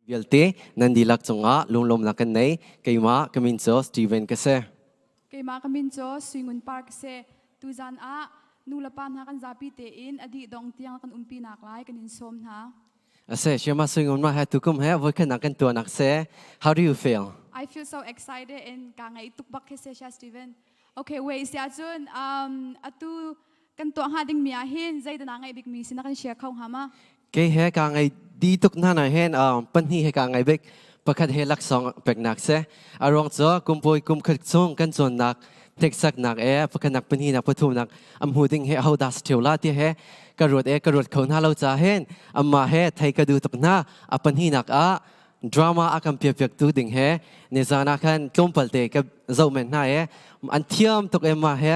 Vialte nan dihlak cungah lunglawmnak kan nei. Keimah ka min cu Steven ka si. Keimah ka min cu Suingun Par ka si. Tuzan ah nu le pa hna kan zapi tein a dih dong tiang kan umpi nak lai kan in sawm hna. Ase, Shema Suingun ma he tukum he voikhat kan tuanak se. How do you feel? I feel so excited and ka ngai tuk bak khi se Sha Steven. Okay, wait sia cun atu kan tuah hnga ding mi ah hin zeidah na ngaih bik mi si na kan share kho hnga ma? Kei he ka ngai di tuk hna na hen pahnih he ka ngai bik pakhat he laksawng peknak se a ruang cu kumpui kum khat chung kan cawnnak hneksaknak e pakhatnak pahnihnak pathumnak am hu ding he ho das theu la ti he ka ruat e ka ruat kho hna lo cha hen amma he thei ka du tuk hna a pahnihnak ah drama a kan piak piak tu ding he nizana khan tlawmpal te ka zo men hna e an thiam tuk e ma he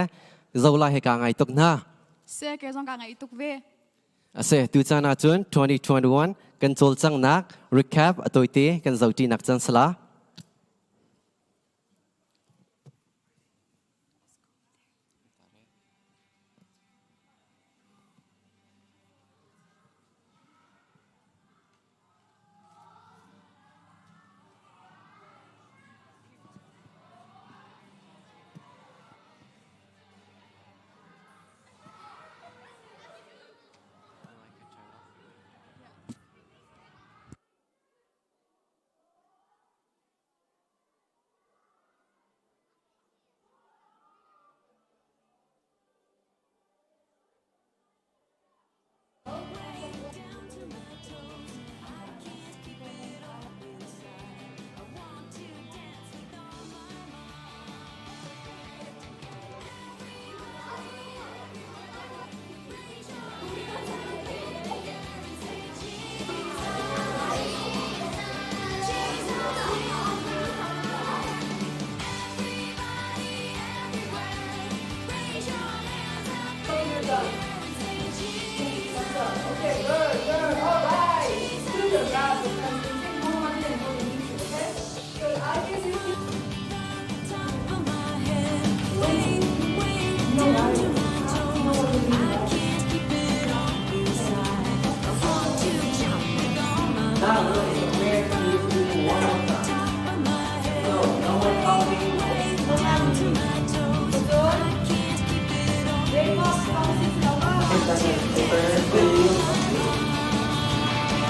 zo la he ka ngai tuk hna se ke zong ka ngai tuk ve Ase tu caan ahcun 2021 kan cawlcanghnak recap a tawite kan zohṭi nak can sala.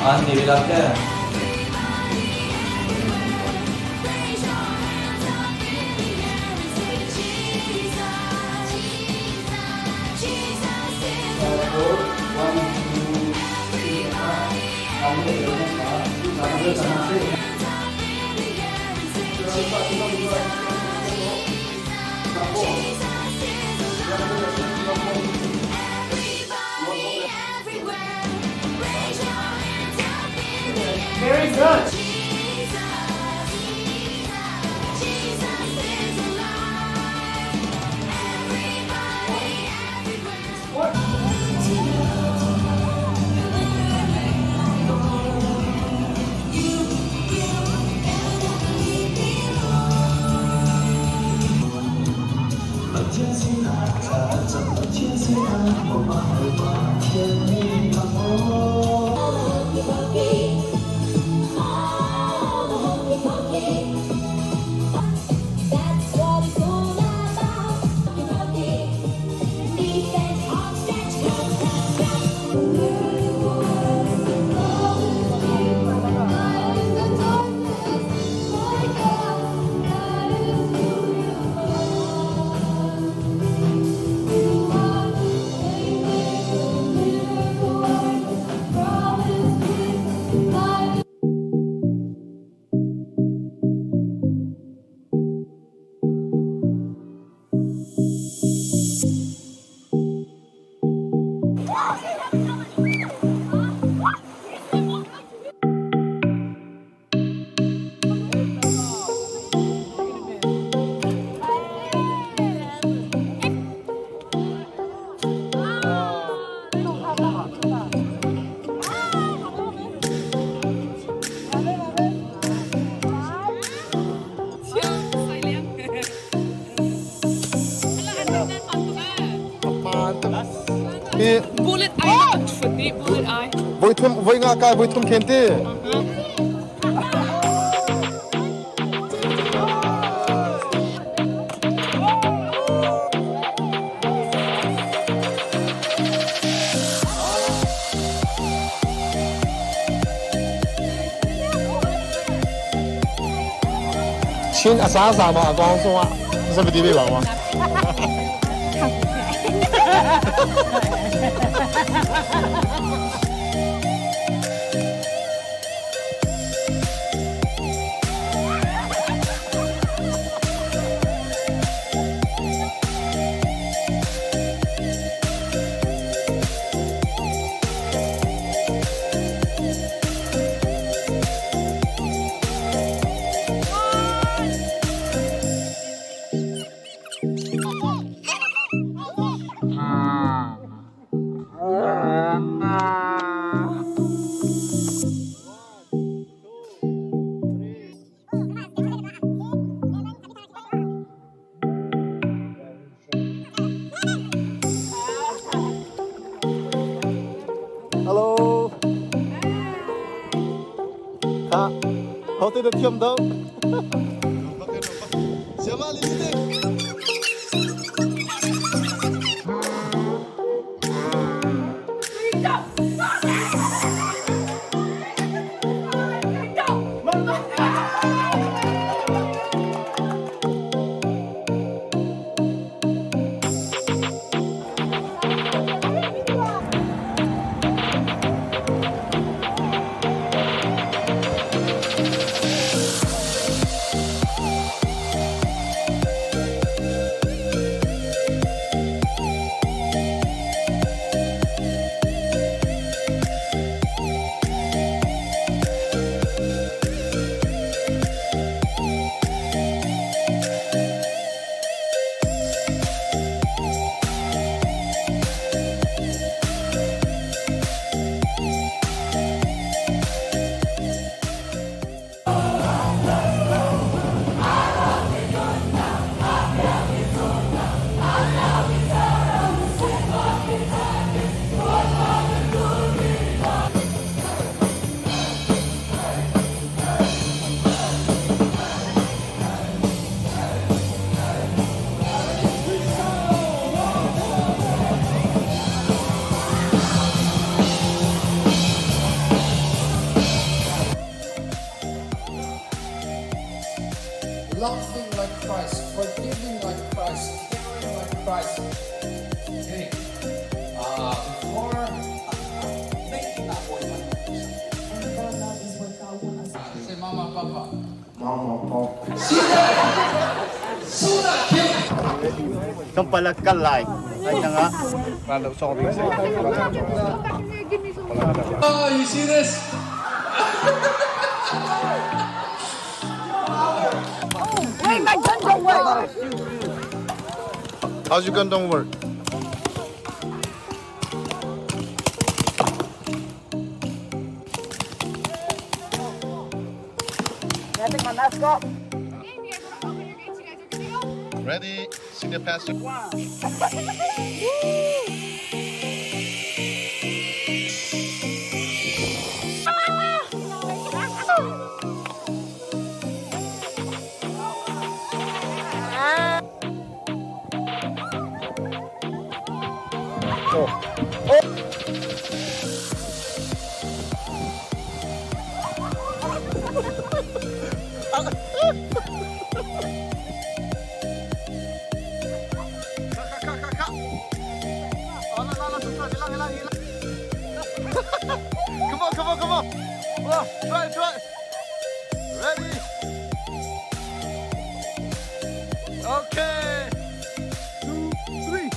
An ni la te. Very good. Bullet eye. Bullet eye. Voi thum voi nga kai voi thum khen ti. 亲啊啥啥嘛，讲说啊，是不是地方嘛？Hello. Ha. How te thiam do? Siama lipstick. Loving like Christ, forgiving like Christ, caring like Christ. Okay. Before And God love is what God wants us to Say mama, papa. Mama, papa. See that? Suna kill. Kampalat ka like. Ay na nga. Oh, you see this? Wait, my gun don't work. How's your gun don't work? Ready, senior pastor. Come on, come on, come on. Oh, try, try. Ready? Okay. 2, 3.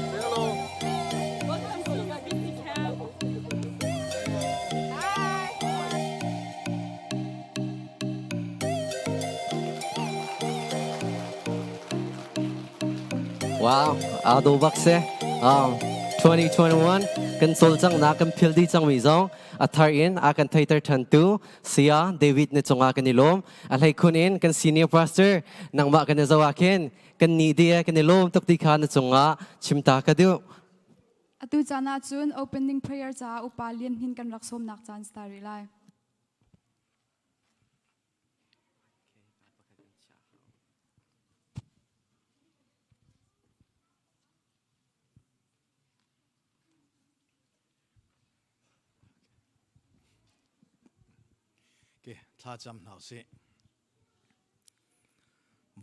Say hello. Welcome to the camp. Wow, aa dawh bak si. 2021 kan cawlcanghnak kan phil dih cangmi zong a thar in a kan theiter ṭhantu Saya David na cungah kan i lawm. A hleikhun in kan senior pastor nangmah kan i zoh ah khin kan nih dih kan i lawm tuk ti kha na cungah chimta ka duh. Atu caan ahcun opening prayer caah upa Lian Hnin kan rak sawmnak caan si ta rih lai. Okay, thlacam hna usih.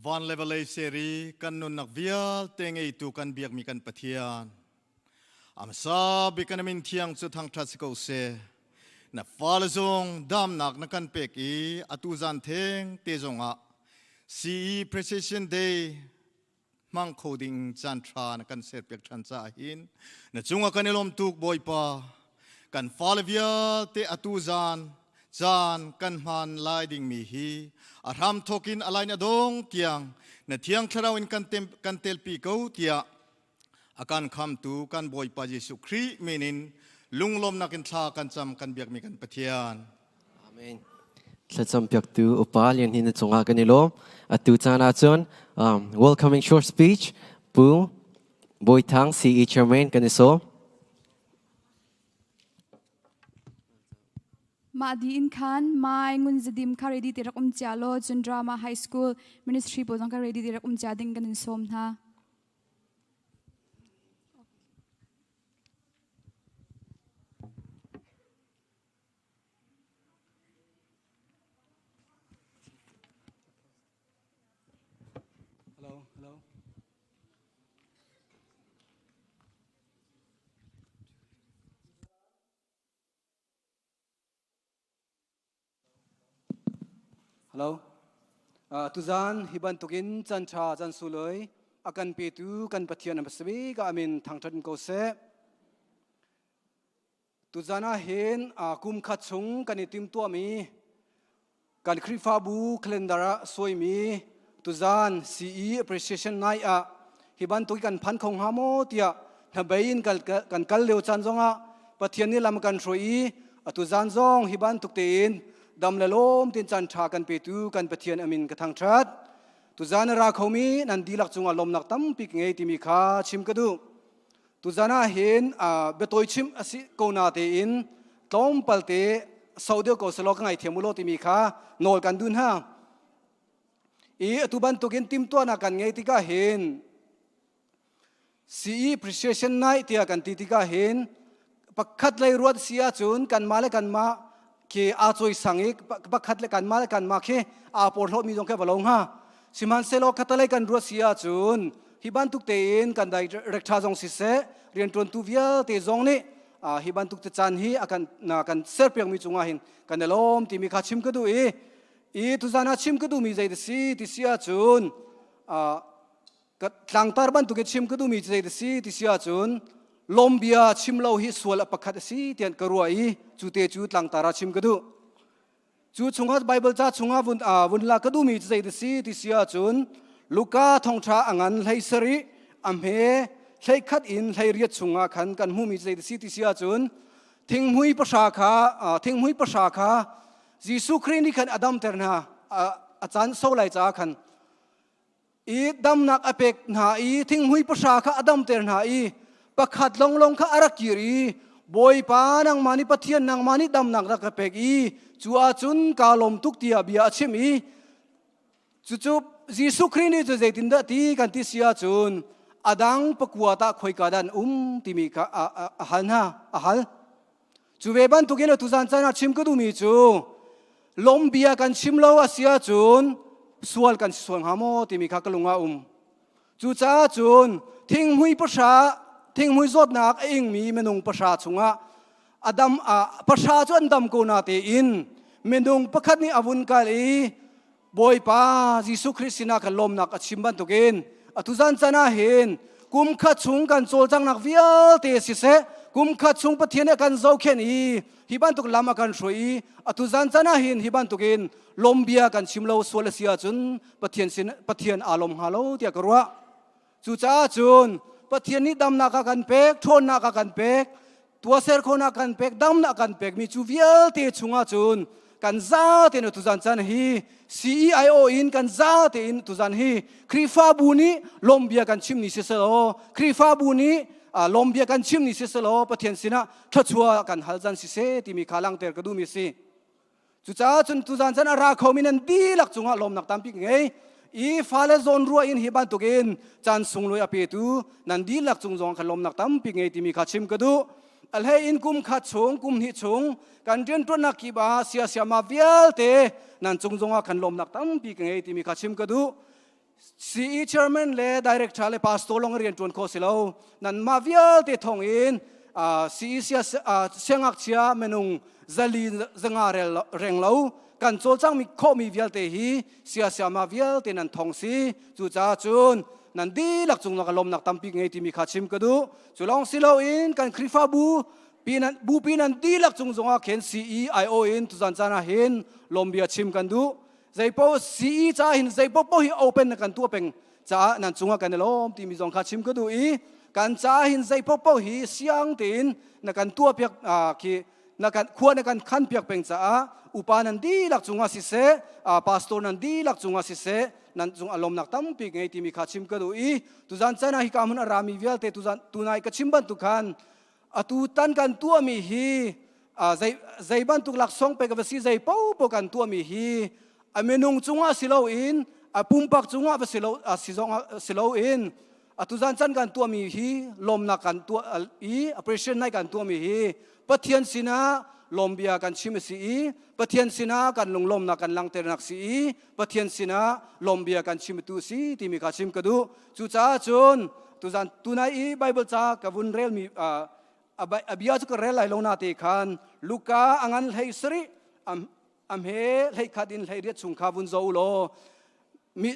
Van le vawlei seri kan nunnak vialte ngeitu kan biakmi kan Pathian. Amsa bik kan min thiang cu thangṭhat si ko seh. Na fale zong damnak na kan pek i atu zan theng te zongah CE Precision Day hmang kho ding caan ṭha na kan serpiak ṭhan caah hin na cungah kan i lawm tuk Bawipa. Kan fale vialte atu zan caan kan hman lai dingmi hi a hram thawk in a lain a dong tiang na thiang thlarau in kan, kan telpi ko tiah a kan khamtu kan Bawipa Jesuh Khrih min in lunglawmnak in thla kan cam kan biakmi kan Pathian. Amen. Thlacam piaktu upa lian hi na cungah kan i lawm. Atu caan ahcun welcoming short speech Pu Bawi Thang CE Chairman kan i sawm. Mah di in khan Mai Ngun Zadim kha ready ti rak um cia law cun drama high school ministry pawl zong kha ready ti rak um cia ding kan in sawm hna. Hello, hello. Hello. Uh, tuzan hi bantukin chan tha chan suloi akan petu kan Pathian am sabi ka amin thangthat ko se. Tuzan ah hin kum khat chung kan i timtuahmi kan Khrihfabu calendar ah suaimi tuzan CE Appreciation Night ah hi bantuk kan phan kho hnga maw tiah hnabei in kan kal lio caan zongah Pathian nih lam kan hruai i atu zan zong hi bantuk tein dam le lawm tin caan ṭha kan petu kan Pathian amin ka thangṭhat. Tuzan a ra khomi nan dihlak cungah lawmnak tampi ka ngei timi kha chim ka duh. Tuzan ah hin biatawi chim a si ko na tein tlawmpal te so deuh ko selaw ka ngaithiam u law timi kha nawl kan duh hna. I atu bantukin timtuahnak kan ngei tikah hin CE appreciation night tiah kan ti tikah hin pakhat lei ruat si ahcun kanmah le kanmah khi aa cawisang i pakhat le kanmah le kanmah khi aa porhlawtmi zong khi va lo hnga. Sihmanhsehlaw khatalei kan ruat si ahcun hi bantuk tein kan director zong siseh rianṭuantu vialte zong nih hi bantuk te caan hi a kan kan serpiakmi cungah hin kan i lawm timi kha chim ka duh i i tuzan ah chim ka duhmi zei si ti si ahcun tlangtar bantuk in chim ka duhmi cu zei si ti si ahcun lawmbia chim lo hi sual a pakhat a si tian ka ruah i cu te cu tlangtar ah chim ka duh. Cu chungah Bible ca chungah vun, vun la ka duhmi cu zei si ti si ahcun Luka thawngṭha a ngan hlei sarih a hme hlei khat in hlei riat chungah khan kan hmuhmi cu zei si ti si ahcun thinghmui pahra kha thinghmui pahra kha Jesuh Khrih nih khan a damter hna a caan so lai caah khan i damnak a pek hna i thinghmui pahra kha a damter hna i pakhat longlong kha a rak kir i Bawipa nangmah nih Pathian nangmah nih damnak rak ka pek i cu ahcun kaa lawm tuk tiah bia a chim i cucu Jesuh Khrih nih cu zeitindah ti kan ti si ahcun a dang pakua tah khoika dah an um timi kha a hal hna a hal. Cu ve bantukin atu zan caan ah chim ka duhmi cu lawm bia kan chim lo a si ahcun sual kan si sual hnga maw timi kha ka lung ah um. Cucaah cun thinghmui pahra thinghmui zawtnak a ingmi minung pahra chungah adam pahra cu an dam ko na tein minung pakhat nih a vun kal i Bawipa Jesuh Khrih sinah kan lawmnak a chim bantukin atu zan can ah hin kum khat chung kan cawlcanghnak vialte siseh kum khat chung Pathian nih a kan zohkhenh i hi bantuk lam a kan hruai i atu zan can ah hin hi bantukin lawmbia kan chim lo sual a si ahcun Pathian sin Pathian aa lawm hnga lo tiah ka ruah. Cucaah cun Pathian nih damnak a kan pek, ṭhawnnak a kan pek, tuahser khawhnak kan pek, damnak kan pekmi cu vialte chungah cun kan za tein tuzan caan hi CEIO in kan za tein tuzan hi Khrihfabu nih lawmbia kan chim ni siselaw Khrihfabu nih lawmbia kan chim ni siselaw Pathian sinah thluachuah kan hal zan siseh timi kha langhter ka duhmi si. Cucaah cun tuzan chan a ra khomi nan dihlak cungah lawmnak tampi ka ngei. I fale zawn ruah in hi bantukin caan sunglawi a petu nan dihlak cung zong kan lawmnak tampi ngei timi kha chim ka duh. Alhei in kum khat chung kum hnih chung kan rianṭuannak kip ah siasiama vialte nan cung zongah kan lawmnak tampi ka ngei timi kha chim ka duh. CE chairman le director le pastor lawng rian ṭuan khawh si lo. Nanmah vialte thawng in CE siangngakchia minung zali zanga reng lo kan cawlcangmi khawhmi vialte hi siasiama vialte nan thong si. Cucaah cun nan dihlak cung ka lawmnak tampi ngei timi kha chim ka duh. Cu lawng si loin kan Khrihfabu bupi nan dihlak cung zongah khin CEIO in tuzan caan ah hin lawmbia chim kan duh. Zeipaoh CE ca hin zeipaoh hi open na kan tuah peng caah nan cungah kan i lawm timi zong kha chim ka duh i kan ca hin zeipaoh hi siang tein na kan tuah piak khi na kan khua na kan khan piak peng caah upa nan dihlak cungah siseh pastor nan dihlak cungah siseh nan cung a lawmnak tampi ngei timi kha chim ka duh i tuzan chan ah hika hmun a rami vialte tuzan tunai ka chim bantuk khan atu tan kan tuahmi hi zei zei bantuk laksawng pek va si zei popo kan tuahmi hi a minung cungah si loin a pumpak cungah va si lo si zong si loin atu zan chan kan tuahmi hi lawmnak kan tuah i appreciation nai kan tuahmi hi Pathian sinah lawmbia kan chim a si i Pathian sinah kan lunglawmnak kan langhternak si i Pathian sinah lawmbia kan chim tu si timi kha chim ka duh. Cucaah cun tuzan tunai i Bible ca ka vun relmi a bia cu ka rel lai lo na te khan Luka a ngan hlei sarih am he hlei khat in hlei riat chung kha vun zo law mi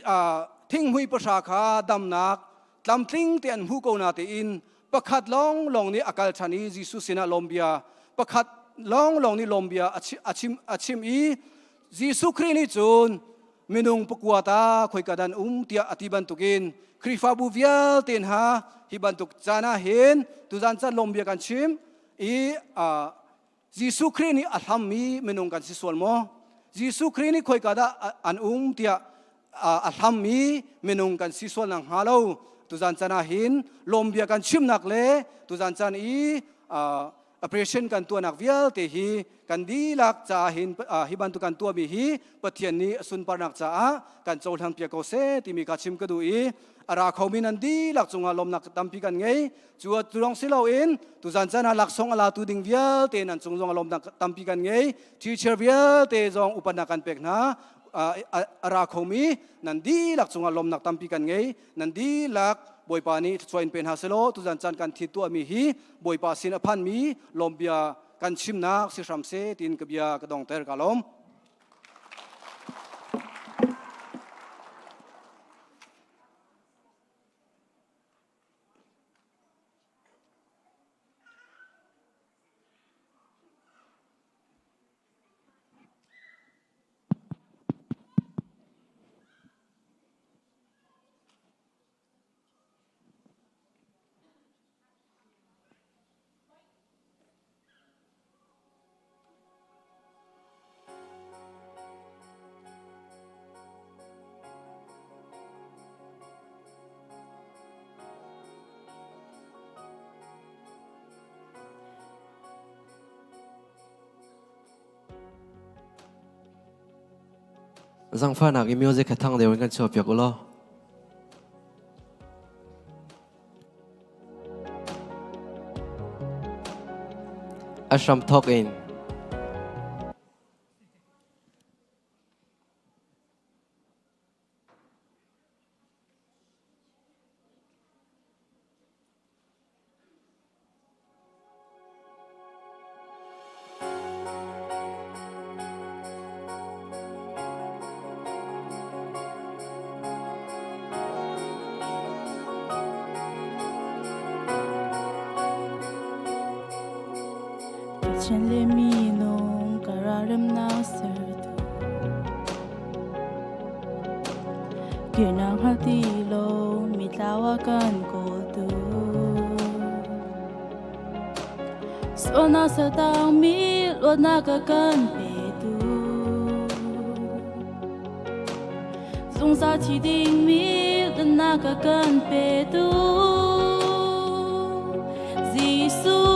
thinghmui pahra kha damnak tlamtling te an hmu ko na tein pakhat lawng lawng nih a kal ṭhan i Jesuh sinah lawmbia pakhat lawng lawng nih lawmbia a chim i Jesuh Khrih nih cun minung pakua ta khoika dan um tiah a ti bantukin Khrihfabu vialte hna hi bantuk caan ah hin tuzan caan lawmbia kan chim i Jesuh Khrih nih a hlammi minung kan si sual maw? Jesuh Khrih nih khoika dah an um tiah a hlammi minung kan si sual nak hnga lo tuzan caan ah hin lawmbia kan chimnak le tuzan caan i operation kan tuahnak vialte hi kan dihlak caah hin hi bantuk kan tuahmi hi Pathian nih a sunparnak caah kan cohlang piak ko seh timi kha chim ka duh i a ra khomi nan dihlak cungah lawmnak tampi kan ngei. Cu lawng si loin tuzan caan ah laksawng a latu ding vialte nan cung zong lawmnak tampi kan ngei. Teacher vialte zong upatnak kan pek hna. A ra khomi nan dihlak cungah lawmnak tampi kan ngei. Nan dihlak Bawipa nih thluachuah in pe hna selaw tuzan caan kan thit tuahmi hi Bawipa sin a phanmi lawmbia kan chimnak si hram seh tiin ka bia ka dongter ka lawm. Zangfahnak i music kha thang deuh in kan chuahpiak u law. A hramthawk in Pathian le minung kararemnak sertu Kirnak hngal ti lo mi tlau a kan kawltu Sualnak saltangmi luatnak a kan petu Zungzal thi dingmi dannak a kan petu Jesuh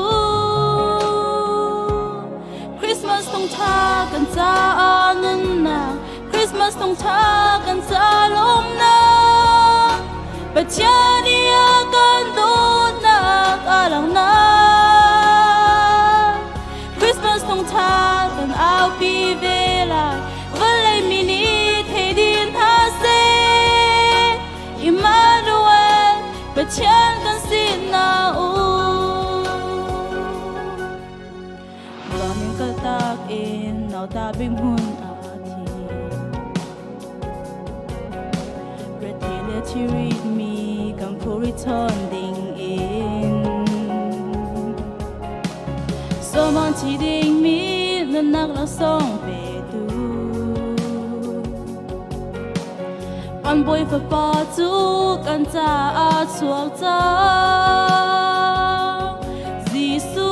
Christmas thawngṭha kan caah nunnak Christmas thawngṭha kan ca lawmnak Pathian i a kan dawtnak a langhnak. Ta bik hmun ah a thi. Rethei le thirit mi kan phuri chawn ding in. Solomon thi ding mi nunnak laksawng petu. Kan bawi fapa cu kan caah chuak cang. Jesuh,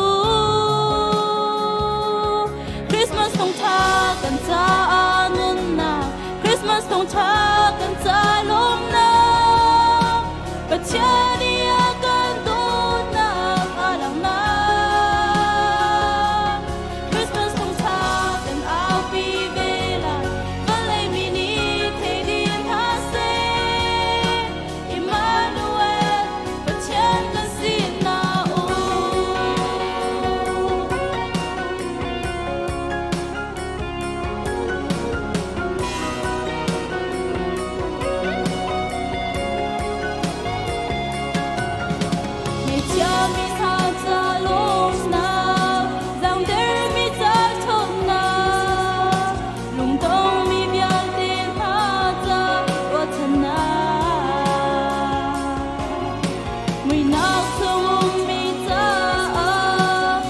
Christmas thawngṭha kan caah nunnak, Christmas thawngṭha kan ca lawmnak, Pathian i a kan dawtnak a langhnak. Christmas thawngṭha kan aupi ve lai, vawlei mi nih thei ding hna seh. Emmanuel, Pathian kan sinah um. Mi mi tha ca lawmnak, zaangdermi ca ṭhawnnak, lungdongmi vialte hna ca ruahchannak. Muihnak chung ummi caah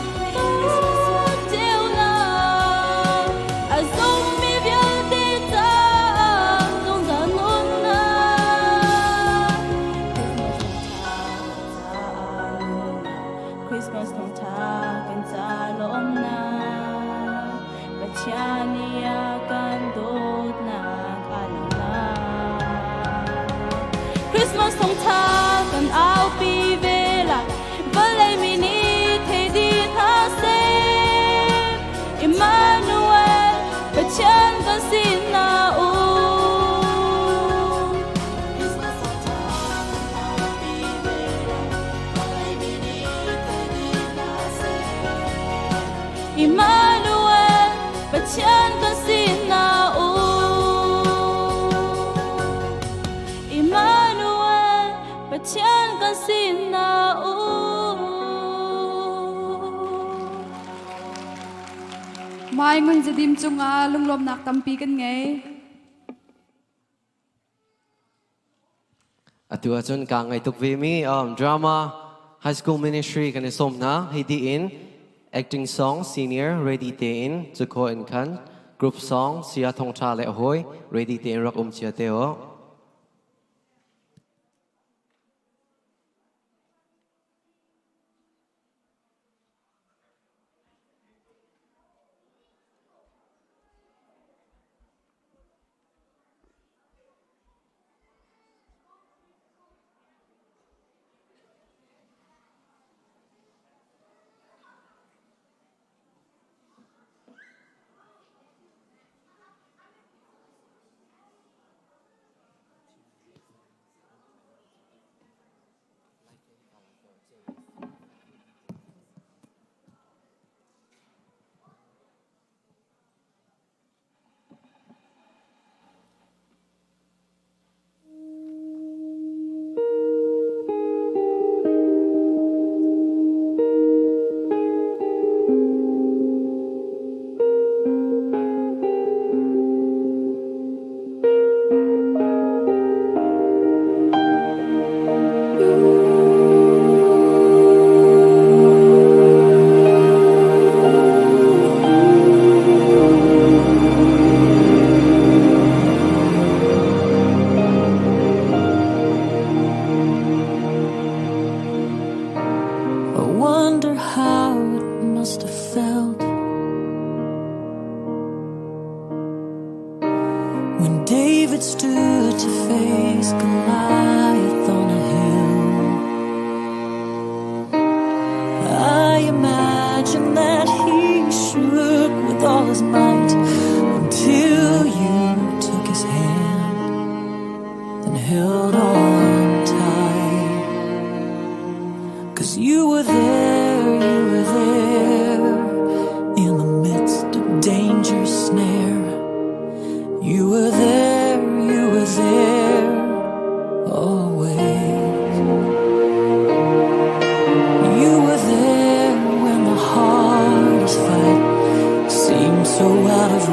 ceunak, a zummi vialte caah zungzal nunnak. Christmas thawngṭha kan ca lawmnak, Pathian nih a kan dawtnak a langhnak. Christmas thawngṭha kan aupi ve lai, vawlei mi nih thei dih hna seh. Emmanuel, Pathian kan sinah um. Christmas thawngṭha kan aupi ve lai, vawlei mi nih thei dih hna seh. Emmanuel, Pathian kan sinah um. Emmanuel, Pathian kan sinah um. Mai Ngun Zadim cungah lunglawmnak tampi kan ngei. Atu ahcun kaa ngai tuk ve mi drama high school ministry kan i sawm hna. Hi in acting song senior ready tein cukho in khan group song sia thong tha le hoi ready tein rak um chia te o. I wonder how it must have felt when David stood to face Goliath on a hill. I imagine that he shook with all his might until you took his hand and held on tight. 'Cause you were there, you were there in the midst of danger's snare. You were there, you were there always. You were there when the hardest fight seemed so out of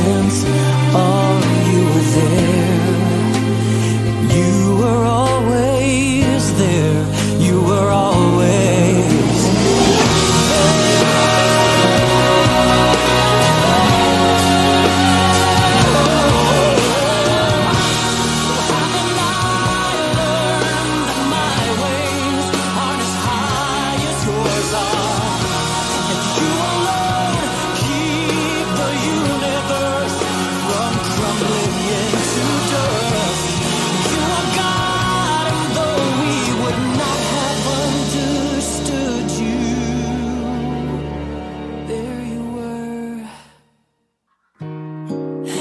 coincidence. Oh, you were there. You were always there. You were always My ways aren't as high as yours are. And you alone keep the universe from crumbling into dust. You are God, and though we would not have understood you, there you were,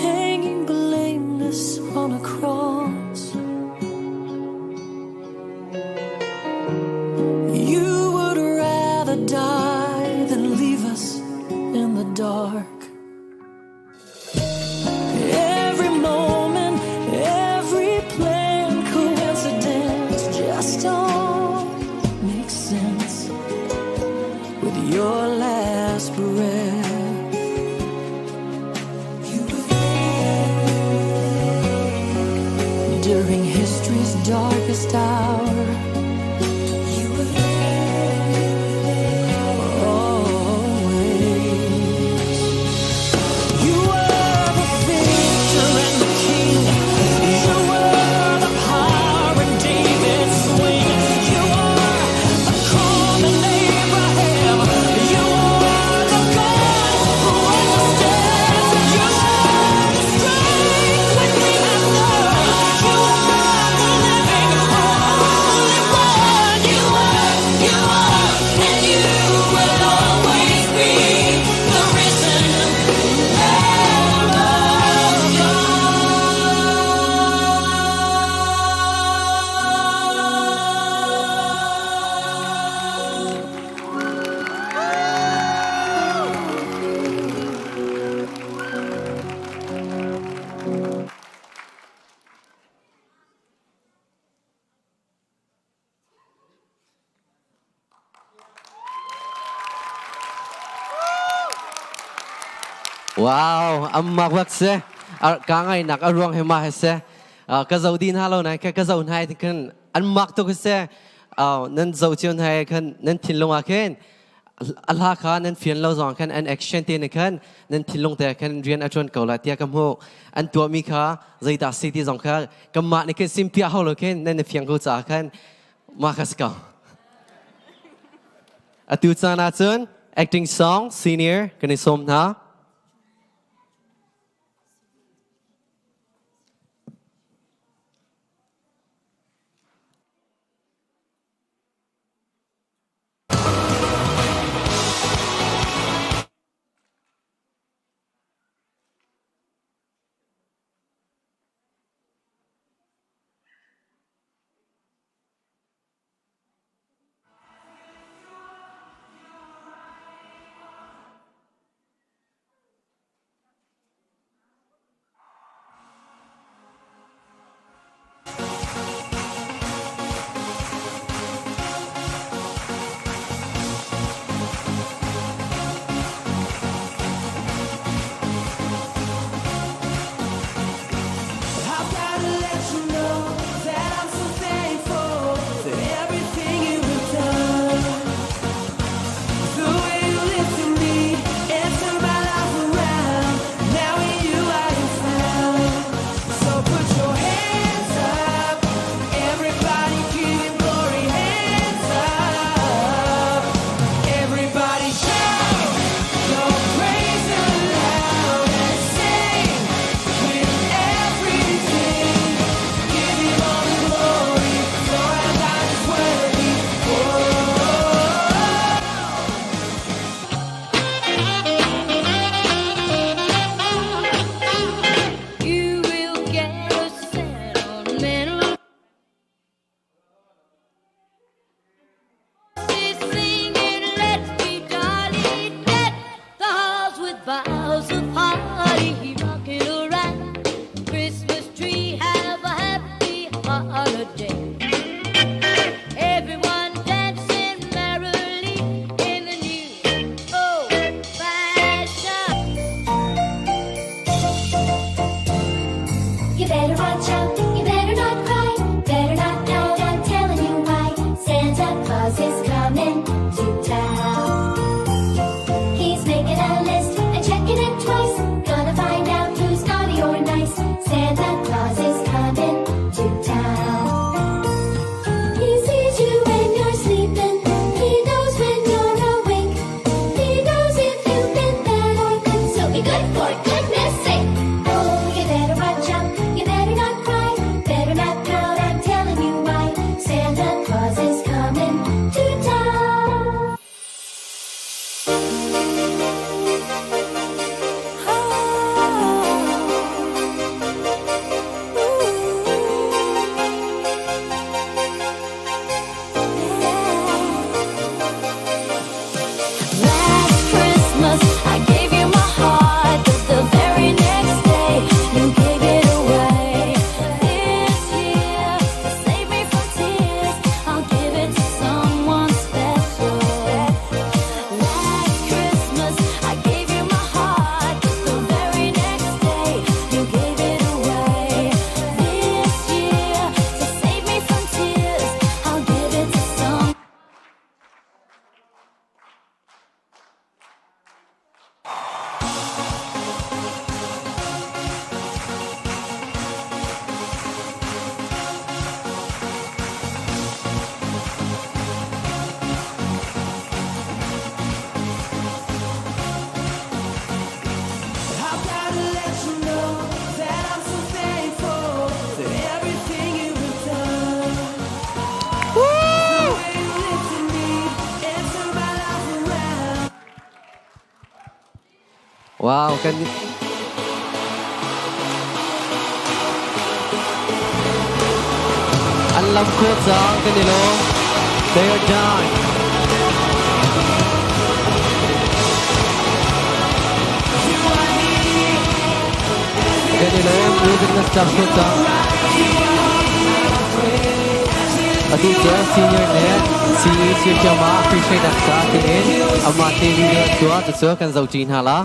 hanging blameless on a cross. You would rather die than leave us in the dark. Every moment, every plan, coincidence just don't make sense with your last breath. You were there during history's darkest hour. You were there always. You were the victor and the king. You were the power in David's swing. You are the calm in Abraham. You are the God who understands. You are the strength when we have none. You are the living, holy one. You are, and you will always be the risen Lamb of God. Wow, ammak bak se. Ka ngai nak a ruang he ma he se. Ka zo din ha lo nai ka ka zo nai khan an mak tuk se. Nan zo chion hai khan nan thinlung ah khin a kha nan fian lo zong khan an action te ne khan nan thinlung te khan rian a chuan ko la tia ka mu an tua mi kha zeita si ti zong kha kamah ne khin sim pia ho lo khin nan fiang ko cha khan ma kha ska. Atu caan ah cun acting song senior kan i sawm hna. Wow, kan An lam kho cang kan i lawm. They are done. Kan i lawm. Music na stop kho cang. Atu cu senior nih CE Chichiama appreciate ak sa tiin amah te video an tuah cucu kan zohṭi hna la.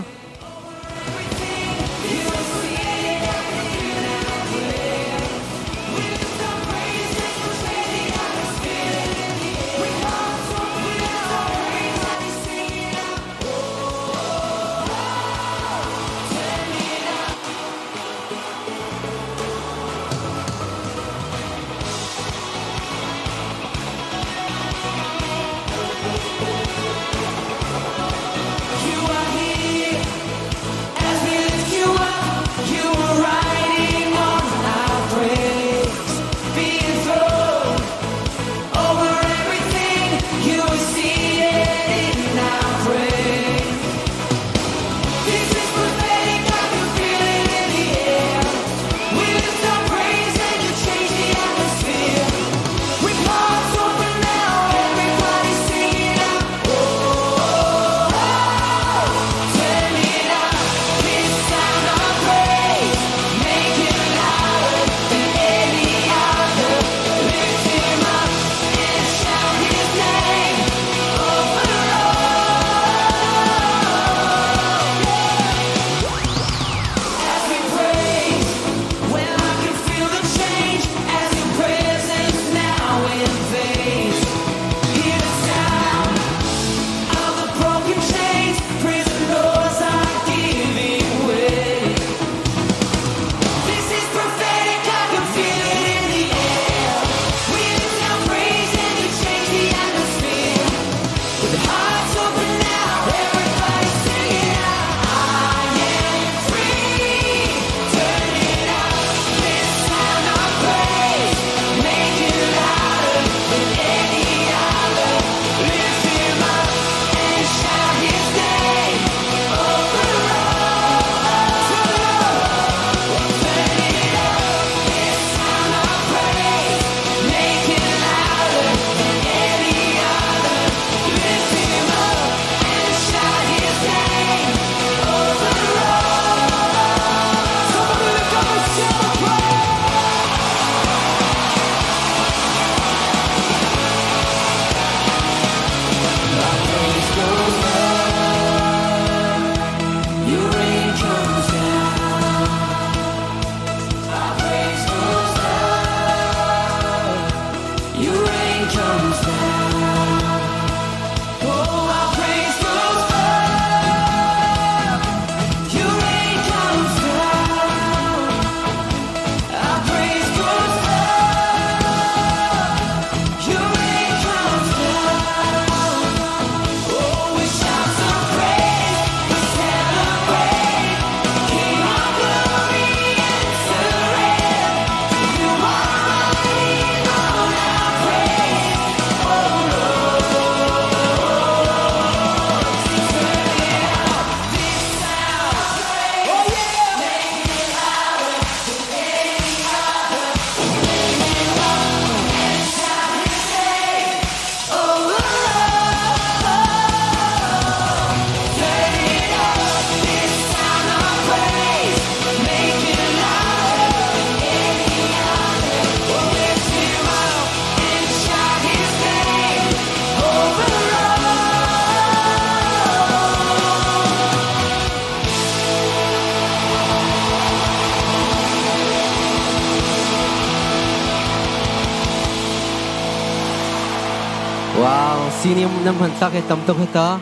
Wow, sini nam han tlak he tam tuk he ta.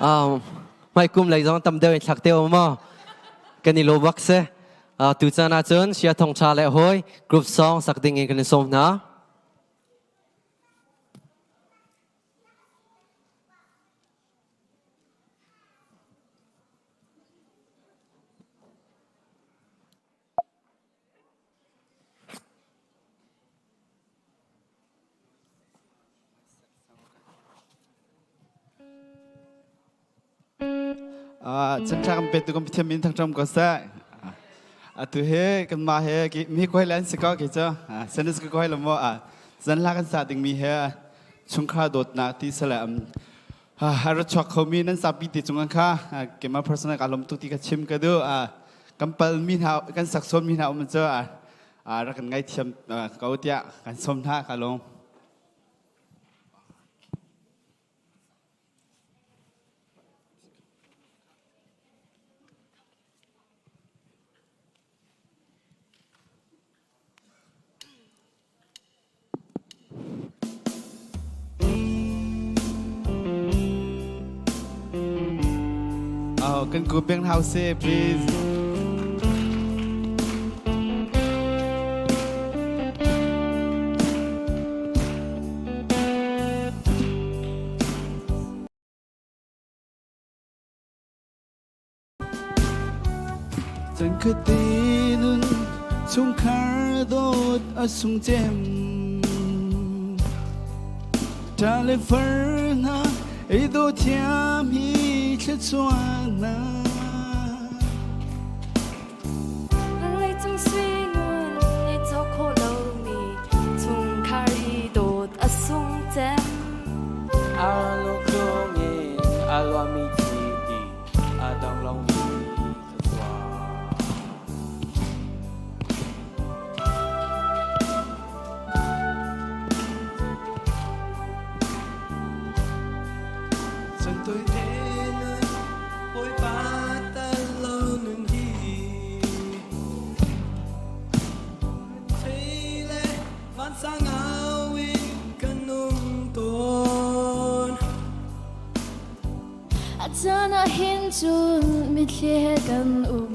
Um, mai kum lei zong tam deuh in thlak te o ma. Kan i lo bak se. Tu caan ahcun Sia Thong Tha le hawi group song sak ding in kan in sawm hna. Chan tha kan pe tu kan Pathian min thangṭam ko seh. Atu he kan mah he mi koi le an si ko ke cu. Senis ka koi lo mo. Zan la kan sa ding mi he chungkhar dawtnak ti sale a ra chuak kho mi nan sapi te cung kha keimah personal ka lom tuk ti ka chim ka du. Kan pal mi hna kan sak sual mi hna um cu rak kan ngaithiam ko tiah kan sawm hna ka lung. Oh, kan ku peng hau se please. Chan nun chungkhar dawt a sung cem Ta le far hna ei do thiam hi thluachuah hna Vawleicung suingun i cawk khawh lomi chungkhar i dawt a sung cem. Arlung in a luami chiti a dong lomi thluachuah. Chan toi te nun Bawipa tal lo nun hi Thei le vansang au in kan um tawn A caan ah hin cun mitthli he kan um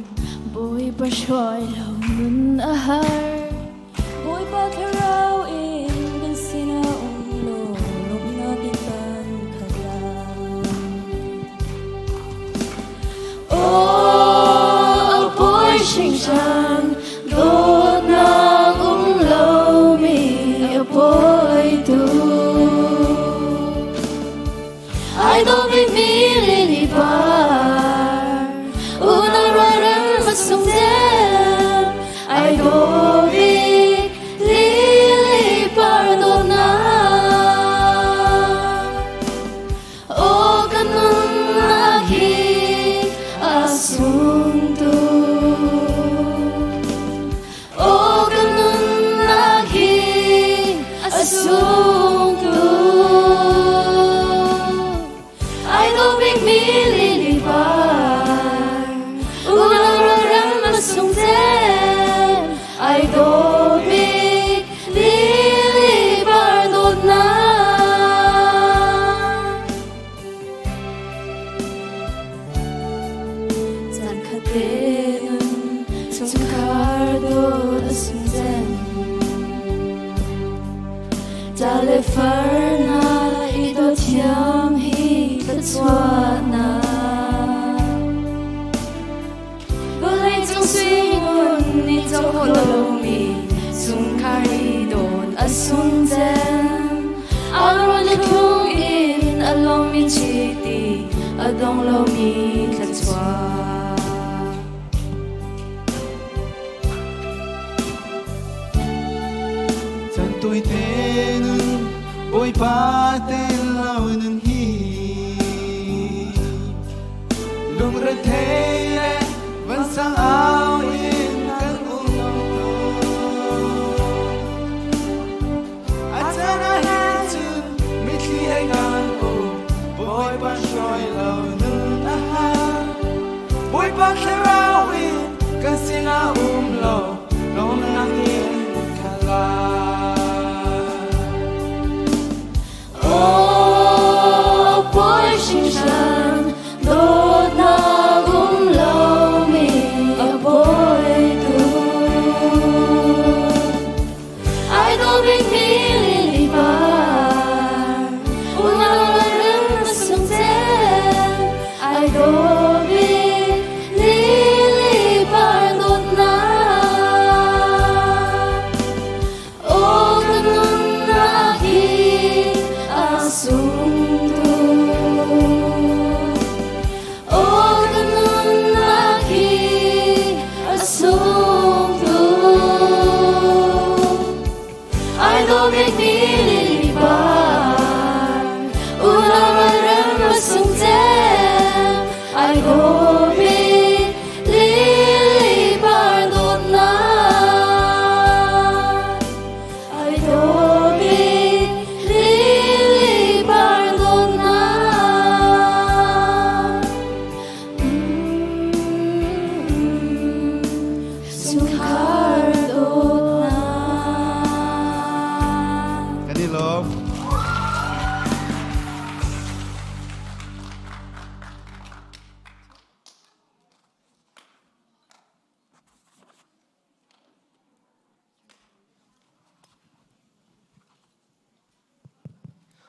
Bawipa hruai lo nun a har Bawipa thlarau in kan sinah um law lawmhnak in kan khat lai. Aw, bawi hringhran, dawtnak um lomi a bawi tu. Ai dawt bikmi lili par, unau rualrem va sung cem. Ai dawt bik lili par dawtnak. Aw ka nunnak hi a sung tuk. Aw ka nunnak hi a sung tuk. Ai dawh bikmi lili par, unau rualrem a sung cem. Ai dawh bik lili par dawtnak. Caan khat te nun chungkhar dawt a sung cem. Ta le far hna i dawt thiam hi thluachuahnak. Vawleicung suingun nih co khawh lomi chungkhar i dawt a sung cem. Aaron le thlung in a lawmmi chiti a dong lomi thluachuah. Chan tui te nun Bawipa te lo nun hi Lungrethei le vansang au in kan um tawn. A caan ah hin cun mitthli he kan um, Bawipa hruai lo nun a har. Bawipa thlarau in kan sinah um law, lawmnak in khat lai. Aw, bawi hringhran, dawtnak um lomi a bawi tu. Ai dawh bikmi lili par, unau ram a sung cem. Ai dawh bik lili.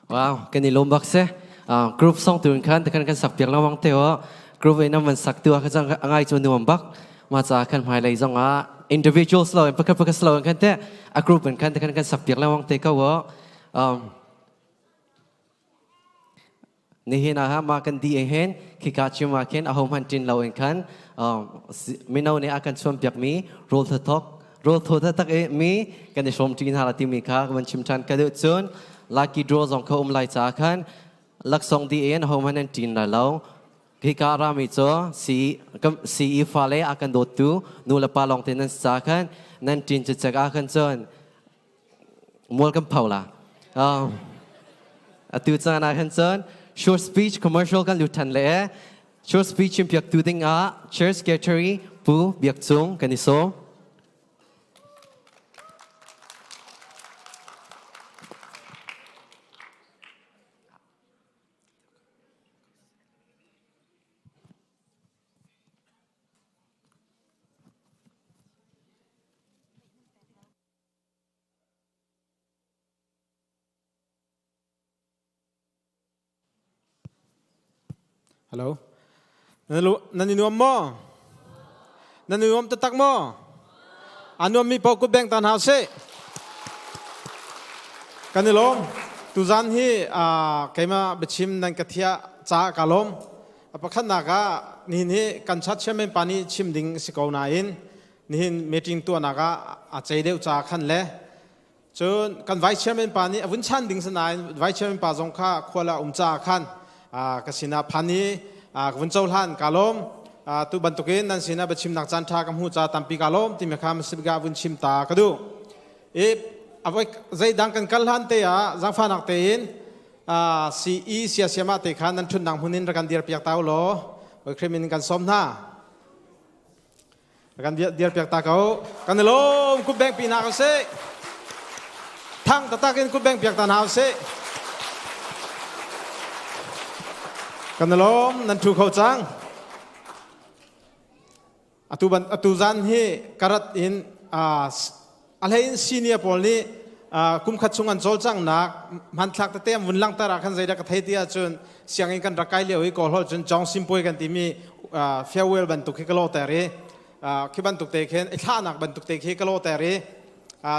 Wow, kan i lawm bak se. Group song tu in khan kan kan sak piak lengmang te o. Group in man sak tu ka chang angai chu nuam bak. Ma cha khan hmai lei zong ah individual slow in pakhat pakhat slow in khan te a group in khan kan kan sak piak lengmang te ko o. Nihin ah ma kan di hin khika chim ah khin aho hmanh tin lo in khan mino nih a kan chuan piak mi rawl thathok rawl tho tak i mi kan i hrawm ṭi hna la timi kha kan chim ṭhan ka duh cun lucky draw zong kha um lai ca khan laksawng di in aho hmanh an ṭin lai lo hika rami cu CE fale a kan dawttu nu le pa lawng te nan ca khan nan ṭin cicek ah khan cun mual kan pho la. Atu caan ah khan cun short speech commercial kan lut than le short speech in piak tu ding ah Church Secretary Pu Biak Cung kan i sawm. Hello. Nan i nuam maw? Nan i nuam taktak maw? A nuammi paoh kut beng ta hna usih. Kan i lawm. Tuzan hi keimah biachim nan ka thiah caah ka lawm. A pakhatnak ah nihin hi kan chat chairman pa nih chim ding si ko nain nihin meeting tuahnak ah a cei deuh ca khan le cun kan vice chairman pa nih a vun chan ding sinain vice chairman pa zong kha khual ah um ca khan ka sinah phan i ka vun cohlan ka lawm. Tu bantukin nan sinah biachimnak caan ṭha ka hmu ca tampi ka lawm timi kha masibga vun chim ta ka duh i zeidang kan kal hlan te ah zaangfahnak tein CE siasiama te kha nan ṭhutnak hmun in rak kan dir piak ta u law Khrih min kan sawm hna. Kan dir piak ta ko. Kan i lawm kut beng pi hna ko sih. Thang taktak in kut beng piak ta hna usih. Kan i lawm nan thu kho cang. Atu ban atu zan hi karat in a hlei in senior pawl nih kum khat chung an cawlcanghnak hmanthlak tete an vun langhter ah khan zeidah ka thei ti ahcun sianginn kan rak kai lio i kawlholh cun Chong Simpui kan timi farewell bantuk khi ka lawter i khi bantuk te khin i thlahnak bantuk te khi ka lawter i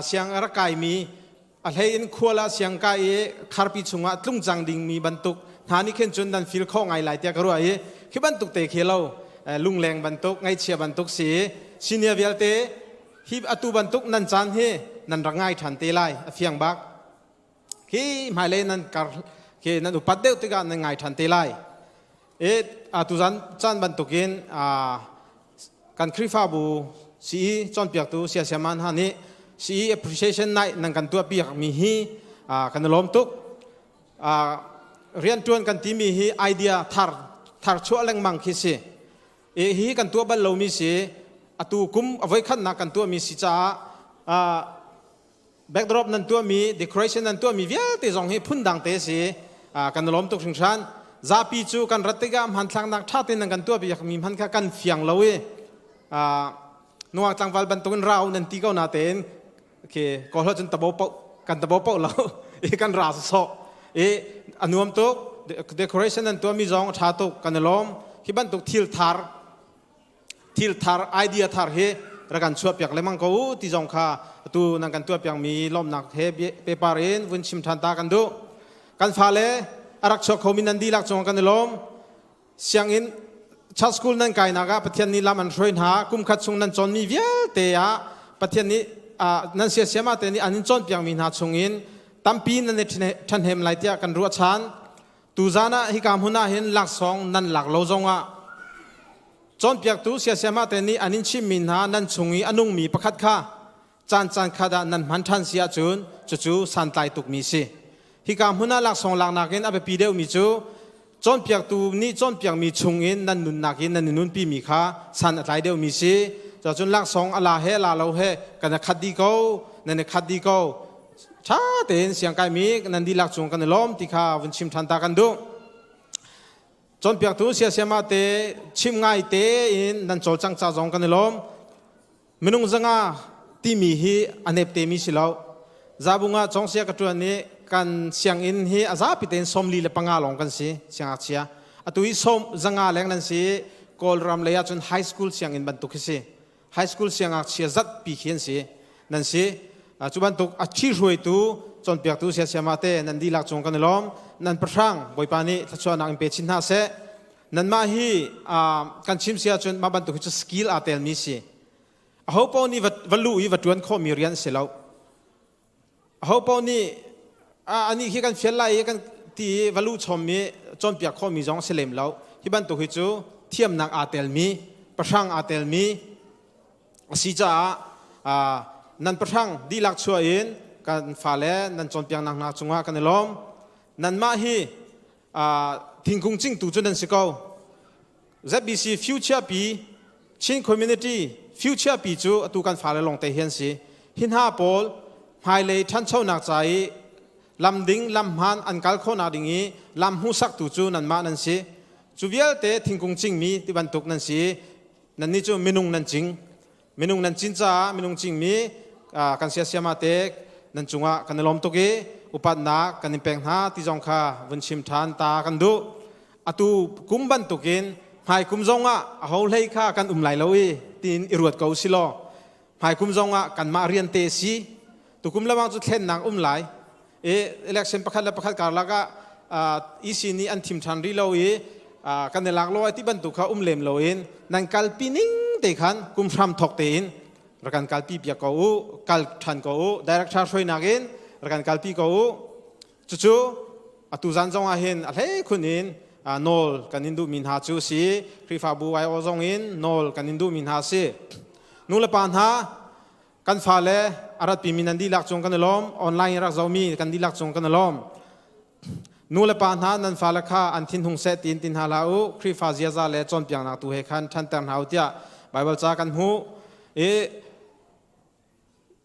siang a rak kaimi a hlei in khual ah siang kai i kharpi chungah tlung cang dingmi bantuk hna nih khin cun nan feel khawh ngai lai tiah ka ruah i khi bantuk te khi lo lungleng bantuk ngaihchia bantuk si senior vialte Hi atu bantuk nan caan hi nan rak ngai ṭhan te lai a fiang bak. Khi hmailei nan kar khi nan upat deuh tikah nan ngai ṭhan te lai. E atu zan caan bantukin kan Khrihfabu CE cawnpiaktu siasiaman hna nih CE appreciation night nan kan tuahpiak mi hi kan i lawm tuk. Rianṭuan kan timi hi idea thar thar chuah lengmang khi si. E hi kan tuah bal lomi si atu kum a voikhatnak kan tuahmi si caah backdrop nan tuahmi decoration nan tuahmi vialte zong hi phundang te si kan lawm tuk hringhran. Zapi cu kan rat tikah hmanthlaknak ṭha tein nan kan tuah piakmi hman kha kan fiang lo i nungak tlangval bantukin rau nan ti ko na tein ke ko cun tabo po kan tabo po lo i kan ra sawh i a nuam tuk. Decoration nan tuahmi zong a ṭha tuk, kan i lawm. Hi bantuk thil thar thil thar idea thar hi rak kan chuah piak lengmang ko u ti zong kha atu nan kan tuah piakmi lawmnak he paper in vun chim ṭhan ta kan duh. Kan fale a rak chuak khomi nan dihlak cungah kan i lawm. Sianginn church school nan kainak ah Pathian nih lam an hruai hna. Kum khat chung nan cawnmi vialte ah Pathian nih nan siasiama te nih an in cawnpiakmi hna chungin tampi nan i ṭhahnem lai tiah kan ruahchan. Tuzan ah hika hmun ah hin laksawng nan lak lo zongah cawnpiaktu siasiama te nih an in chimmi hna nan chung i a nungmi pakhat kha caan caan khat ah nan hman ṭhan si ahcun cucu santlai tukmi si. Hika hmun ah laksawng laknak in a biapi deuhmi cu cawnpiaktu nih cawnpiakmi chungin nan nunnak in nan i nunpimi kha san a tlai deuhmi si. Cuacun laksawng a la he la lo he kan i khat dih ko, nan i khat dih ko. Ṭha tein siangkaimi nan dihlak cung kan i lawm ti kha vun chim ṭhan ta kan duh. Cawnpiaktu siasiama te chim ngai tein nan cawlcang ca zong kan i lawm. Minung 500 timi hi a nepte mi si lo. Zabung ah congsia ka ṭuan i. kan sianginn hi a zapi tein 45 lawng kan si siangngakchia. Atu hi 100 leng nan si. Kawlram lei ahcun high school sianginn bantuk hi si. High school siangngakchia zatpi khi an si. Nan si. Cu bantuk a ṭhihruaitu cawnpiaktu siasiama te nan dihlak cung kan i lawm. Nan pahrang Bawipa nih thluachuahnak in pe chin hna seh. Nanmah hi kan chim si ahcun mah bantuk hi cu skill aa telmi si. Aho paoh nih va luh i va ṭuan khawhmi rian si lo. Aho paoh nih anih khi kan fial lai i kan ti i va luh chommi cawnpiak khawhmi zong si lem lo. Hi bantuk hi cu thiamnak aa telmi, pahrang aa telmi a si caah nan pahrang dihlak chuah in kan fale nan cawnpiaknak hna cungah kan i lawm. Nanmah hi thingkung cingtu cu nan si ko. ZBC future pi Chin community future pi cu atu kan fale lawngte hi an si. Hi hna pawl hmailei ṭhanchonak ca i lam ding lam hmaan an kal khawhnak ding i lam hmuhsaktu cu nanmah nan si. Cu vialte thingkung cingmi ti bantuk nan si. Nannih cu minung nan cing. Minung nan cin caah minung cingmi kan siasiama te nan cungah kan i lawm tuk i upatnak kan in pek hna ti zong kha vun chim ṭhan ta kan duh. Atu kum bantukin hmai kum zongah aho hlei kha kan um lai lo i tiin i ruat ko si law hmai kum zongah kanmah rian te si tukum lawang cu thlennak um lai i election pakhat le pakhat karlak ah EC nih an thim ṭhan rih lo i kan i lak lo ai ti bantuk kha um lem loin nan kalpi ning te khan kum hram thok tein rak kan kalpi piak ko u kal ṭhan ko u director hruainak in rak kan kalpi ko u cucu atu zan zong ah hin a hlei khun in nawl kan in duhmi hna cu si Khrihfabu YO zong in nawl kan in duhmi hna si nu le pa hna Kan fale a ratpimi nan dihlak cung kan i lawm. Online rak zomi kan dihlak cung kan i lawm. Nu le pa hna nan fale kha an thinhung seh tiin ti hna hlah u. Khrihfa ziaza le cawnpiaknak tu he khan ṭhanter hna u tiah Baibal ca kan hmuh. I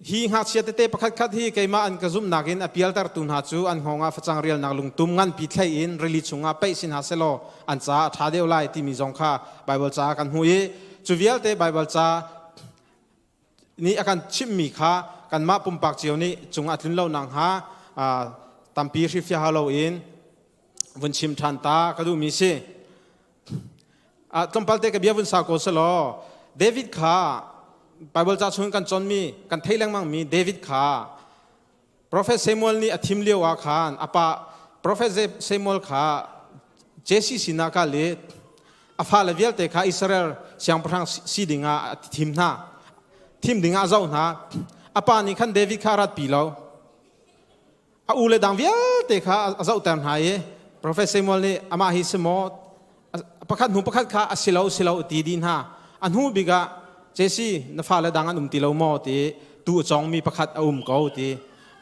hi ngakchia tete pakhat khat hi keimah an ka zumhnak in a pialtertu hna cu an hngawng ah facang rialnak lungtum nganpi thlei in rili chungah paih si hna selaw an caah a ṭha deuh lai timi zong kha Baibal ca kan hmuh i cu vialte Baibal ca nih a kan chimhmi kha kanmah pumpak cio nih cung a tlun lo nakhnga tampi hrifia hau loin vun chim ṭhan ta ka duhmi si. Tlawmpal te ka bia vun sau ko selaw David kha Bible ca chung kan cawnmi kan thei lengmangmi David kha Profet Samuel nih a thim lio ah khan a pa Profet Samuel kha Jesse sinah kal i a fale vialte kha Israel siangpahrang si dingah a thim hna. Thim dingah a zoh hna. A pa nih khan David kha a ratpi lo. A u le dang vialte kha a zohter hna i Profet Samuel nih amah hi si maw pakhat hnu pakhat kha a si lo si lo a ti dih hna a hnu bik ah Jesse na fale dang an um ti lo maw ti tu a cawngmi pakhat a um ko ti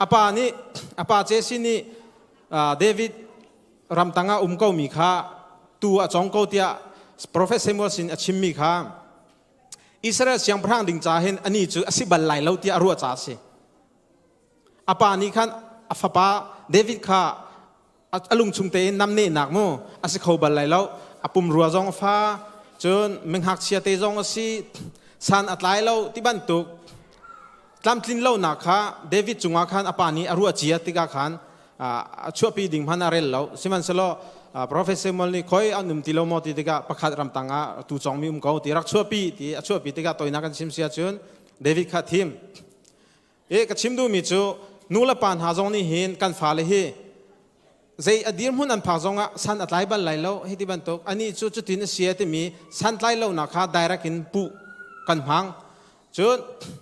a pa nih a pa Jesse nih David ramtang ah um ko mi kha tu a cawng ko tiah Prophet Samuel sin a chimmi kha Israel siangpahrang ding ca hin ani cu a si bal lai lo tiah a ruah ca a si a pa nih khan a fapa David kha a lungchung tein namnehnak mu a si kho bal lai lo a pumrua zong a fa cun minghakchia te zong a si san a tlai lo ti bantuk tlamtlin lonak kha David cungah khan a pa nih a ruah cia tikah khan a chuahpi ding hmanh a rel lo sihmanhsehlaw Prophet Samuel nih khoi an um ti lo maw ti tikah pakhat ramtang ah tu congmi um ko ti rak chuahpi ti a chuahpi tikah toinak kan chim sia cun David kha thim E ka chim duhmi cu nu le pa hna zong nih hin kan fale hi zei a dirhmun an phak zongah san a tlai bal lai lo hei ti bantuk anih cu cutin a si a timi santlai lonak kha direct in puh kan hmang cun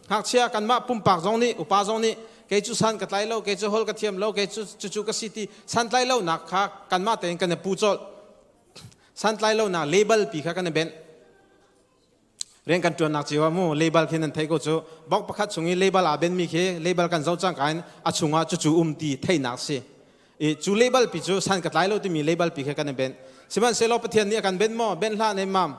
ngakchia kanmah pumpak zong nih upa zong nih kei cu san ka tlai lo kei cu hol ka thiam lo kei cu cucu ka si ti santlai lonak kha kanmah tein kan i pu colh santlai lonak label pi kha kan i benh Rian kan ṭuannak cio ah mu label khi nan theih ko cu bok pakhat chung i label aa benmi khi label kan zoh cangka in a chungah cucu um ti theihnak si. I cu label pi cu san ka tlai lo timi label pi kha kan i benh. Sihmanhsehlaw Pathian nih a kan benh maw? Benh hlah ne mam.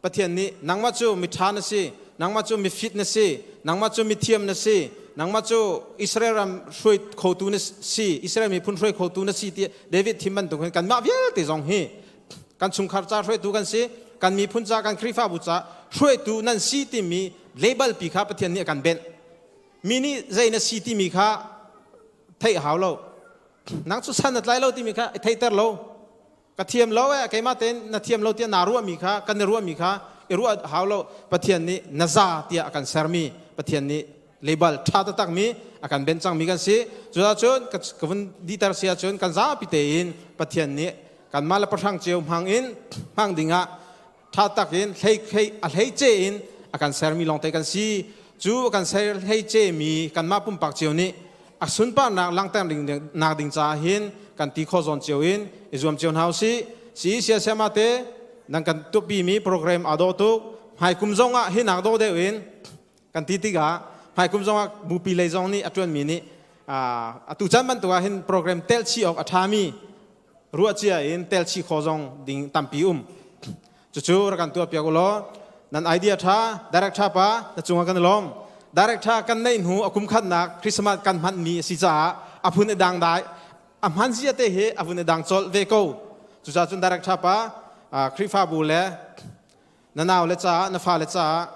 Pathian nih nangmah cu miṭha na si, nangmah cu mifit na si, nangmah cu mithiam na si, nangmah cu Israel ram hruai khotu na si, Israel miphun hruai khotu na si ti David thim bantuk hin kanmah vialte zong hi kan chungkhar ca hruaitu kan si kan miphun ca kan Khrihfabu ca hruaitu nan si timi label pi kha Pathian nih a kan benh mi nih zei na si timi kha theih hau lo. Nang cu san na tlai lo timi kha i theiter lo. Ka thiam lo eh keimah tein na thiam lo tiah naa ruahmi kha kan i ruahmi kha i ruah hau lo. Pathian nih na za tiah a kan sermi Pathian nih label ṭha taktakmi a kan ben cangmi kan si. Cucaah ka vun diter si ahcun kan zapi tein Pathian nih kanmah le pahrang cio hmang in hmang dingah ṭha tak in hlei hlei a hleice in a kan sermi lawngte kan si. Cu a kan ser hleice mi kanmah pumpak cio nih a sunparnak langhter ding nak ding caah hin kan ti kho zawn cio in i zuam cio hna usih. Si sia siama te nan kan tuahpi mi program aa dawh tuk. Hmai kum zong ah hi nak dawh deuh in kan ti tikah hmai kum zong ah bupi lei zong nih a ṭuanmi nih atu caan bantuk ah hin program tel chih awk a ṭhami ruah cia in tel chih kho zong ding tampi um. Cucu rak kan tuah piak u law nan idea ṭha direct ṭha pa na cungah kan i lawm. Direct ṭha kan neih hnu a kum khatnak Christmas kan hmanmi a si caah a phun i dang dai a hman zia te hi a vun i dang colh ve ko. Cucaah cun direct ṭha pa Khrihfabu le na nau le caah na fale caah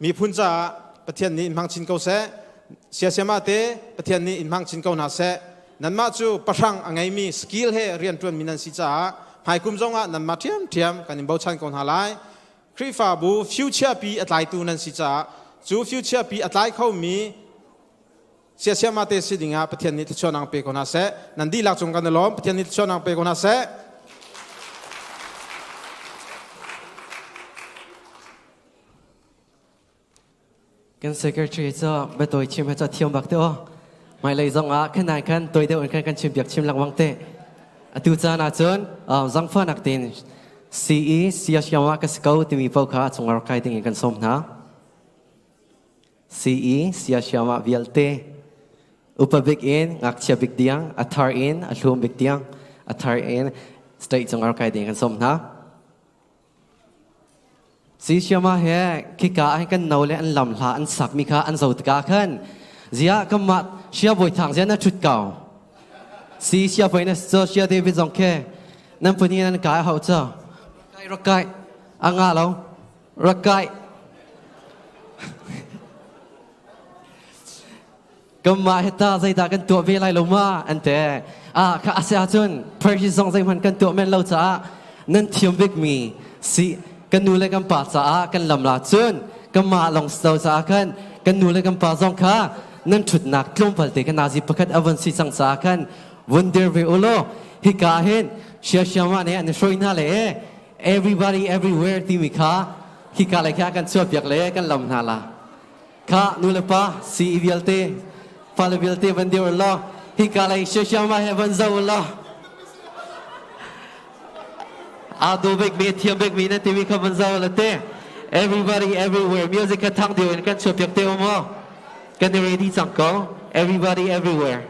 miphun caah Pathian nih in hmang chin ko seh. Siasiama te Pathian nih in hmang chin ko hna seh. Nanmah cu pahrang a ngeimi skill he rian ṭuanmi nan si caah hmaikum zongah nanmah ṭhiamṭhiam kan in bochan ko hna lai. Khrihfabu future pi a tlaitu nan si caah cu future pi a tlai khomi siasiama te si dingah Pathian nih thluachuahnak pe ko hna seh. Nan dihlak cung kan i lawm. Pathian nih thluachuahnak pe ko hna seh. Kan secretary cu biatawi chim he cu thiam bak te aw. Hmailei zong ah khan nai khan tawi deuh in khan kan chim piak chim lengmang te. Atu caan ahcun zangfahnak tein CE siasiama ka si ko timi paoh kha chungar kai ding in kan sawm hna. CE siasiama vialte upa bik in ngakchia bik diang a thar in a hlum bik tiang a thar in state chungar kai ding kan sawm hna. Siasiama he khika ah kan no le an lam hla an sak mi kha an zo tikah khan zia kamah sia bawi thang zia na thut ko si sia poi na so sia David zong khe nan puni nan kai hau cha kai rak kai anga lo rak kai Kamah hita zeidah kan tuah ve lai lo ma an te. Ah kha ase ahcun Persian zong zeihmanh kan tuah men lo caah nan thiam bikmi si kan nu le kan pa caah kan lam la cun kanmah lawng si lo caah khan kan nu le kan pa zong kha nan ṭhutnak tlawmpal te kan nazi pakhat a vun si cang caah khan vun dir ve u law hika hin sia siama nih an i hruai hna le everybody everywhere timi kha hika le kha kan chuah piak le kan lam hna la. Kha nu le pa si vialte fale vialte van dir law hika lei siasiama he van zo law aa do bik mi thiam bik mi na timi kha van zo la te everybody everywhere music kha thang deu in kan chuah piak te mo kan i ready cang ko everybody everywhere.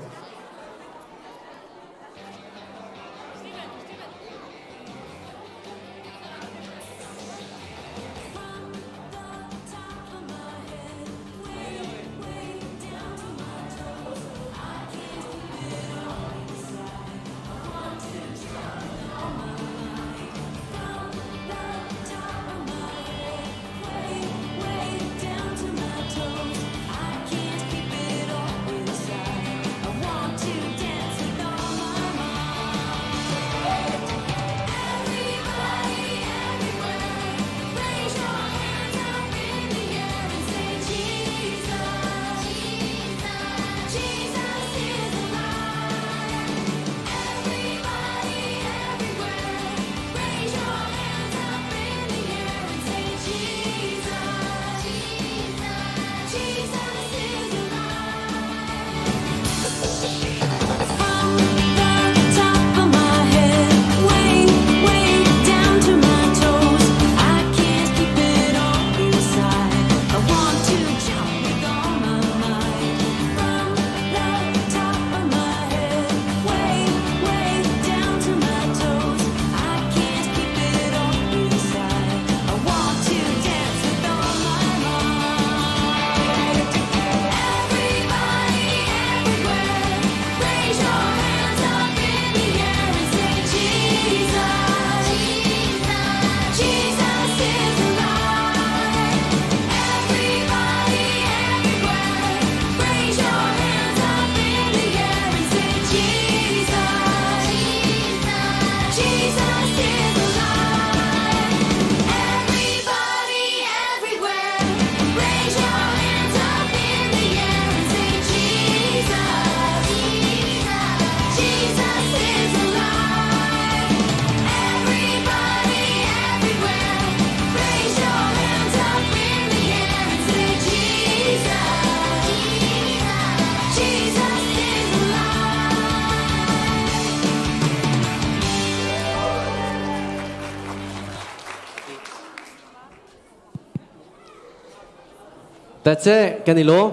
That's it. Kan i lawm.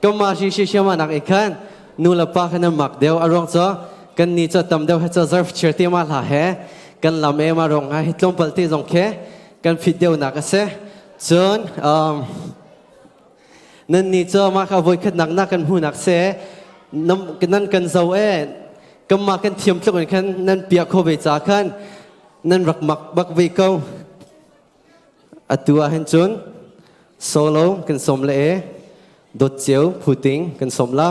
Kama shi shi shama nak in khan nu le pa khan mak deuh a ruang cu kan ni cu tam deuh he cu zarf chir te ma hla he kan lam e ma rong ha hi tlawmpal te zong khe kan fit deuh nak a si. Cun nan ni cu mah kha voikhat nak na kan hmu nak se nan kan zo e kamma kan thiam tluk in khan nan pia kho ve ca khan nan rak mak bak ve ko. Atu ah hin cun solo kan som le e dot ceu phuting kan som la.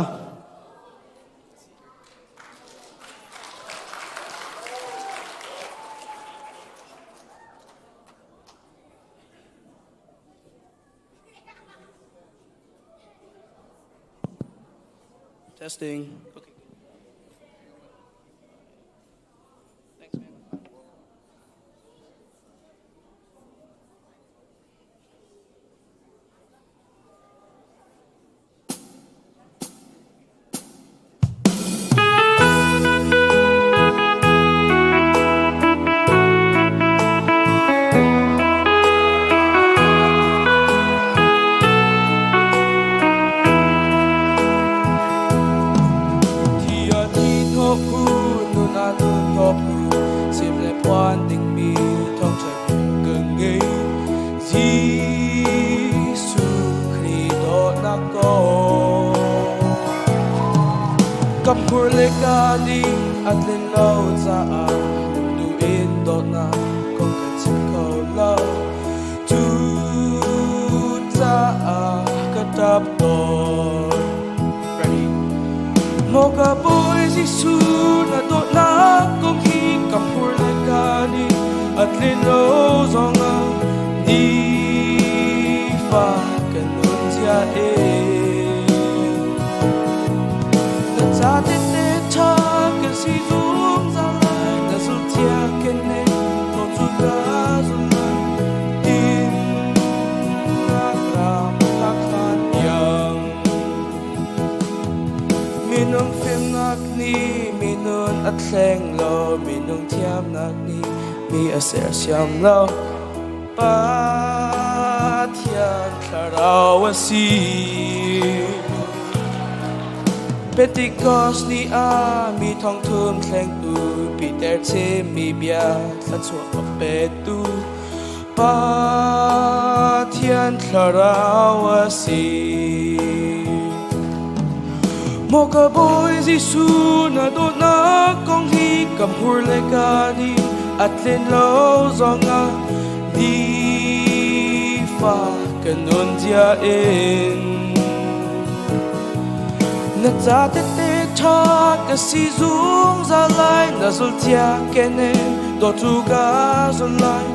Testing. Okay. Thanks, man. Pentecost ni ah mi thong thum thlengtu Peter chimmi bia thluachuah a petu Pathian thlarau a si. Maw ka Bawi Jesuh na dawtnak kong hi ka hmur le ka ni a tlin lo zongah nifa ka nun zia in na ca tete ṭha ka si zungzal lai na zulcia kene dawtu ka zul lai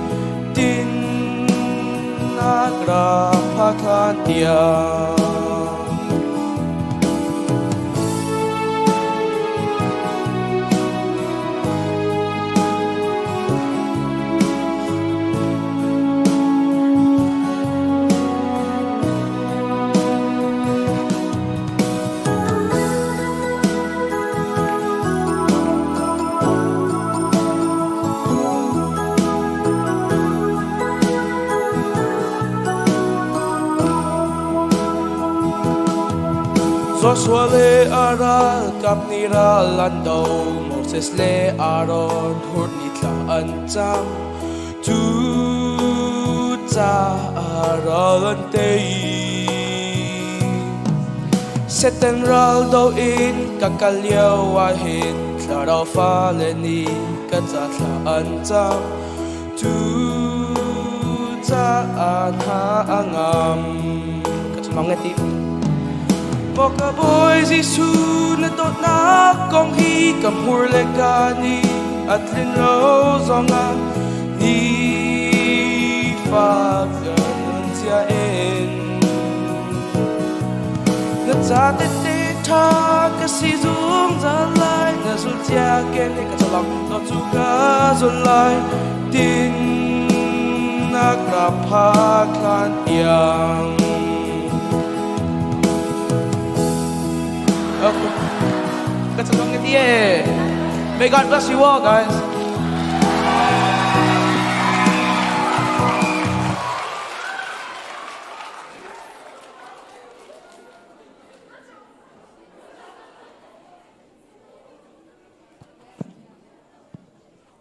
tinnak ra phak hlan tiang. Joshua le a ralkap nih ral an do Moses le Aaron hur ni thla an cam Cucaah ral an tei. Satan ral do in ka kal lio ah hin thlarau fale nih ka ca thla an cam. Cucaah hna a ngam. Ka chimang nge ti. Maw ka Bawi Jesuh na dawtnak kong hi ka hmur le ka ni a tlin lo zongah nifa ka nun cia in na ca tete ṭha ka si zungzal lai na zul cia ke nih ka chalong to cu ka zul lai tinnak ra phak hlan tiang. Okay. That's a long idea. May God bless you all, guys.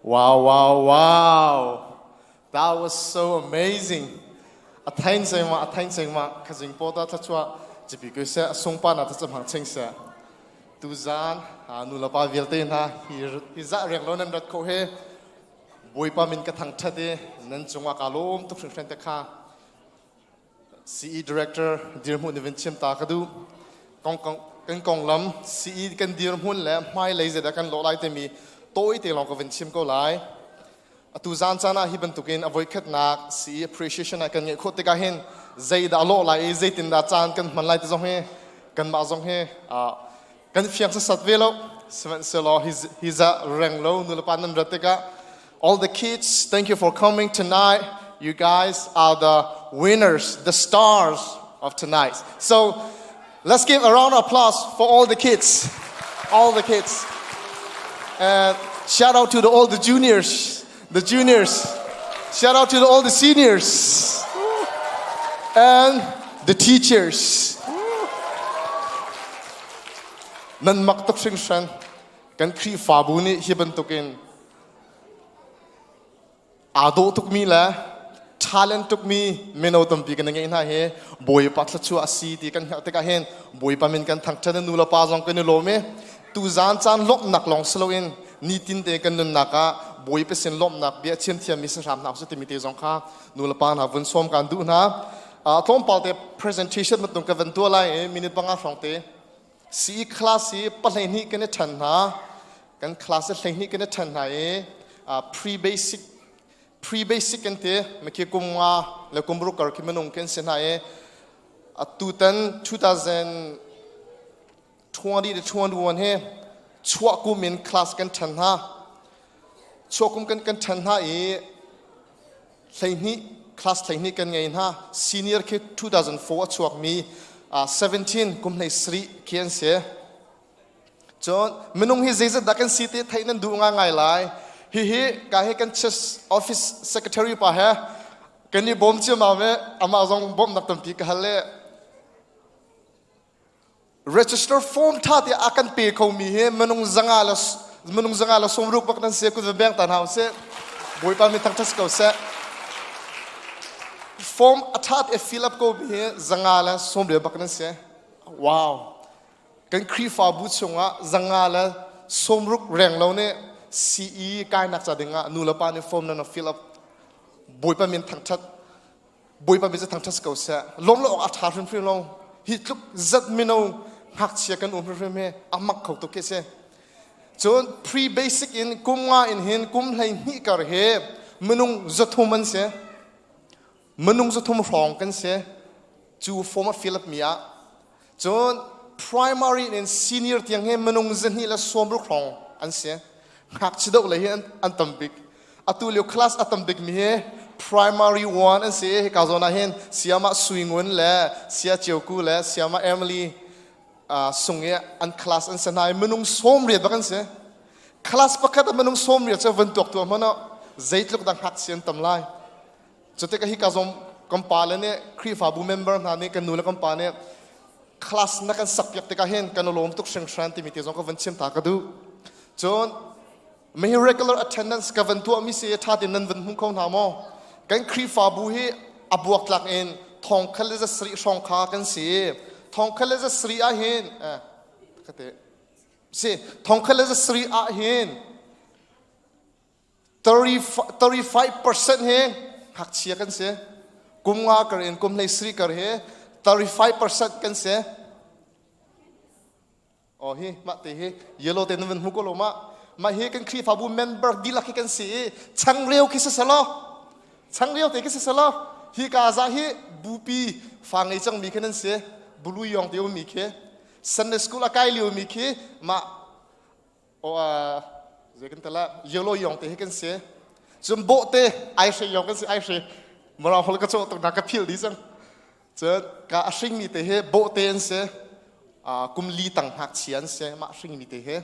Wow, wow, wow. That was so amazing. A thain seng ma, a thain seng ma, khazing po ta thachua jipi ko se sungpa na ta hang cheng se. Tu zan nu la pa vialte na hi hi za reng lo nan rat kho he Bawipa min ka thangthat i nan cungah ka lawm tuk hringhran te kha CE Director dirhmun in chim ta ka duh. Kan konglam CE kan dirhmun le hmailei zeidah kan lawh lai timi tawi te lawng ka vun chim ko lai. Atu zan caan ah hi bantukin a voikhatnak CE appreciation ah kan ngeih khawh tikah hin zeidah lawh lai i zeitindah caan kan hman lai ti zong hi kanmah zong hi kan fiang sasat ve lo. Sihmanhsehlaw hi za reng lo nulepa nan rat tikah All the kids, thank you for coming tonight. You guys are the winners, the stars of tonight. So let's give a round of applause for all the kids. All the kids. And shout out to the, all the juniors, the juniors. Shout out to the, all the seniors and the teachers. Nan mak tuk hringhran kan Khrihfabu nih hi bantukin aa dawh tukmi le talent tukmi mino tampi kan ngeih hna hi Bawipa thluachuah a si ti kan hngalh tikah hin Bawipa min kan thangṭhat i nu le pa zong kan i lawm i tuzaan caan lawmhnak lawng si loin nitin te kan nunnak ah Bawipa sin lawmhnak bia chim thiammi si hram hna usih timi te zong kha nu le pa hna vun sawm kan duh hna. Tlawmpal te presentation bantuk ka van tuah lai i minute panga hrawng te CE class hi pahleihnih kan i ṭhen hna. Kan class hi 12 kan i ṭhen hna i pre-basic pre-basic kan ti mikhi kum nga le kum ruk kar khi minung kan si hna i atutan 2020 to 21 hi chuah kum in class kan ṭhen hna. Chuah kum kan kan ṭhen hna i 12 class 12 kan ngei hna senior khi 2004 a chuakmi 17 kum hlei sarih khi an si cun minung hi zeizat dah kan si ti theih nan duh ngai lai hihi ka hi kan church office secretary pa he kan i bawm ciammam i amah zong bawmhnak tampi ka hal le Register form tha te a kan pe kho mi hi minung zanga le minung 160 bak nan si kut va beng ta hna usih. Bawipa min thangthat ko seh. Form a tha te fill up ko mi hi 190 bak nan si. Wow. Kan Khrihfabu chungah 160 reng lo nih CE kainak ca dingah nu le pa nih form nan fill up. Bawipa min thangthat Bawipa mi cu thangṭhat si ko seh. Lawm lo awk a ṭha hrimhrim lo. Hi tluk zat mino ngakchia kan um hrimhrim hi a mak kho tuk khi si. Cun pre-basic in kum nga in hin kum 12 kar hi minung 300 an si. Minung 300 hrawng kan si. Cu form a fill up mi ah. Cun primary in senior tiang hi minung 260 hrawng an si. Ngakchia deuh lei hi an tam bik. Atu lio class a tam bik mi hi primary one an si. Hika zawn ah hin Siamah Sui Ngun le Sia Cio Ku le Siamah Emily sung i an class an si hna i minung 80 bak an si. Class pakhat ah minung 80 cu van tuak tuah hmanh ah zeitluk dah ngakchia an tam lai. Cutikah hika zong kan pa le nih Khrihfabu member hna nih kan nu le kan pa nih class na kan sak piak tikah hin kan lawm tuk hringhran timi te zong ka van chim ta ka duh. Cun mi regular attendance ka van tuah mi si tha tein nan van hmu kho hna maw? Kan Khrihfabu hi a buak tlak in thong khal le za sarih hrawng kha kan si. Thong khal le za sarih ah hin eh kate si thong khal le za sarih ah hin 35% hi ngakchia kan si. Kum nga kar in kum hlei sri kar hi 35% kan si. Oh hi mah te hi yellow te nan van hmu ko lo ma. Mah hi kan Khrihfabu member dihlak hi kan si i changreu khi si selaw changreu te khi si selaw hi ka za hi bupi fa ngei cangmi khi nan si bulu yong te ummi khi Sunday school a kai lio mi khi mah o zei kan tala yellow yong te hi kan si cun bawh te ai hre yong kan si ai hre mara hol ka chaw tuk na ka phil di cang cun ka a hring mi te hi bawh te an si kum li tang ngakchia an si mah hring mi te hi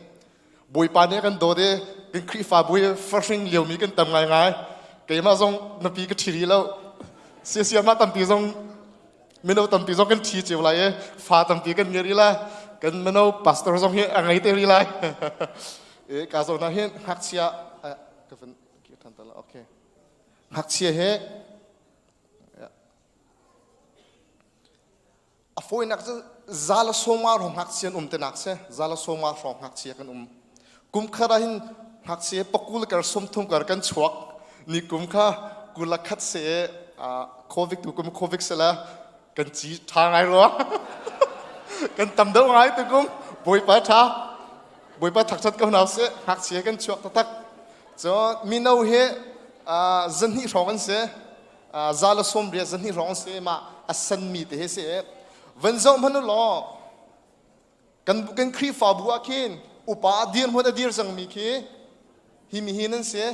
Bawipa nih kan dawt i kan Khrihfabu hi fahring lio mi kan tam ngai ngai keimah zong nupi ka ṭhi rih lo sia mah tampi zong mino tampi zong kan ṭhi cio lai i fa tampi kan ngei rih lai kan mino pastor zong hi a ngei te rih lai e ka zawn ah hin ngakchia. Ka van kir than ta la. Okay. Ngakchia he a fawinak cu zala sawma hrawng ngakchia an um tinak si. Zala sawma hrawng ngakchia kan um. Kum khat ah hin ngakchia pakul kar 30 kar kan chuak. Ni kum kha kula khat se covid tu kum covid se la kan ci tha ngai rua. Kan tam deuh ngai tu kum Bawipa tha. Bawipa thakṭhat ko hna seh. Ngakchia kan chuak taktak. Cun mino hi zahnih hrawng an si. Za le 80 zahnih hrawng an si. Mah a sanmi te hi si. Van zoh hmanh u law kan kan Khrihfabu ah khin upa a dir hmun a dir cangmi khi hi mi hi nan si.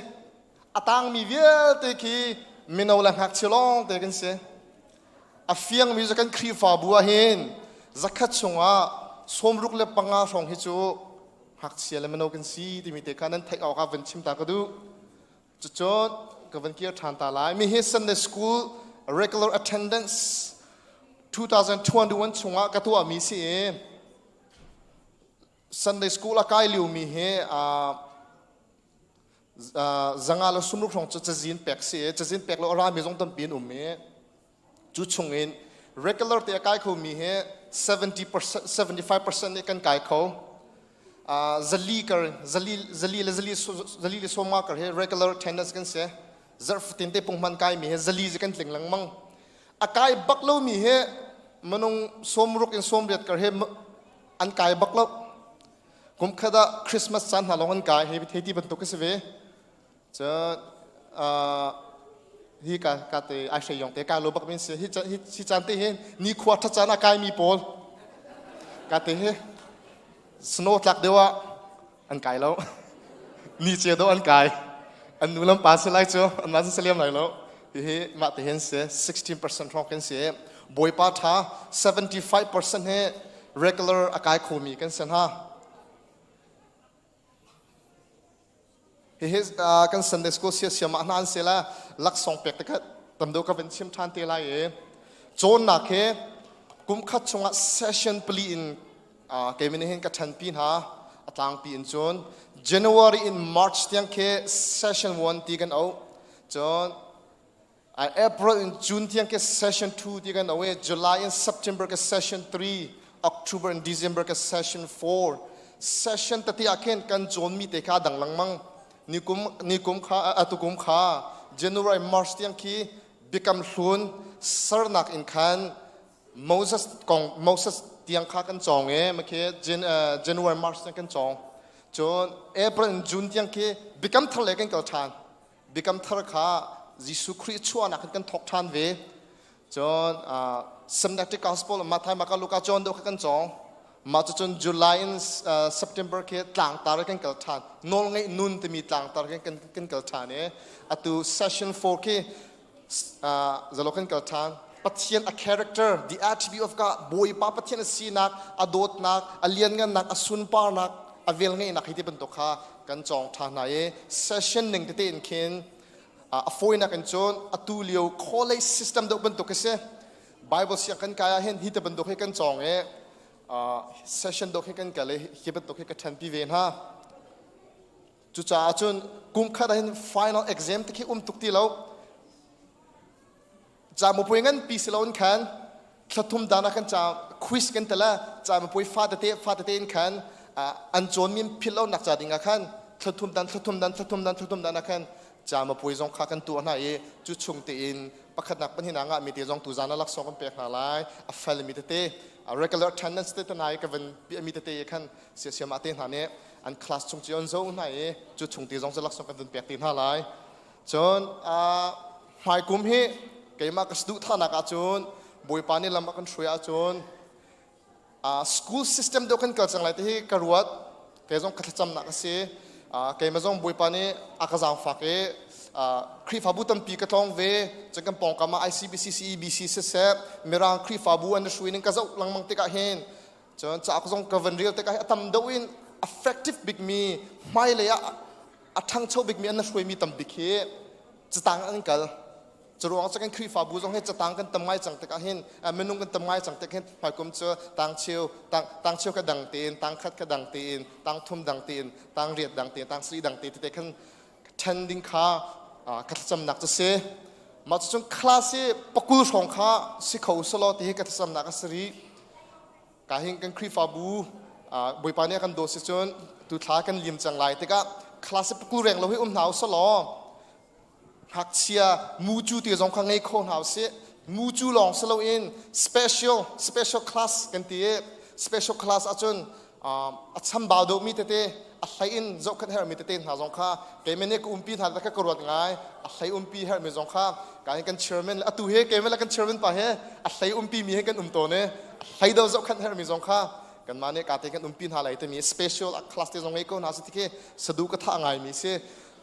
A tangmi vialte khi mino le ngakchia lawng te kan si. A fiangmi cu kan Khrihfabu ah hin zakhat chungah 65 hrawng hi cu ngakchia le mino kan si timi te kha nan theih awk ah van chim ta ka duh. Cucun ka van kir ṭhan ta lai. Mi hi Sunday School regular attendance 2021 chungah ka tuahmi si i Sunday School a kai liomi hi zanga le sumruk hrawng cu cazin pek si i cazin pek lo a rami zong tampi an um i cu chungin regular te a kai khomi hi 70% 75% nih kan kai kho. Zali kar zali zali le zali zali le sawma kar hi regular attendance kan si. Zarh fatin te punghman kai mi hi zali kan tling lengmang. A kai bak lo mi hi minung 60 in 80 kar hi an kai bak lo. Kum khat ah Christmas caan hna lawng an kai hi thei ti bantuk a si ve. Cun hi ka ka te ai hrei yong te ka lo bak min si hi hi caan te hin ni khua tha caan a kai mi pawl ka te hi snow tlak deuh ah an kai lo. Ni cia deuh an kai. An nu lam pa si lai cu an ma si liam lai lo. Hihi mah te hin si 16% hrawng kan si. Bawipa tha 75% he regular a kai khomi kan si hna. Hihi kan Sunday school sia siam ah hna an si la laksawng pek te kha tam deuh ka van chim than te lai i cawnnak he kum khat chungah session pali in kei min hin ka ṭhanpi hna a tlangpi in cun January in March tiang khi session 1 ti kan auh cun April in June tiang ke session 2 ti kan auh i July in September ke session 3 October in December ke session 4 session tete ah khin kan cawnmi te kha dang lengmang nikum nikum kha atukum kha January March tiang khi biakam hlun sernak in khan Moses kong Moses tiang kha kan cawng i makhi January March tiang kan cawng cun April in June tiang khi biakam thar le kan kal ṭhan Biakam thar kha Jesuh Khrih chuahnak in kan thawk ṭhan ve. Cun Synoptic Gospel Matthai, Marka, Luka, John deuh kha kan cawng. Mah cucun July in September khi tlangtar kan kal ṭhan. Nawlngaih nun timi tlangtar khi kan, kan kal ṭhan i atu session 4 khi zalo kan kal ṭhan. Pathian a character, the attribute of God, Bawipa Pathian a sinak, a dawtnak, a lianngannak, a sunparnak, a velngeihnak hi ti bantuk kha kan cawng ṭha hna i session ning tete in khin a fawinak in cun atu lio college system deuh bantuk a si. Bible siang kan kai ah hin hi te bantuk hi kan cawng i session deuh hi kan kal i hi bantuk hi ka ṭhenpi ve hna. Cucaah cun kum khat ah hin final exam te khi um tuk ti lo. Camupuai nganpi si loin khan thlathum dan ah khan ca quiz kan tel ah camupuai fa tete fa tete in khan an cawnmi philh lonak ca ding ah khan thlathum dan thlathum dan thlathum dan thlathum dan ah khan camupuai zong kha kan tuah hna i cu chung tein pakhatnak pahnihnak ngah mi te zong tuzan ah laksawng kan pek hna lai a fel mi tete regular attendance te tanai ka van piah mi tete khan siasiam ah te hna nih an class chung ci on zo hna i cu chung te zong cu laksawng kan vun pek te hna lai Cun hmaikum hi keimah ka saduhthahnak ahcun Bawipa nih lam a kan hruai ahcun school system deuh kan kal cang lai ti hi ka ruat. Kei zong ka thlacamnak a si. Keimah zong Bawipa nih a ka zaangfak i Khrihfabu tampi ka tlawng ve. Cun kan pawngkam ah ICBC, CEBC siseh Mirang Khrihfabu an i hruai ning ka zoh lengmang tikah hin cun cauk zong ka van rel tikah a tam deuh in effective bikmi hmailei ah a ṭhangcho bikmi an na hruaimi tam bik hi catang an kal. Curuang cu kan Khrihfabu zong hi catang kan tam ngai cang tikah hin minung kan tam ngai cang tik hin hmaikum cu tang cheu tang tang cheu kha dang tein tang khat kha dang tein tang thum dang tein tang riat dang tein tang sri dang te tete khan. Ṭhen ding kha ka thlacamnak cu si. Mah cucun class hi pakul hrawng kha si kho selaw ti hi ka thlacamnak a si rih. Ka hin kan Khrihfabu Bawipa nih a kan dawt si cun tu thla kan lim cang lai tikah class hi pakul reng lo hi um hna u selaw ngakchia mucu ti zong kha ngei kho hna usih. Mucu lawng si loin special special class kan ti i special class ahcun a chambau deuhmi tete a hlei in zohkhenh herhmi tete hna zong kha keimah nih ka umpi hna kha ka ruat ngai. A hlei umpi herhmi zong kha ka kan chairman atu he keimah le kan chairman pa he a hlei umpi mi he kan um tawn i a hlei deuh zohkhenh herhmi zong kha kanmah nih ka te kan umpi hna lai timi special class te zong ngei ko hna si tikhi sadu ka thah ngaimi si.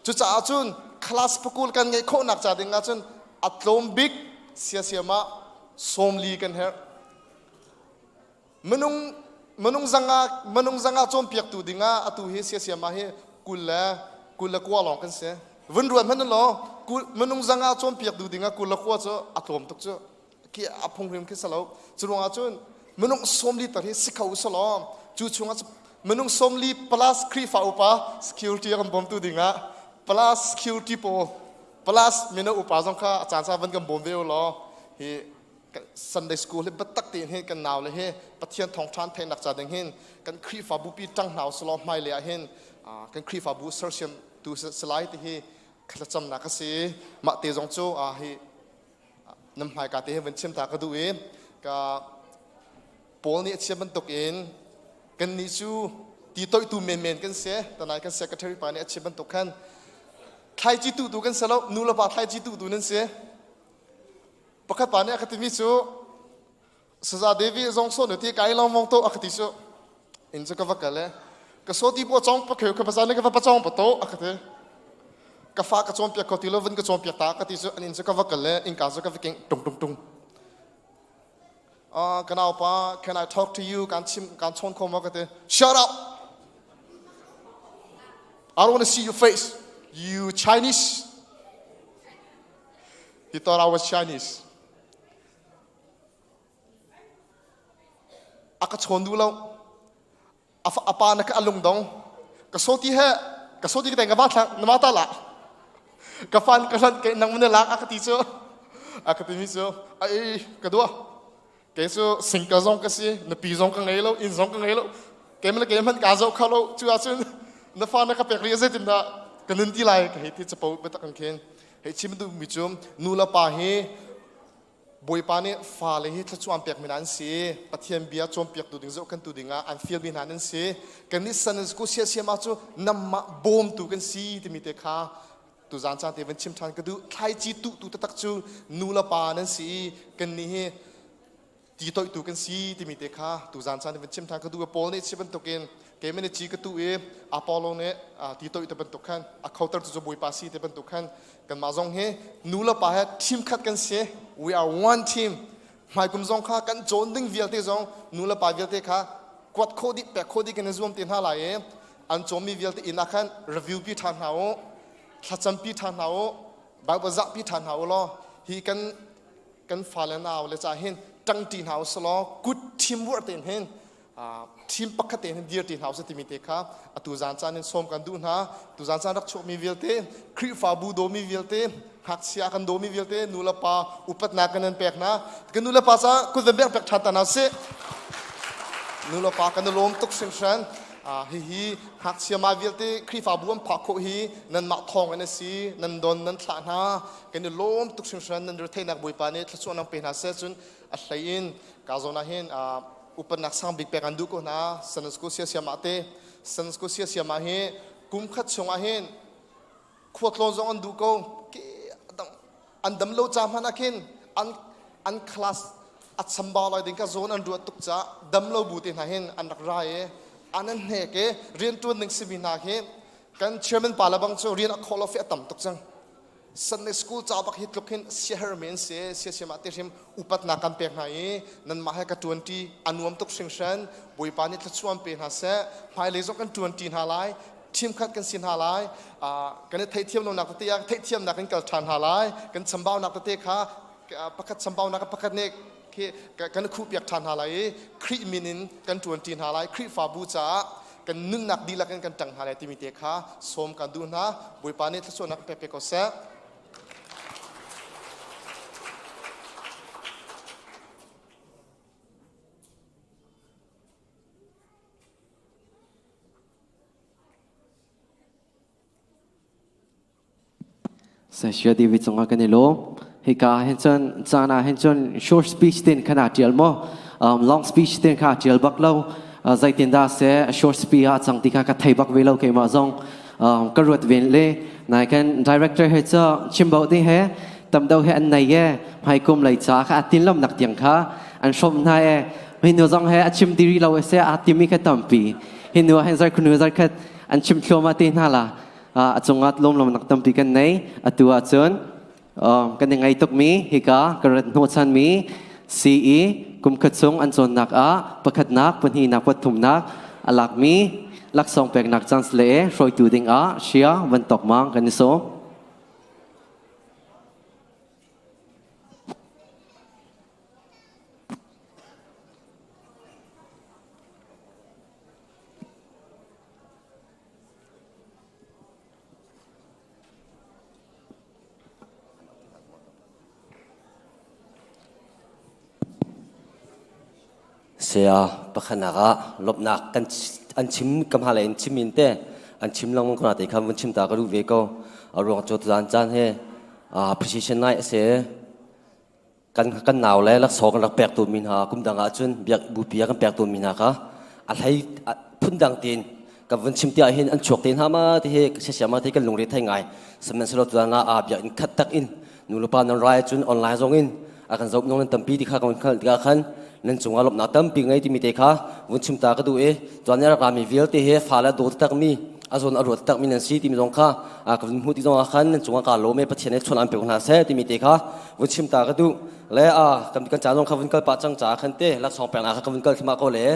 Cucaah cun class pakul kan ngeih khawhnak ca ding ahcun a tlawm bik siasiam ah 40 kan herh. Minung minung zanga minung zanga cawnpiaktu dingah atu hi siasiam ah hi 20 le 29 lawng kan si. Vun ruat hmanh law minung zanga cawnpiaktu dingah 29 cu a tlawm tuk cu. Khi a phung hrim khi salo. Cu ruangah cun minung 40 tar hi si kho usalaw cu chungah minung 40 plus Khrihfa upa security kan bawmtu dingah plus security pawl plus mino upa zong kha a caan caan van kan bawm ve u law hi Sunday school hi biatak tein hin kan nau le hi Pathian thawngṭhan theihnak ca ding hin kan Khrihfabu pi ṭang hna usulaw hmailei ah hin kan Khrihfabu sersiam tu si lai ti hi thlacamnak a si. Mah te zong cu hi nan hmaika te hi van chim ta ka duh i ka Paul nih a chim bantuk in kannih cu ti toihtu menmen kan si. Tanai kan secretary pa nih a chim bantuk khan thlaici tuhtu kan si lo, nu le pa thlaici tuhtu nan si. Pakhat pa nih a ka timi cu Saza Devi zong so nu ti kai long mong to a ka ti cu in cu ka va kal e ka so ti po chong pa kheu ka pa ne ka va pa chong pa to a ka ti. Ka fa ka cawnpiak ko ti lo vun ka cawnpiak ta ka ti cu an in cu ka va kal e innka cu ka va keng tung tung tung. Ka nau pa, can I talk to you? Kan chim kan chawn kho ma ka ti. Shut up, I don't want to see your face, you Chinese. He thought I was Chinese. A ka chawn duh lo. A pa na ka a lungdong. Ka sawti he ka sawti ka teng ka va thlang na ma ta la. Ka fan ka hlan ke nang mun lak a ka ti cu. A ka ti mi cu ai ka dua. Kei cu single zong ka si, na pi zong ka ngei lo, inn zong ka ngei lo. Keimah le keimah hmanh kaa zoh kho lo. Cu ahcun na fa na ka pek rih zeitindah ka nun ti lai ka hei ti capo biatak kan khin. Hei chim duhmi cu nu le pa hi Bawipa nih fale hi thluachuah an pekmi hna an si. Pathian bia cawnpiaktu ding zohkhentu dingah an fialmi hna nan si. Kannih san ku siasiam ah cu namah bawmtu kan si timi te kha tuzaan caan te van chim ṭhan ka duh. Thlaici tuhtu taktak cu nu le pa nan si i kannih hi ti toihtu kan si timi te kha tuzaan caan van chim ṭhan ka duh. Paul nih si bantukin keimah nih ci ka tuh i Apollo nih ti toih te bantuk khan a khoter cu Bawipa si te bantuk khan kanmah zong hi nu le pa he team khat kan si. We are one team. Hmaikum zong kha kan cawn ding vialte zong nu le pa vialte kha kuat khawh dih pek khawh dih kan i zuam te hna lai i an cawmmi vialte inn ah khan review pi ṭhan hna u, thlacam pi ṭhan hna u, Bible zah pi ṭhan hna u law hi kan kan fale nau le ca hin ṭangṭi hna u law kut teamwork tein hin team pakhat tein hin dirṭi hna usih timi te kha atu zan caan in sawm kan duh hna. Tu zan caan rak chuakmi vialte, Khrihfabu dawmi vialte, ngakchia kan dawmi vialte, nu le pa upatnak kan nan pek hna. Kan nu le pa ca kut van pek ṭhan ta hna sih. Nu le pa kan i lawm tuk hringhran. Hihi ngakchia mah vialte Khrihfabu an phak khawh hi nanmah thawng in a si. Nan don nan thlah hna. Kan i lawm tuk hringhran. Nan retheihnak Bawipa nih thluachuah nang pe hna seh. Cun a hlei in ka zawn ah hin upatnak sang bik pek an duh ko hna. San Scotia siamah te San Scotia siamah hi kum khat chungah hin khuatlawn zong an duh ko. An dam lo ca hmanh ah khin an an class a chambau lai ding ka zawn an ruat tuk ca dam lo bu te hna hin an rak ra i an an hnek i riantuan ding simi hna khi kan chairman pa le bang cu rian a khawh lo fe a tam tuk cang. Sunday school ca bak hi tluk hin siaherh men si siasiam ah te hrim upatnak kan pek hna i nanmah he ka ṭuanṭi a nuam tuk hringhran. Bawipa nih thluachuah pe hna seh. Hmailei zong kan ṭuanṭi hna lai, team khat kan si hna lai, kan i theihthiam lonak tete ah theihthiamnak in kal ṭhan hna lai, kan chambaunak tete kha pakhat chambaunak pakhat nih khi kan khuh piak ṭhan hna lai i Khrih min in kan ṭuanṭi hna lai. Khrihfabu caah. kan nunnak dihlak in kan ṭang hna lai timi te kha sawm kan duh hna. Bawipa nih thluachuahnak pe pe ko seh. Saya David cungah kan i lawm. Hika hin cun caan ah hin cun short speech tin khan aa tial maw? Um, long speech tin kha aa tial bak lo. Uh, zeitin dah se short speech ah cang ti kha ka thei bak ve lo keimah zong. Um, ka ruat ven le nai kan director he cu chimbo ding he tam do he an nei e hmaikum lei ca kha a tin lom nak tiang kha an hrom hna e hinu zong he a chim diri lo se a timi kha tampi hinu ah hin zar khunu zar khat an chim thluama te hna la a cungah lawmlawmnak tampi kan nei atu ahcun kan i ngai tukmi hika ka rat hnawhchanmi CE kumkhat chung an cawnnak ah pakhatnak pahnihnak pathumnak a lakmi laksawng peknak chance le hruaitu ding ah Shia Van Tok Mang kan i sawm. Saya pakhatnak ah lawmhnak kan an chim ka hmalei in chim in te an chim lengmang ko na te kha vun chim ta ka duh ve ko a ruang cu tuzan caan he precision night a si Kan kan nau le laksawng kan rak pek tawnmi hna kum dang ahcun biak bupi ah kan pek tawnmi hna kha a hlei phundang tein kan vun chim tiah hin an chuak te hna ma ti hi siasiam ma ti kan lungre thei ngai. Sihmanhsehlaw tutan ah aa biakinn khat tak in nu le pa nan rai cun online zong in a kan zoh nan tampi ti kha kan hngalh tikah khan nan cungah lawmhnak tampi ngei timi te kha vun chim ta ka duh i tuan i a rak rami vialte hi fale a daw takmi a zawn a ruat takmi nan si timi zong kha ka vun hmuh ti zong ah khan nan cungah kaa lawm i Pathian nih chawn an pe hna seh timi te kha vun chim ta ka duh le a kan kan ca zong kha vun kal pah cang ca khan te laksawng pek nak kha vun kal thima ko le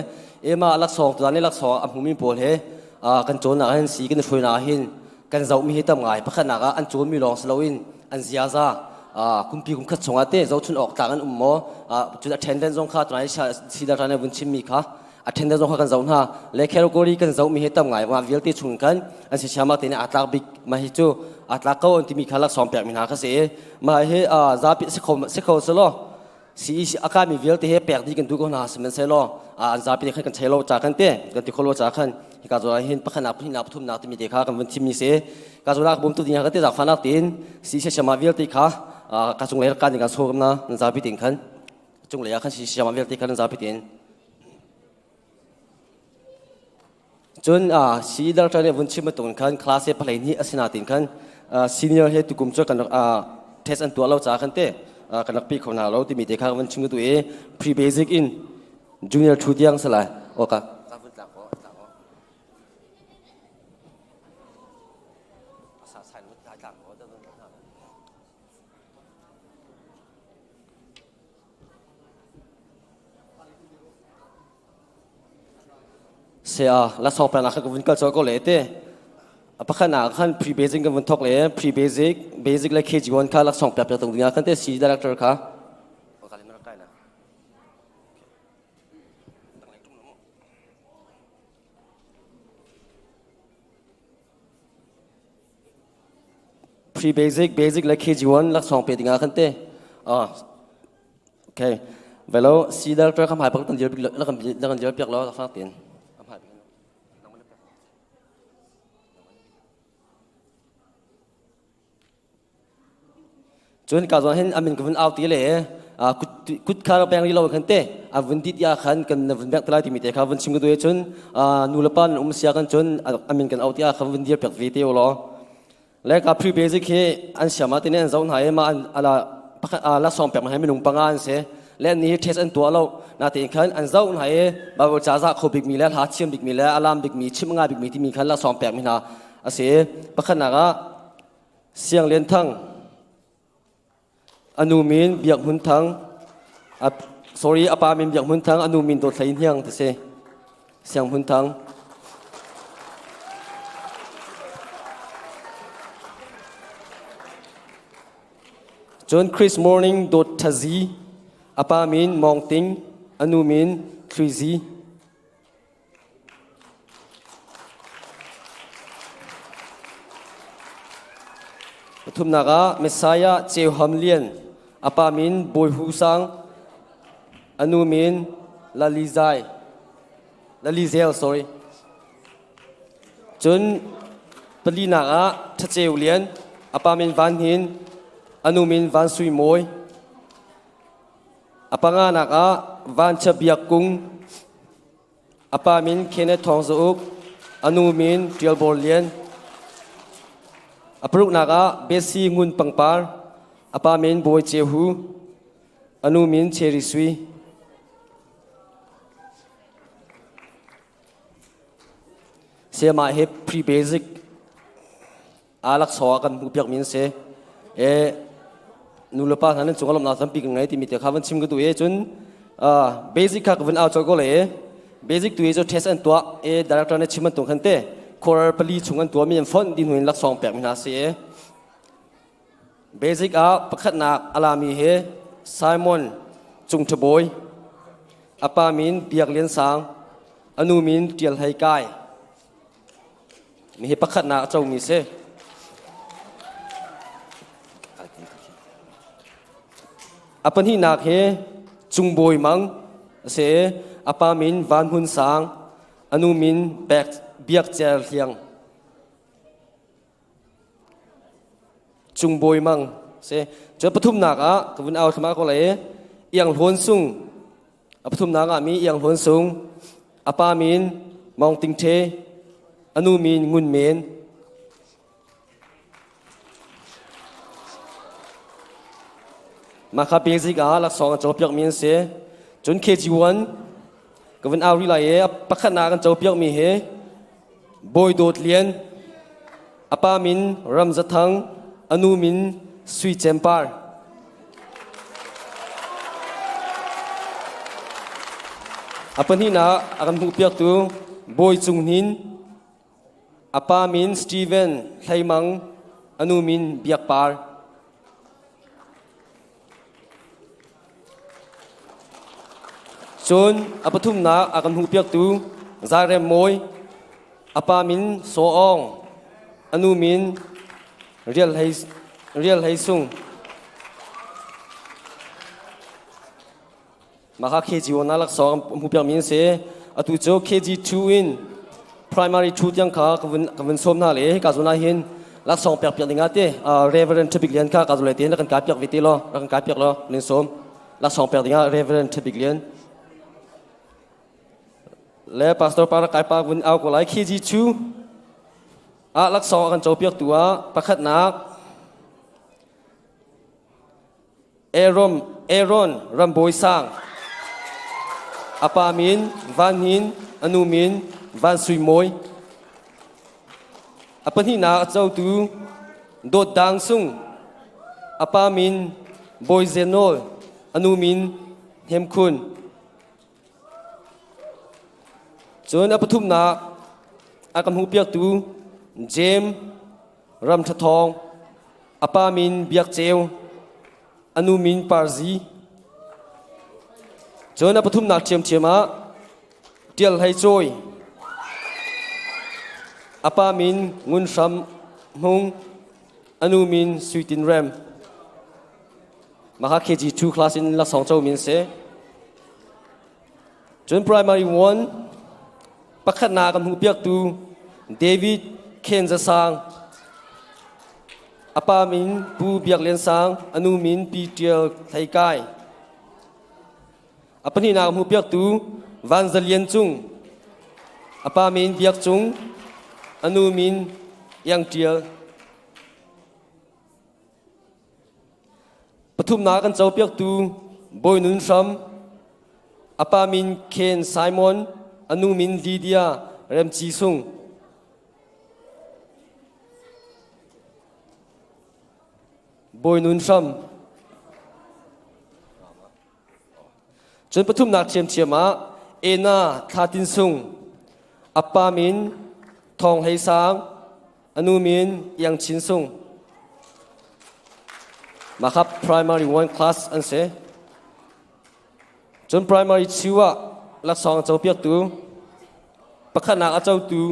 ema laksawng tuan i laksawng a hmumi pawl he kan cawnnak hin si kan hruainak hin kan zohmi hi tam ngai pakhatnak ah an cawnmi lawng si loin an ziaza kumpi kum khat chungah te zohchun awk tlak an um maw cun attendance zong kha tunai sidar ran vun chimmi kha attendance zong kha kan zoh hna le category kan zohmi hi tam ngai ma vialte chung kan an si siama te nih aa tlak bik ma hi cu aa tlak ko an timi kha laksawng pek mi hna kha si ma hi zapi si kho si kho selaw CEC a kaimi vialte he pek dih kan duh ko hna sihmanhsehlaw an zapi khan kan chei lo ca kan te kan ti kholo ca khan hika zawn ah hin pakhatnak pahnihnak pathumnak timi te kha kan vun thimmi si ka zawn ah bawmtu ding kan te zaangfahnak tein CEC siama vialte kha ka cunglei kan kan sawm na nan zapi tein khan cunglei ah khan CEC siama vialte khan nan zapi tein Cun CE director nih vun chim bantukin khan class he pahleihnih hnih a si nain khan senior he tukum cu kan rak test an tuah lo caah khan te kan rak pi kho hna lo timi te kha vun chim ka duh i pre basic in junior 2 tiang si lai. Okay. Saya laksawng pek nak kha ka vun kal colh ko le te. A pakhat nak khan pre basic kan vun thok le pre basic basic le KG1 kha laksawng pek piak tung ding ah khan te C director kha. Pre basic basic le KG1 laksawng pe ding ah khan te. Ah Okay. Velo si director kam hai pak tan dir la kan la kan dir piak lo fak tin. Cun ka zong hin amin ka vun au ti le kut kha peng ri lo khan te a vun dit ya khan kan vun bek telai timi te kha vun chim ka du cun nu le pa um sia kan cun amin kan au ti a kha vun dir pek ve te lo Le ka pre basic hi an siam ah tini an zoh hna i mah an ala pakhat laksawng pek hi minung panga an si. Le ni hi test an tuah lo. Natein khan an zoh hna i Bible ca zah kho bikmi le hla thiam bikmi le alam bikmi chim ngai bikmi timi khan laksawng pek mi hna a si. Pakhatnak ah Siang Lian Thang Anu min Biak Hmun Thang sorry a pa min Biak Hmun Thang anu min Dawt Hlei Hniang ti si. Siang Hmun Thang. Cun Chris Morning Dawt Thazi a pa min Mawng Ting anu min Thluizi. Pathumnak ah Messiah Ceu Ham Lian, a pa min Bawi Hu Sang, a nu min Lalizai, Lalizel sorry. Cun palinak ah Ṭhaceu Lian, a pa min Van Hnin, a nu min Van Sui Mawi. A panganak ah Van Chia Biak Kung, A pa min Kenneth Thawng Za Uk, a nu min Ṭial Bor Lian. A paruknak ah Betsy Ngun Pangpar, a pa min Bawi Ceu Hu, a nu min Cherry Sui. Sayamah hi pre-basic aa laksawng ah kan hmuhpiak mi an si. E nu le pa hna nan cung ah lawmhnak tampi kan ngei timi te kha van chim ka duh i cun basic kha ka vun au colh ko le basic tu hi cu test an tuah i director nih chim an tung khan te quarter pali chung an tuah mi an fonh dih hnu in laksawng pek mi hna si i basic ah pakhatnak a lami hi Simon Cung Ṭha Bawi a pa min Biak Lian Sang a nu min Ṭial Hlei Kai Mi hi pakhatnak a comi si. A pahnihnak hi Cungbawi Mang a si i a pa min Van Hmun Sang, a nu min Biak Cer Hliang. Cungbawi Mang si. Cun pathumnak ah ka vun au thluahmah ko lai i Iang Hlawn Sung A pathumnak ah mi Iang Hlawn Sung, a pa min Maung Ting Ṭhe, a nu min Ngun Men. Mah kha basic ah laksawng an copiak mi an si. Cun KG1 ka vun au rih lai i pakhatnak an copiak mi hi Bawi Dawt Lian, a pa min Ram Za Thang, a nu min Sui Cem Par. A pahnihnak a kan hmuhpiaktu Bawi Cung Hnin, a pa min Steven Hlei Mang, a nu min Biak Par. Cun a pathumnak a kan hmuhpiaktu Zairem Mawi, a pa min Saw Aung, a nu min Rial Hlei, Rial Hlei Sung. Mah kha KG1 ah laksawng an hmuhpiakmi an si. Atu cu KG2 in primary 2 tiang kha ka vun ka vun sawm hna le hika zawn ah hin laksawng pek piak ding ah te Reverend Ṭhabik Lian kha ka zulai te rak kan kai piak ve te law rak kan kai piak law nin sawm laksawng pek ding ah Reverend Ṭhabik Lian le Pastor pa rak kai pa vun au ko lai KG2 ah laksawng a kan co piak tu ah pakhatnak Aaron, Aaron rambawi sang. A pa min Van Hnin, a nu min Van Sui Mawi. A pahnihnak a cotu Dawt Dang Sung. A pa min Bawi Zenol, a nu min Hnem Khun. Cun a pathumnak a kan hmuhpiaktu Jeim Ram Ṭha Thawng, a pa min Biak Ceu, a nu min Parzi. Cun a pathumnak ṭhiamṭhiam ah Ṭial Hlei Cawi, a pa min Ngun Hram Hmung, a nu min Sui Tin Rem. Mah kha KG2 class in laksawng co mi an si. Cun primary 1 pakhatnak kan hmuhpiaktu David Khen Za Sang, a pa min Pu Biak Lian Sang, a nu min Pi Ṭial Hlei Kai. A pahnihnak hmuhpiaktu Van Za Lian Cung, a pa min Biak Cung, a nu min Iang Ṭial. Pathumnak kan copiaktu Bawi Nun Hram, a pa min Ken Simon, a nu min Lydia Remci Sung. Bawi Nun Hram. Cun pathumnak ṭhiamṭhiam ah Ena Thla Tin Sung, a pa min Thawng Hlei Sang, a nu min Iang Chin Sung. Mah kha primary one class an si. Cun primary two ah laksawng a copiaktu pakhatnak a cotu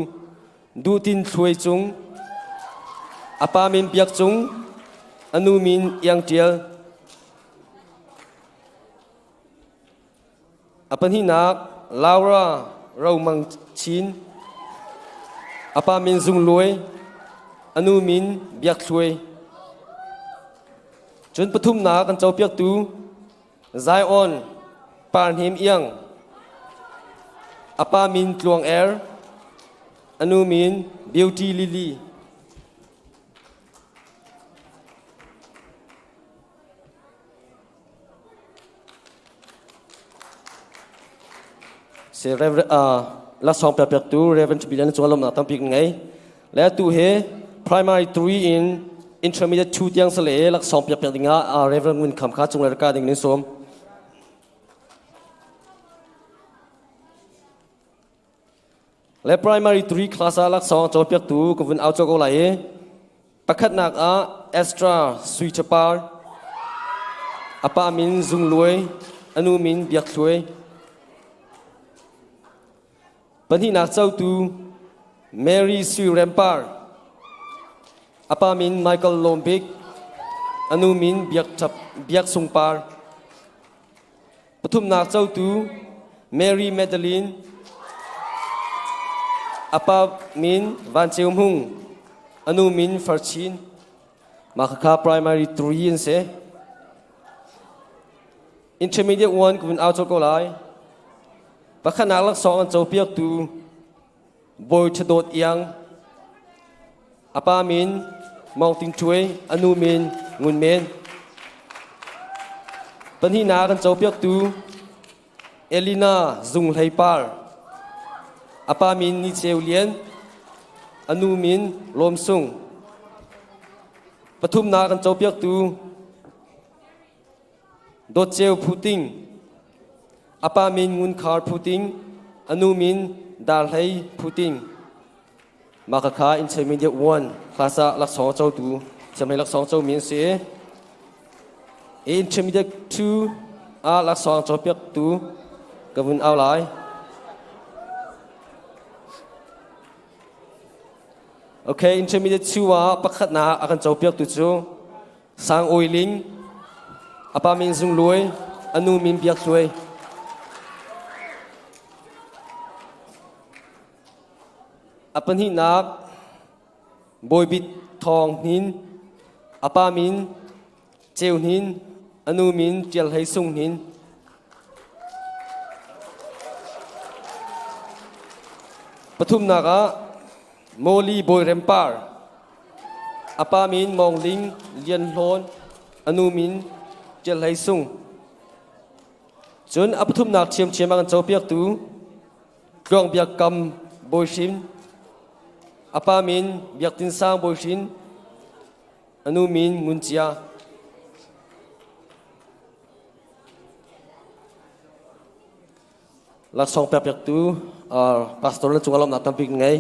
Duh Tin Thluai Cung, a pa min Biak Cung, Anu min Iang Tial. A pahnihnak Laura Ro Mang Chin. A pa min Zung Luai. A nu min Biak Thluai. Cun pathumnak kan copiaktu Zion Par Hnem Iang. A pa min Tluang Er. A nu min Beauty Lily. Si Reverend uh, lasawng pekpiaktu Reverend Billion cung lawmnak tampi kan ngei. Le tu hi primary 3 in intermediate 2 tiang sale laksawng pekpiak dingah uh, Reverend Ngun Kham kha cung le ka ding nin sawm. Le primary 3 class ah laksawng cawnpiaktu ka vun au cawk ko lai i pakhatnak ah Astra Sui Chapar a pa min Zung Luai a nu min Biak Thluai pahnihnak cotu Mary Sui Rempar a pa min Michael Lawm Bik a nu min Biak Ṭap Biak Sung Par Pathumnak cotu Mary Magdalene, a pa min Van Ceu Hmung, a nu min Far Chin. Mah khakha primary 3 an si. Intermediate 1 kun au ko lai. Pakhatnak laksawng an copiaktu Bawi Ṭhadawt Iang, a pa min Mawng Ting Ṭuai, a nu min Ngun Men. Pahnihnak kan copiaktu Elina Zung Hlei Par, a pa min Ni Ceu Lian, a nu min Lawm Sung. Pathumnak kan copiaktu Dawt Ceu Phu Ting, a pa min Ngun Khar Phu Ting, a nu min Dar Hlei Phu Ting. Mah khakha intermediate 1 class ah laksawng a cotu sianghlei laksawng comi an si. Intermediate 2 ah laksawng cawnpiaktu ka vun au lai. Okay, intermediate 2 ah pakhatnak a kan copiaktu cu Sang Awi Ling, a pa min Zung Luai, a nu min Biak Hluai. A pahnihnak Bawibit Thawng Hnin, a pa min Ceu Hnin, a nu min Ṭial Hlei Sung Hnin. Pathumnak ah Mawli Bawi Rem Par, a pa min Mawng Ling Lian Hlawn, a nu min Ṭial Hlei Sung. Cun a pathumnak ṭhiamṭhiam a kan copiaktu Tluang Biak Kam Bawi Hrin, a pa min Biak Tin Sang Bawi Hrin, a nu min Ngun Cia. Laksawng pekpiaktu uh, pastor na cungah lawmhnak tampi kan ngei.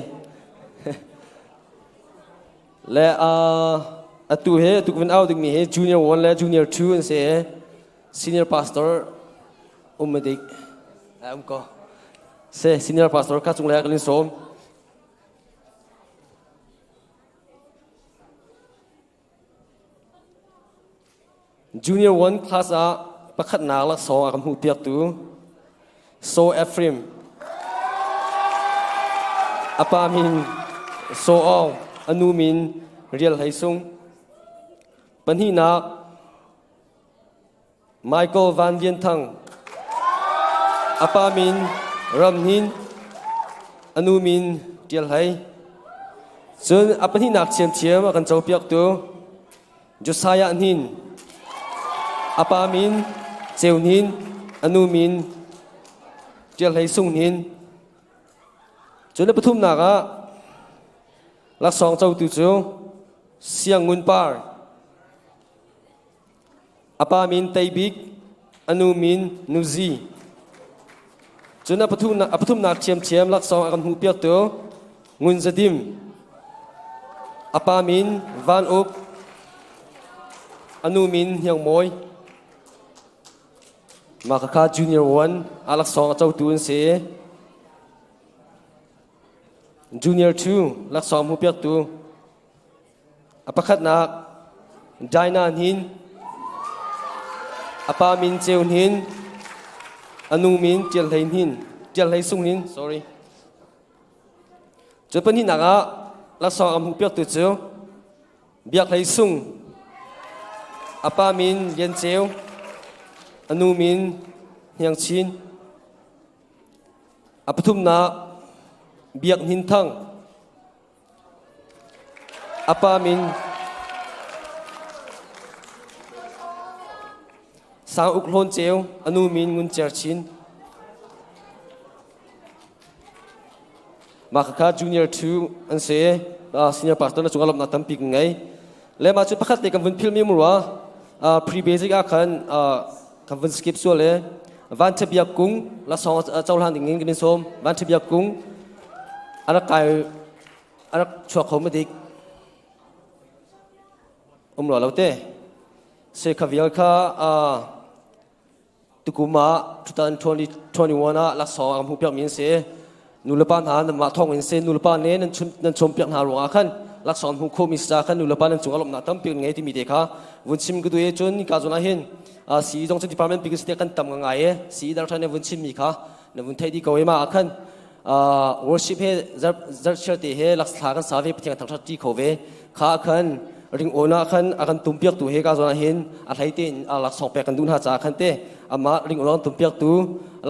le uh, atu he atu kan au dingmi hi junior 1 le junior 2 an si senior pastor umadik um ko se senior pastor kha cung le kan in sawm Junior 1 class ah pakhatnak laksawng a kan hmuhpiaktu So Ephraim. A pa min So Aung, a nu min Rial Hlei Sung. Pahnihnak Michael Van Lian Thang. A pa min Ram Hnin, a nu min Ṭial Hlei. Cun a pahnihnak thiamthiam a kan copiaktu Josiah Hnin. A pa min Ceu Hnin, a nu min Ṭial Hlei Sung Hnin. Cun a pathumnak ah laksawng cotu cu Siang Ngun Par. A pa min Tei Bik, a nu min Nu Zi. Cun a pathumnak ṭhiamṭhiam laksawng a kan hmuhpiaktu Ngun Za Dim. A pa min Van Uk, a nu min Hniang Mawi. Mah khakha Junior 1 a laksawng a cotu an si. Junior 2 laksawng hmuhpiaktu A pakhatnak. Dinah Hnin, a pa min Ceu Hnin, a nu min Ṭial Hlei Hnin, Ṭial Hlei Sung Hnin, sorry. Cu pahnihnak ah laksawng a hmuhpiaktu cu Biak Hlei Sung, a pa min Lian Ceu, a nu min Hniang Chin. A pathumnak Biak Hnin Thang, A pa min Sang Uk Hlawn Ceu, a nu min Ngun Cer Chin. Mah khakha junior 2 an si. Uh, senior pastor na cungah lawmhnak tampi kan ngei. Le mah cu pakhat te kan vun philmi murua uh, pre-basic ah khan uh, kan vun skip sual le Van Biak Kung lasawng cohlan ding in kan in sawm. Van Biak Kung a rak kai a rak chuak kho ma dik um lo lo te se kha vial kha tukum ah 2021 ah laksawng a hmuh piak mi an si nulepa hna nanmah thawng in se nulepa ne nan chun nan chom piak hna ruangah khan laksawng hmuh khawh mi sa khan nulepa nan cung a lawmhnak tampi kan ngei timi te kha vun chim ka duh e cun ka zawn ah hin si zong cu department pi kan kan tam ngai e si dar than vun chim mi kha na vun thei di ko e ma khan worship he zarhchiar te he lakthla kan sa ve pathian thangthat ti kho ve kha khan ring ona khan a kan tum piak tu he ka zona hin a hlei te in a laksawng pek kan duh hna ca khan te ama ring ona tum piak tu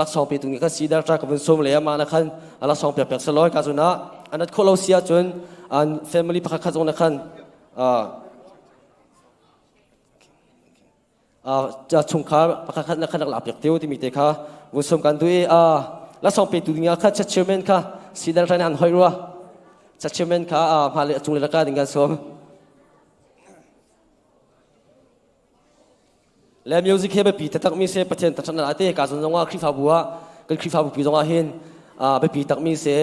laksawng pe tu ni kha si dar tra ka vun som le ama na khan a laksawng pek pek saloi ka zona anat kholo sia chun an family pakhat khat zong na khan chungkhar pakhat khat na khan rak piak teo timi te kha vun kan du i lasong pe tu ding kha cha chairman kha sidar than an hoi rua cha chairman kha hma le chung le laka ding kan som le music he pi tatak mi se pathian tathan na ate ka zon zonga khrifabu ah kan khrifabu pi zonga hin biapi tak mi se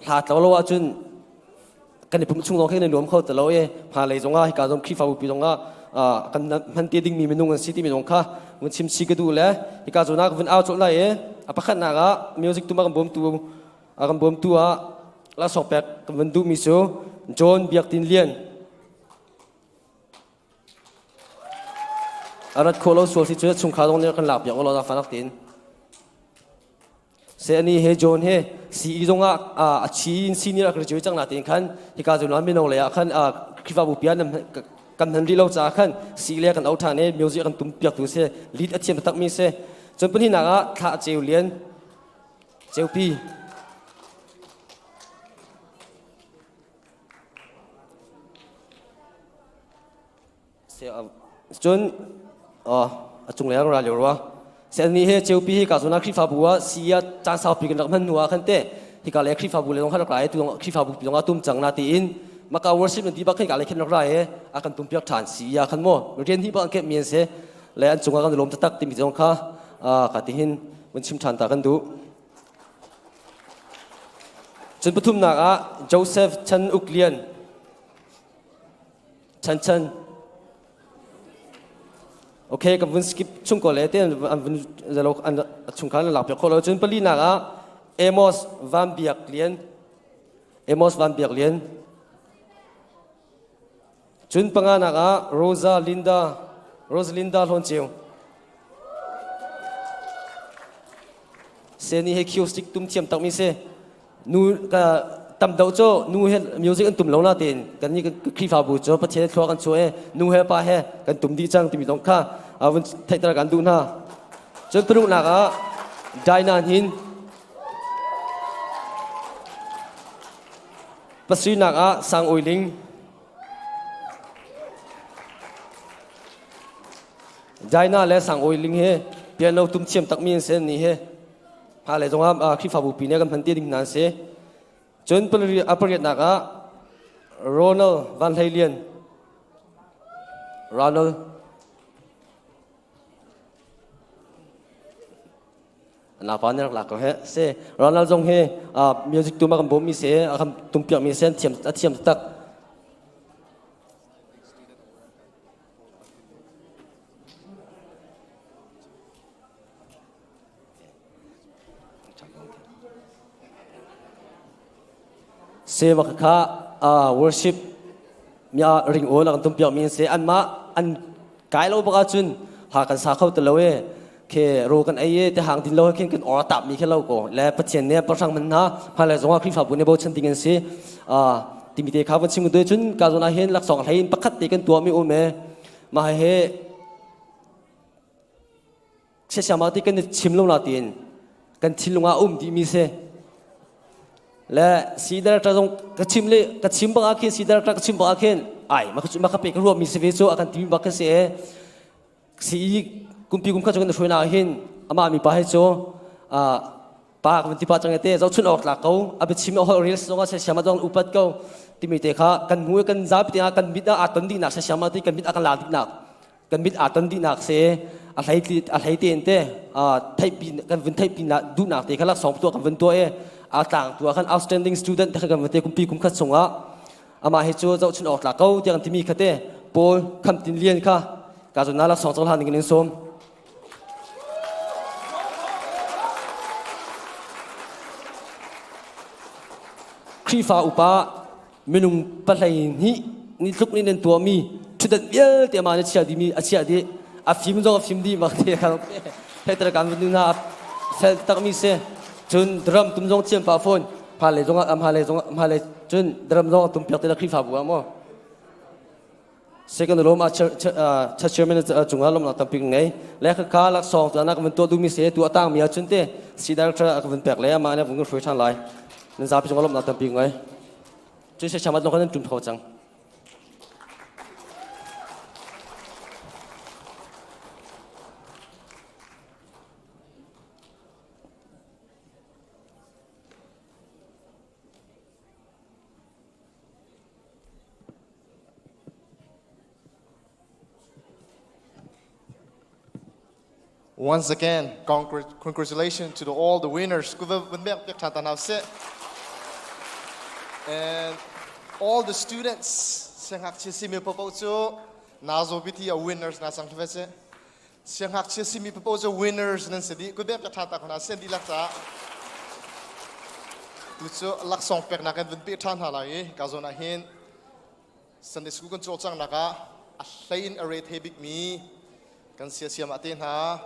hla tlo lo ah cun kan i pum chung zong khin nuam kho ti lo i hmailei zongah hika zong Khrihfabu pi zongah kan hman te dingmi minung an si timi zong kha vun chim chi ka duh le hika zawn ah ka vun au colh lai i a pakhatnak ah music tu ma kan bawmtu a kan bawmtu ah laksawng pek kan vun duhmi cu John Biak Tin Lian a rat khawh lo sual si cu chungkhar zong nih kan lak piak lo fanak tin Se ani he John he CE zong ah a chi in senior a graduate cang na tin khan hika zun ah mino le ah khan Khrihfabu pian kan han ri lo ca khan CE le kan au than e music kan tum piak tu se lead a thiam tak mi se cun pahnih nak ah thla ceu lian ceupi Cun a cunglei ah ral lio rua. Sian he ceupi hi ka zona Khrihfabu ah si ah caan saupi kan rak hman hnu ah khan te hika le Khrihfabu le zong khan rak rai tu Khrihfabu pi zong ah tum cang na tiin maka worship nan ti bak khan ka le khin rak rai e a kan tum piak than si ya khan mo rian hi bak ke mi an se le an cungah kan lawm taktak timi zong kha ka ti hin mun chim than ta kan duh cun pathumnak ah Joseph Chan Uk Lian Chan Chan Okay, kan vun skip chung ko le te an vun zalo an chung khan lak piak kho lo cun pali nak ah Amos Van Biak Lian Amos Van Biak Lian cun panga nak ah Rosa Linda Rosalinda Hlawn Ceu Seni he acoustic tum thiam tak mi se nu ka tam deuh cu nu he music an tum lo na tiin kan ni Khrihfabu cu Pathian thlua kan chuah i nu he pa he kan tum dih cang timi zong kha vun theihter kan duh hna. Cun paruknak ah Dinah Hnin pasarihnak ah Sang Oi Ling Dinah le Sang Oi Ling he piano tum thiam takmi an si ni he Hma lei zongah Khrihfabu pi nih kan hman ti ding hna an si. Cun a pariatnak ah Ronald Van Hlei Lian. Ronald Napa nih rak lak ko he se Ronald zong hi music tu ma kan bawm mi se a kan tumpiak mi se thiam a thiam tak Semak kha worship ring awl an tum piak mi an si anmah. an kai lo bak ahcun ha kan sa kho ti lo e khe ro kan ei e te hang din lo khin kan or tap mi khe lo ko le Pathian nih pahrang man hna hmailei zongah Khrihfabu nih bochan ding an si timi te kha van chim doi cun ka zawn ah hin laksawng hlei in pakhat te kan tuah mi um e mah he siasiama ti kan i chim lo na tiin kan thinlung ah um dih mi si le si director zong ka chim le ka chim bang ah khin si director ka chim bang ah khin ai ma ma ka pe ka ruah mi si ve cu a kan timi bak ka si e si i kumpi kum kha cu kan hruai na hin amah mi pa he cu pa kan ti pa chang te zo chun awk tlak ko a biachim a hol rel zong a siama zong upat ko timi te kha kan hmu kan zapi te kan mit a ton dih nak siama ti kan mit a kan la dih nak kan mit aa ton dihnak si a hlei a hlei tein te theihpi kan vun theihpi duhnak te kha laksawng tuah kan vun tuah i aa tlang tu ah khan outstanding student te kha kan vun te kumpi kum khat chungah amah hi cu zohchun awk tlak ko tiah kan timi kha te Paul Kham Tin Lian kha ka zun na laksawng cohlan ding in sawm. Khrihfa upa minung pahlei hnih ni tluk nih nan tuahmi ṭhutdan vialte amah nih chia dihmi a chiah dih a fim zong a fim dih mak te kha theiter kan vun hna sel takmi si cun drum tum zong thiam pah fawn hmalei zong ah hmalei zong hmalei cun drum zong tum piak te la Khrihfabu ah maw Second room ah church chairman cungah lawmnak tampi ka ngei. Le khakha laksawng tu anak vun tuah duhmi se tu atang mi ahcun te si director a ka vun pek le amah nih vun kan hruai ṭhan lai. Nan zapi cungah lawmnak tampi ka ngei. Cun se chamat lawng kan ṭum kho cang. Once again, congratulations to the, all the winners. And all the students, siangngakchia simi paoh cu nazo biti a winners na sang hlafe se. Siangngakchia simi paoh cu winners nan si dih. Kut bek tha ta khona sian dihlak ca. Tu cu laksawng peknak kan vun pe ṭhan hna lai i ka zawn ah hin Sunday school kan cawlcanghnak ah a hlei in a re thei bikmi kan siasiam ah te hna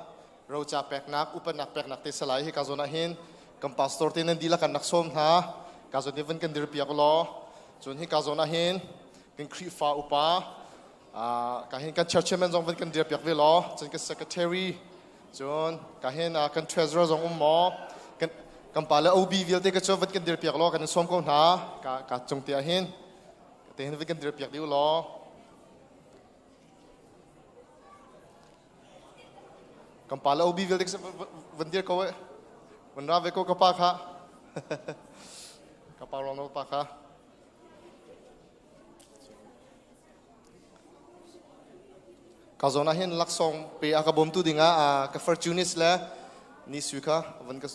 roca peknak upatnak peknak te salai hi ka zawn ah hin kan pastor te nan dihlak kan rak sawm hna ka zawn hi van kan dirpiak law cun hi ka zawn ah hin kan Khrihfa upa ka hin kan church chairman zong van kan dirpiak ve law cun kan secretary cun ka hin kan treasurer zong um maw kan kan pa le OB vialte ka cu van kan dirpiak law kan in sawm ko hna ka ka cung te ah hin te hin kan dirpiak dih law kan pa le OB vialte van dir ko eh van ra ve ko ka pa kha ka pa rong no pa kha ka zawn ah hin laksawng pe a ka bawmtu dingah ka fortunis le ni sui kha van ka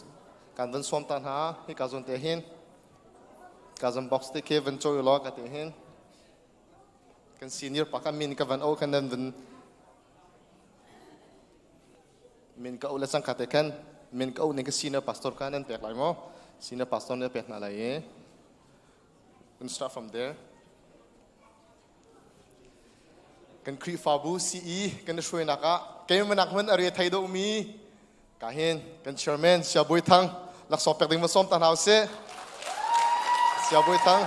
kan van sawm ta hna hi ka zawn te hin ka zan box te khi van cawi law ka te hin kan senior pa ka min ka van o kan nan van min ka o le cang ka te khan min ka o ning ka senior pastor ka nan pek lai maw senior pastor ne pek hna lai i can start from there kan Khrihfabu CE kan i hruainak ah keimanak hman a re thei deuhmi ka hin kan chairman Sia Bawi Thang laksawng pek ding va sawm ta hna usih Sia Bawi Thang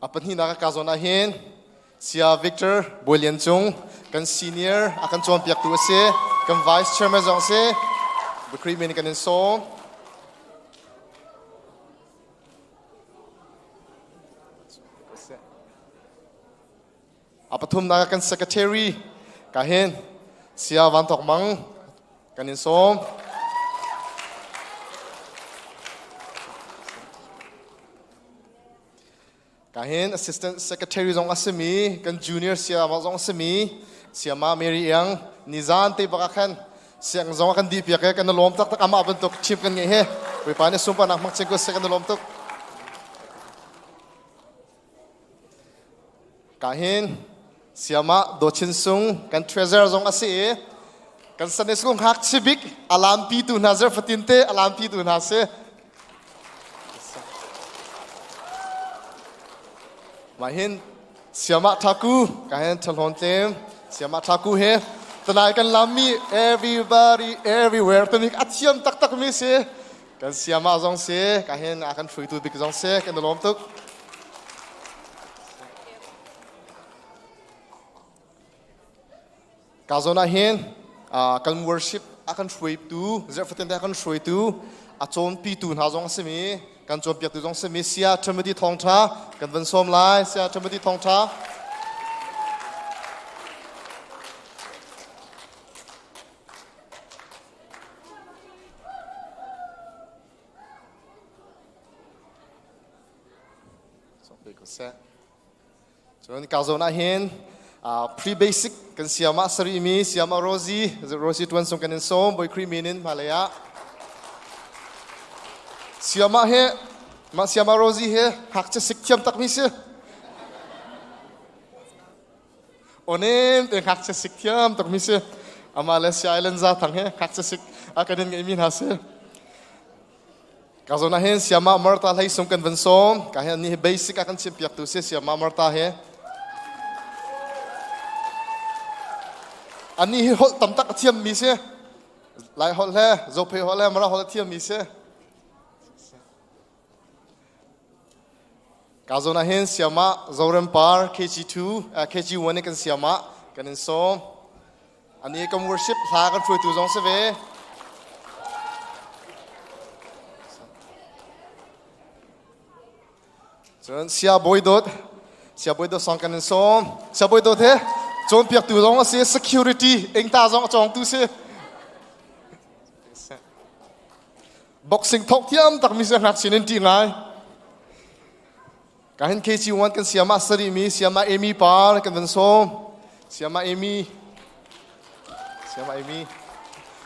A pahnihnak ka zawn ah hin Sia Victor Bawi Lian Cung kan senior a kan cawnpiaktu a si. Kan vice chairman zong a si. Biakri min kan in sawm. A pathumnak kan secretary ka hin Sia Van Thok Mang kan in sawm. Ka hin assistant secretary zong a simi kan junior siama zong a simi siama Mary Iang nizan te bak ah khan siang zong a kan dih piak e kan lawm tak tak amah bantuk chim kan ngei he Bawipa nih sunparnak hmang chin ko seh kan lawm tuk. Ka hin siama Do Chin Sung kan treasurer zong a si i kan Sunday school ngakchia bik alam pitu hna zer fatin te alam pitu hna si. Mah hin Siamah Thaku ka hen thalon tlem Siamah Thaku he tanai kan lammi everybody everywhere tami a thiam taktak mi si kan siamah zong si ka hen a kan hruaitu bik zong si kan i lawm tuk. Ka zawn ah hin kan worship a kan hruaitu zarhfatin te a kan hruaitu a cawnpitu hna zong a simi kan cawnpiaktu zong simi Sia Timothy Thawngṭha kan van sawm lai Sia Timothy Thawngṭha Cun ka zawn ah hin pre-basic kan siam ah sarimi siam ah Rosie Rosie tuan sung kan in sawm Bawi Khrih min in hmalei ah siam ah he mah siam ah Rosie he ngakchia sik thiam takmi si onem te ngakchia sik thiam takmi si amah le Sia Island za thang he ngakchia sik a kan in ngeimi hna si Ka zawn ah hin Siamah Martha hlei sung kan van sawm. Ka hin ni hi basic a kan chimpiak tu si Siamah Martha he. Ani hi holh tam tak a thiam mi si. Lai holh he, Zophei holh he, Mara holh a thiam mi si. Ka zawn ah hin Siamah Zorem Par KG2, KG1 in kan Siamah kan in sawm. Ani kan worship hla kan hruaitu zong si ve. Cun sia bawi dawt, sia bawi dawt song kan in sawm. Sia bawi dawt he cawnpiaktu zong a si, security engta zong a cawngtu si. Boxing thok thiam tak mi si ngakchia in ṭih ngai. Ka hin KC1 kan siamah sarimi siamah Amy par kan van sawm. Siamah Amy. Siamah Amy.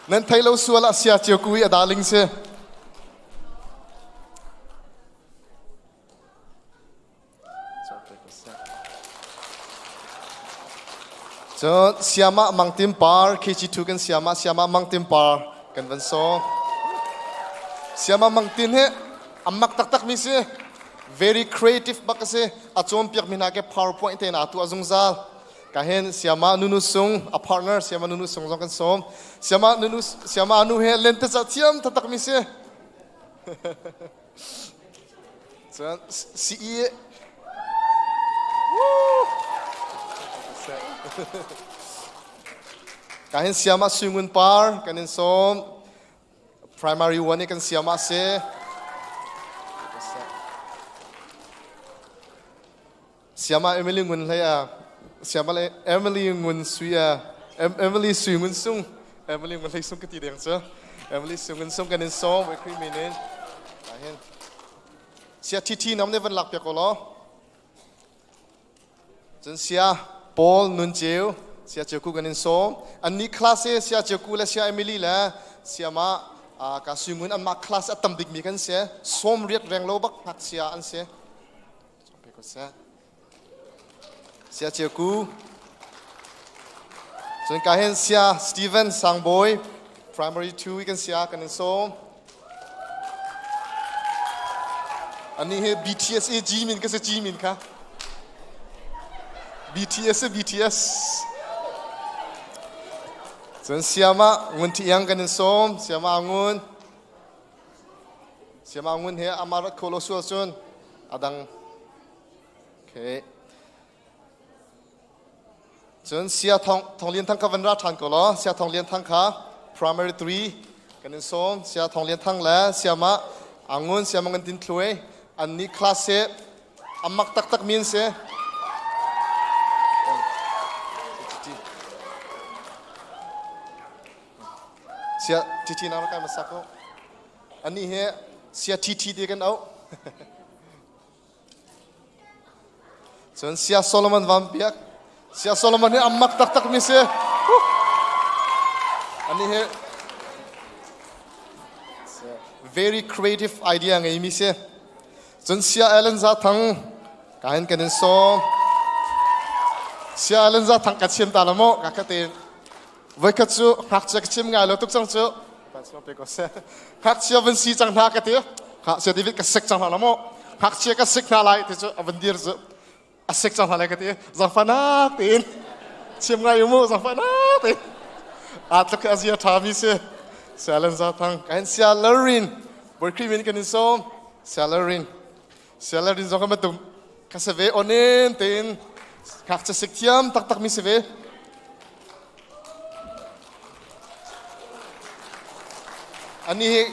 Nan thei lo sual ah sia cio kui a darling si. Cun siamah mangtim par KG2 kan siamah siamah mangtim par kan van sawm. Siamah mangtin hi amak taktak mi si. Very creative bak a si. A cawnpiak mi hna ke PowerPoint te na tuah zungzal. Ka hin siama nunu sung a partner siama nunu sung zong kan sawm. Siama nunu siama nu he lente ca thiam taktak mi si. Cun CE Ka hin siama suingun par kan in sawm. Primary one i kan siam ah si. Siama Emily Ngun hlei a Siama le Emily Ngun Sui a Emily Sui Ngun Sung Emily Ngun hlei sung ka ti deng cu Emily Sui Ngun Sung kan in sawm we khui min in hin sia TT nam ne van lak piak ko law Cun sia Paul Nun Ceu, sia Ceu Ku kan in sawm. Annih class hi sia Ceu Ku le sia Emily le sia mah ka Suingun anmah class a tam bikmi kan si. Sawm riat reng lo bak ngakchia an si. Sia Ceu Ku. Cun ka hin sia Steven Sangbawi primary 2 kan sia kan in sawm. Anih hi BTS i Jimin ka si Jimin kha. BTS i BTS. Cun siama ngun thi iang kan in sawm siama ngun. Siama ngun he amarat kholo sual cun adang. Okay. Cun Sia Thong, Thong Lian Thang kha van ra ṭhan ko law Sia Thong Lian Thang kha primary 3 kan in sawm. Sia Thong Lian Thang le Siamah Angun Siamah Ngan Tin Thluai an nih class hi amak taktak mi an si. Sia TT na kai masak ko. Ani hi Sia TT ti kan auh. Cun Sia Solomon van biak. Sia Solomon hi a mak taktak mi si. Ani hi very creative idea ngei mi si. Cun Sia Ellen Za Thang ka hin kan in sawm. Sia Ellen Za Thang ka chim ta la mo ka ka te voikhat cu ngakchia ka chim ngai lo tuk cang cu ngakchia van si cang hna ka ti ha sia David ka sek cang hna la mo ngakchia ka sek hna lai ti cu a van dir cu. A sik cang hna lai ka ti. Zangfahnak tein chim ngai u mu zangfahnak tein. Aa tluk a zia ṭha mi si. Sialan za thang kan sia larin Bawi Khrih min kan in sawm. Sia larin. Sia larin zong kan bantuk ka si ve onin tein ngakchia sik thiam taktak mi si ve. Ani hi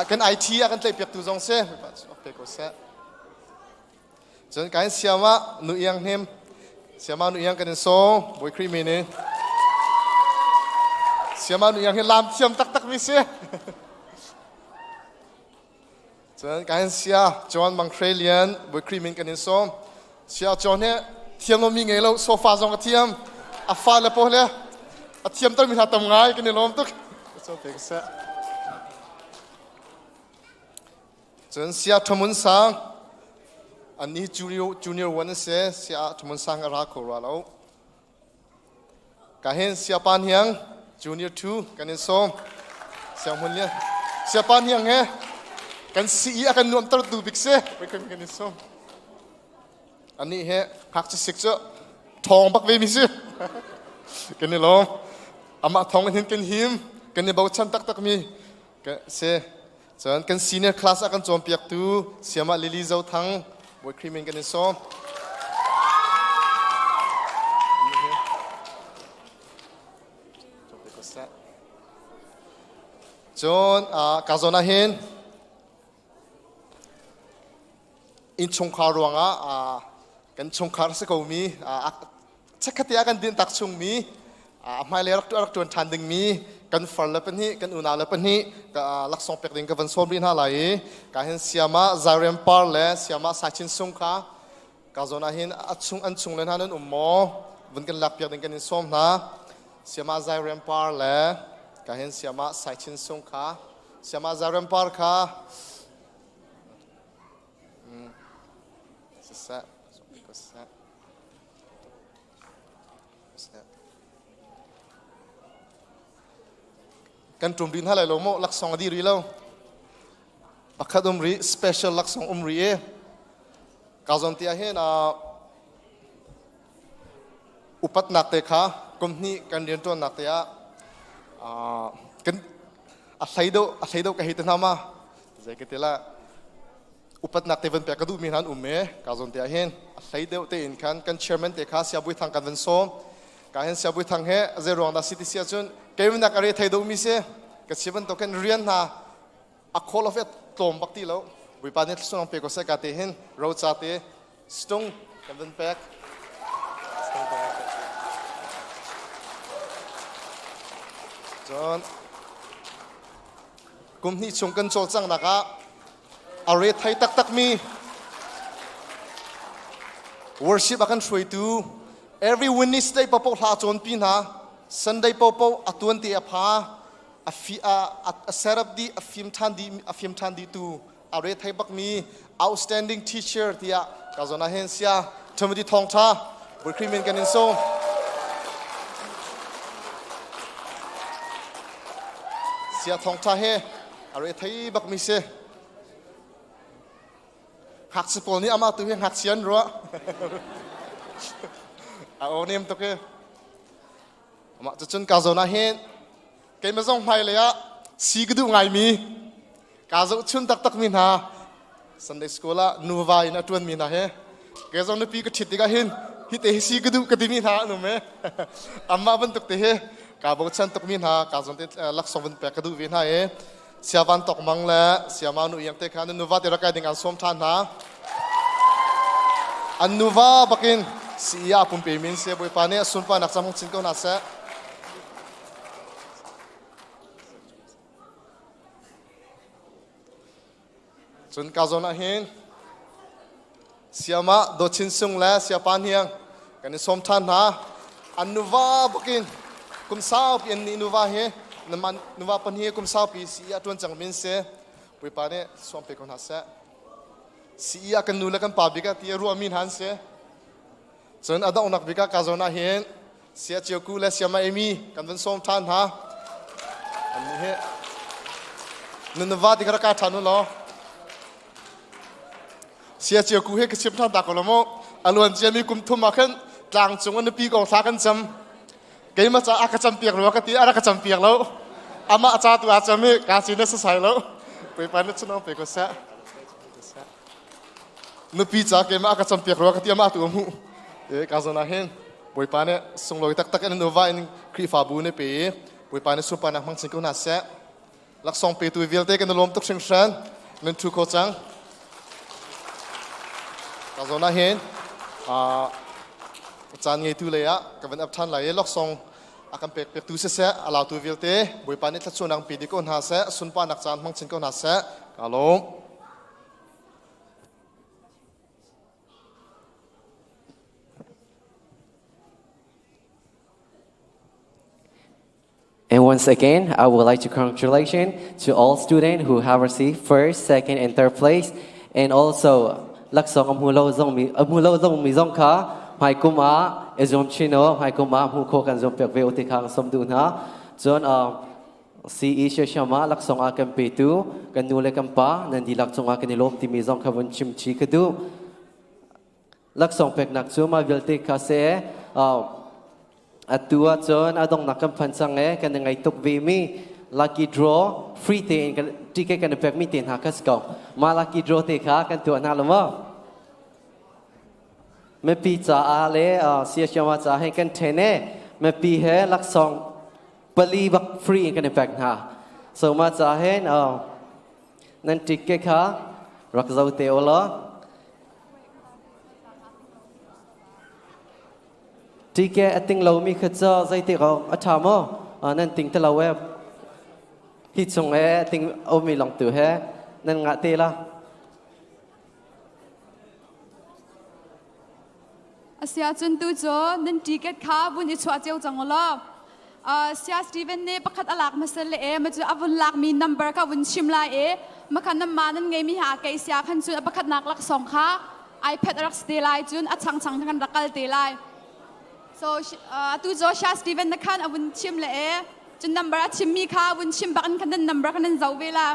kan IT a kan tlaihpiaktu zong si. Pe ko seh. Cun kan siama nu iang hnim siama nu iang kan in sawm Bawi Khrih min in. Siama nu iang hi lam thiam taktak mi si. Cun kan sia John Mang Hre Lian Bawi Khrih min kan in sawm. Sia John hi thiam lomi ngei lo sofa zong a thiam. A fa le pawl le a thiam termi hna tam ngai kan i lawm tuk. So pek seh. Cun Sia Thamun Sang annih junior, junior one an si. Sia Thamun Sang a ra kho rua lo. Ka hin Sia Pan Hiang junior 2 kan in sawm. Siang Hmun Lian. Sia Pan Hiang he kan CE a kan nuamter tu bik si. Kan kan in sawm. Anih he ngakchia sik cu ṭhawng bak ve mi si. Kan i lawm. Amah thawng in hin kan him. Kan i bochan taktak mi si. Cun kan senior class a kan cawnpiaktu Siamah Lily Zothang Bawi Khrih min kan in sawm. Cun ka zawn ah hin innchungkhar ruangah kan chungkhar a si komi chikkhatte ah kan dinhtak chungmi a hmailei rak rak ṭuan ṭhan dingmi kan far le pahnih kan unau le pahnih laksawng pek ding ka van sawm rih hna lai i ka hin siama Zairem Par le siama Saichin Sung kha ka zawn ah hin a chung an chung le hna nan um maw vun kan lak piak ding kan in sawm hna siama Zairem Par le ka hin siama Saichin Sung kha siama Zairem Par kha siseh Kan ṭum rih hna lai lo maw? Laksawng a dih rih lo. Pakhat um rih, special laksawng um rih i ka zawn ti ah hin upatnak te kha kum hnih kan rianṭuannak te ah kan a hlei deuh a hlei deuh ka hei te hna ma zei ka ti la upatnak te van pek ka duhmi hna an um e ka zawn te ah hin a hlei deuh tein khan kan chairman te kha Siabui Thang kan van sawm ka hin Siabui Thang he zei ruang dah si ti si ahcun keinak a re thei deuhmi si ka si bantuk hin rian hna a call of it tlawm bak ti lo Bawipa nih thluachuah pe ko seh ka te hin roca te stung kan van pek cun kum hnih chung kan cawlcanghnak ah a re thei taktakmi worship a kan hruaitu every Wednesday popo hla cawnpi hna Sunday popo a tuan te a pha a fi a a set up di a fim than di a fim than di tu a re thei bakmi outstanding teacher tiah ka zona hen sia Timothy Thong Tha Bui min kan in so sia Thong Tha he a re thei bakmi si ngakchia pawl nih amah tu hi ngakchia an ruah a aw nem tuk i amah cucun ka zawn ah hin keimah zong hmailei ah si ka duh ngaimi kaa zohchun taktakmi hna Sunday school ah nuva in a ṭuanmi hna he kei zong nupi ka ṭhit tikah hin hi te hi si ka duh ka timi hna an um e amah bantuk te hi kaa bochan tukmi hna kaa zawn te laksawng van pek ka duh ve hna i siavan tok mang le siama nu iang te kha nan nuva te rak kai ding an sawm ṭhan hna an nuva bakin si a pumpe min se bawipa nih a sunparnak cam chin ko hna seh Cun ka zawn ah hin Siamah Dawchin Sung le Siapa Hniang kan i sawm ṭhan hna. An nuva bakin kum saupi an nih nuva hi nuva pahnih kum saupi CE a ṭuan cang min si. Bawipa nih sawm pe ko hna seh. CE ah kan nu le kan pa bik ah ti a ruahmi hna an si. Cun a donghnak bik ah ka zawn ah hin Sia Cioku le Siama Amy kan van sawm ṭhan hna. Annih hi nunuva ti kha rak ka ṭhan u law. Sia Cioku he ka chim ṭhan ta ko lo mu. A luan ciami kum thum ah khan tlang cung a nupi kong thla kan cam. Keimah ca a ka campiak rua ka ti a rak ka campiak lo. Amah ca tu aa cam i ka sin a sasai lo. Bawipa na chunong pe ko seh. Nupi ca keimah a ka campiak rua ka ti amah tu a hmuh. E ka zawn ah hin Bawipa nih sunglawi taktak in nuva in Khrihfabu nih pe i Bawipa nih sunparnak hmang chin ko hna seh. Laksawng petu vialte kan i lawm tuk hringhran. Nan ṭhu kho cang. Ka zawn ah hin caan ngeitu lei ah ka van ap ṭhan lai i laksawng a kan pek pektu siseh a lautu vialte Bawipa nih thluachuahnak pe dih ko hna seh sunparnak caan hmang chin ko hna seh ka lawm. And once again, I would like to congratulate to all students who have received first, second, and third place. And also, laksawng a hmu lo zong mi a hmu lo zong mi zong kha hmai kum ah i zuam chin o hmai kum ah hmu kho kan zuam piak ve u ti kha kan som duh hna. Cun CE Shesham ah laksawng ah kan petu kan nu le kan pa nan dihlak cungah kan i lawm timi zong kha vun chim chi ka duh. Laksawng peknak cu mah vialte kha se atu ahcun a donghnak kan phan cang e kan i ngai tuk ve mi lucky draw free tein kan ticket kan i pek mi te hna kha si ko mah lucky draw te kha kan tuah hna lo maw mipi caah le siasiama caah he kan then e mipi he laksawng pali bak free in kan i pek hna so mah caah hin nan ticket kha rak zo te u law Ticket a ting lomi kha cu zeitik awk a ṭha maw? Nan ting ti lo e. Hi chung e a ting omi lawng tu he nan ngah te la. Asia cun tu cu nan ticket kha vun i chuah cio cang u law. Sia Steven nih pakhat a lak hmasa le e ma cu a vun lakmi number kha vun chim lai e makhan nan ma nan ngeimi ha kei sia khan cun a pakhatnak laksawng kha iPad a rak si te lai cun a changchang khan rak kal te lai. So atu Joshua Steven na khan a vun chim le e cun number a chimmi kha vun chim bak in khan nan number khan nan zoh ve la.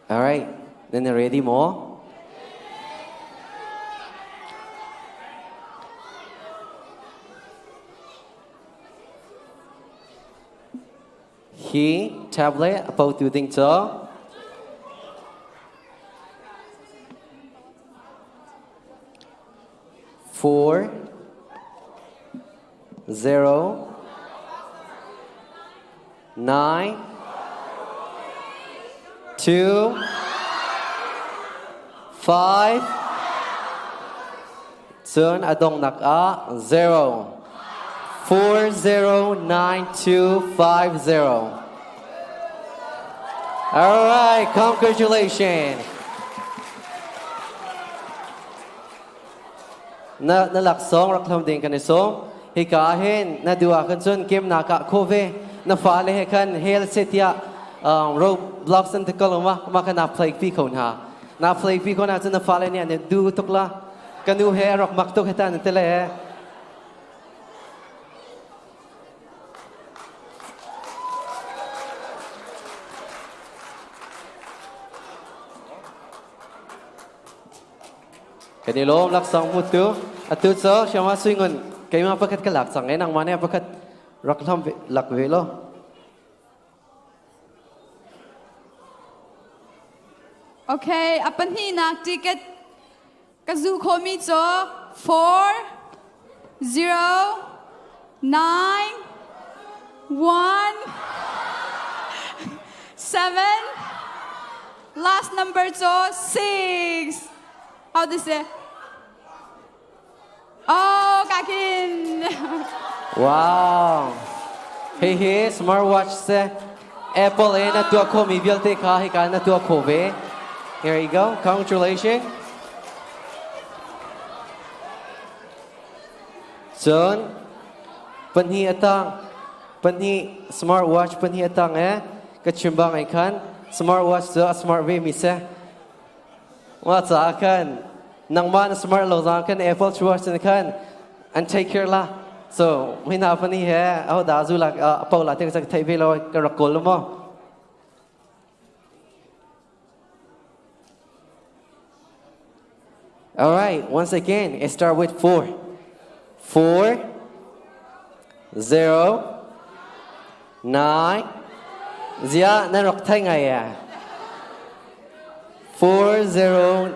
All right, then ready mo? Hi tablet a potu ding cu 4 0 9 2 5 Cun a donghnak ah 0 409250. All right, congratulations. Na na laksawng rak hlam ding kan i sawm. Hika hin na duh ah khan cun kim na ka kho ve. Na fale he khan hel se tiah Roblox an ti ko lo ma ma kha na play pi ko hna. Na play pi ko na cun na fale nih an du tuk la. Ka nu he a rak mak tuk heta nan ti le. Kan i lawm laksawng hmutu. Atu cu Shama Sui Ngun keimah pakhat ka lak cang e nangmah nih pakhat rak hlam lak ve lo. Okay, a pahnihnak ticket ka zuh khawhmi cu 4 0 9 1 7 last number cu 6 how to say Oh, kakin. Wow. Hihi smartwatch se Apple in na tuah khomi vialte kha hika na tuah kho ve. Here you go. Congratulations. Cun pahnih atang pahnih smartwatch pahnih atang eh ka chim bang ai khan smartwatch cu a smart ve mi se Mah caah khan nangmah na smart lo zong khan Apple Watch in khan an take care la. So mi hna fani he aho dah zu la pau la te ka thei ve lo ka rak kawl lo maw? All right, once again, it starts with 4. 4, 0, 9, zia nan rak thai ngai ya. 4, 0,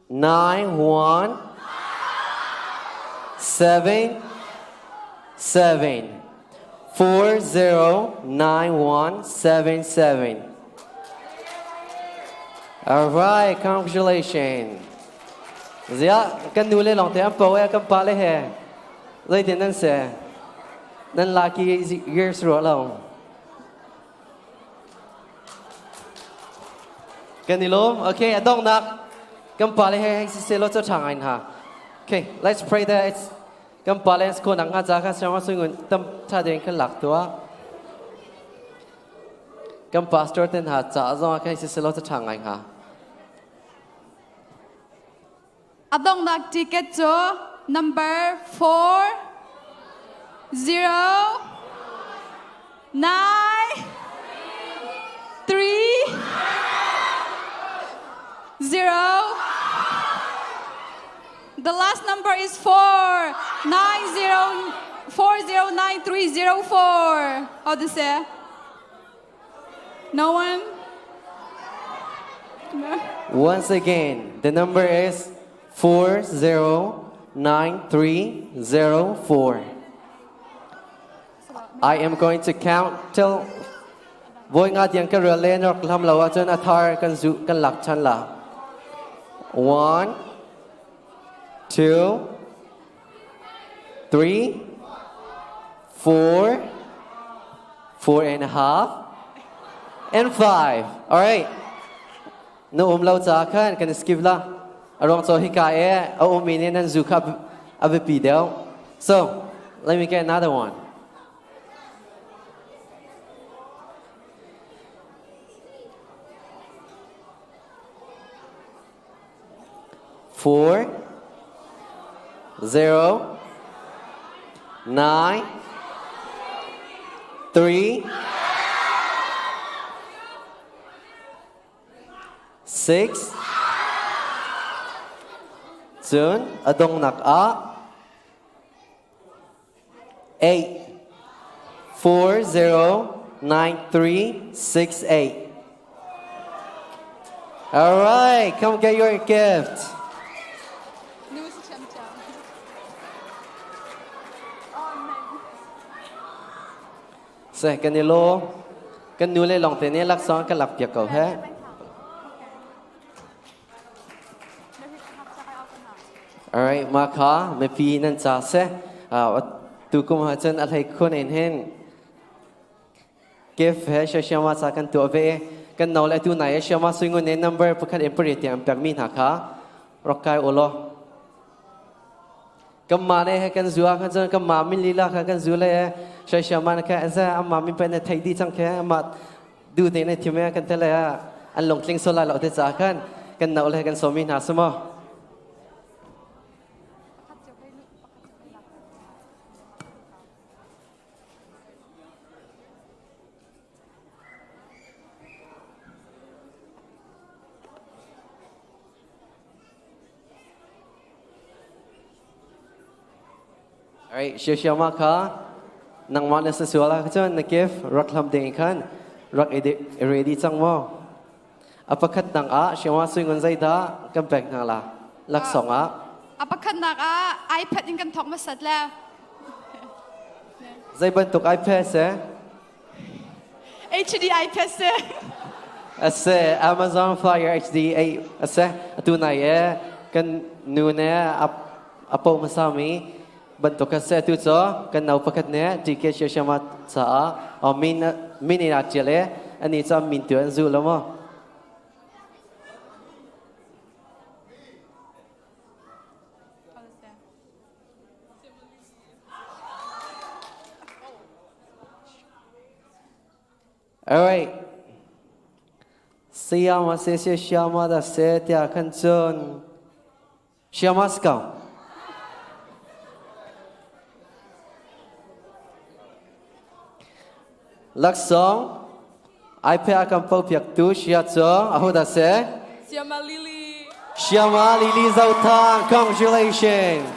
9, 1, 7, 7. 4, 0, 9, 1, 7, 7. All right, congratulations. Zia, kan nu le long te an po e kan pa le he. Zeitin nan se? Nan lucky years ro lo. Kan i lawm. Okay, a dongnak kan pa le he hei si se lo cho tha ngai ha. Okay, let's pray that it's kan pa le ko nang nga cha kha siang sung tam tha den kan lak tua. Kan pastor ten ha cha zong kha si se lo cho tha ngai ha. A donghnak ticket cu number 4 0 9 3 0 The last number is 4 9 0 4 0 9 3 0 4. How to say? No one? No. Once again, the number is 409304. I am going to count till voi nga tiang ka rel le nok lam lo ahcun a thar kan zu kan lak chan la. One, two, three, four, four and a half, and five. All right. Na um lo ca khan kan skip la. A ruang cho hika e a um in nan zu kha a biapi deuh. So, let me get another one. 4 0 9 3 6 Cun a dongnak ah 8 4 0 9 3 6 8 All right, come get your gift. Se kan i lo kan nu le long te ne laksawng kan lak piak ko he. Alright, ma kha mipi nan ca seh. Tu kum ah cun a hlei khun in hin gift he shashama ca kan tuah ve. Kan no le tu nai shama suingun ne number pakhat in pari tiang pek mi hna kha rak kai ulaw. Kan ma ne he kan zua khan cun kan ma min lila kha kan zu le shashama na kha za amma min pe ne thei di chang khe amma du te ne thim kan te le an lungtling so lai lo te ca khan kan no le kan somi hna sumo. Alright, Shioshima kha nangmah na sasual ah cun na gift rak hlam ding khan rak i ready cang maw? A pakhat nang ah Shioma sui ngun zeidah kan pek hna la laksawng ah? A pakhatnak ah iPad in kan thawk hmasat le. Zei bantuk iPad se? HD iPad se. Ase Amazon Fire HD 8 ase atu nai e kan nu ne a po hmasa mi bantuk ase tu cho kan nau pakhat ne TK Shama caah o min min in a tial e ani cha min tu an zu lo mo All right. Siyama se se siyama da se tia khan chun. Siyama skau. Laksong iPad kan pau piak tu sia cho aho da se. Siyama Lily. Shyama Lily Zothang, congratulations.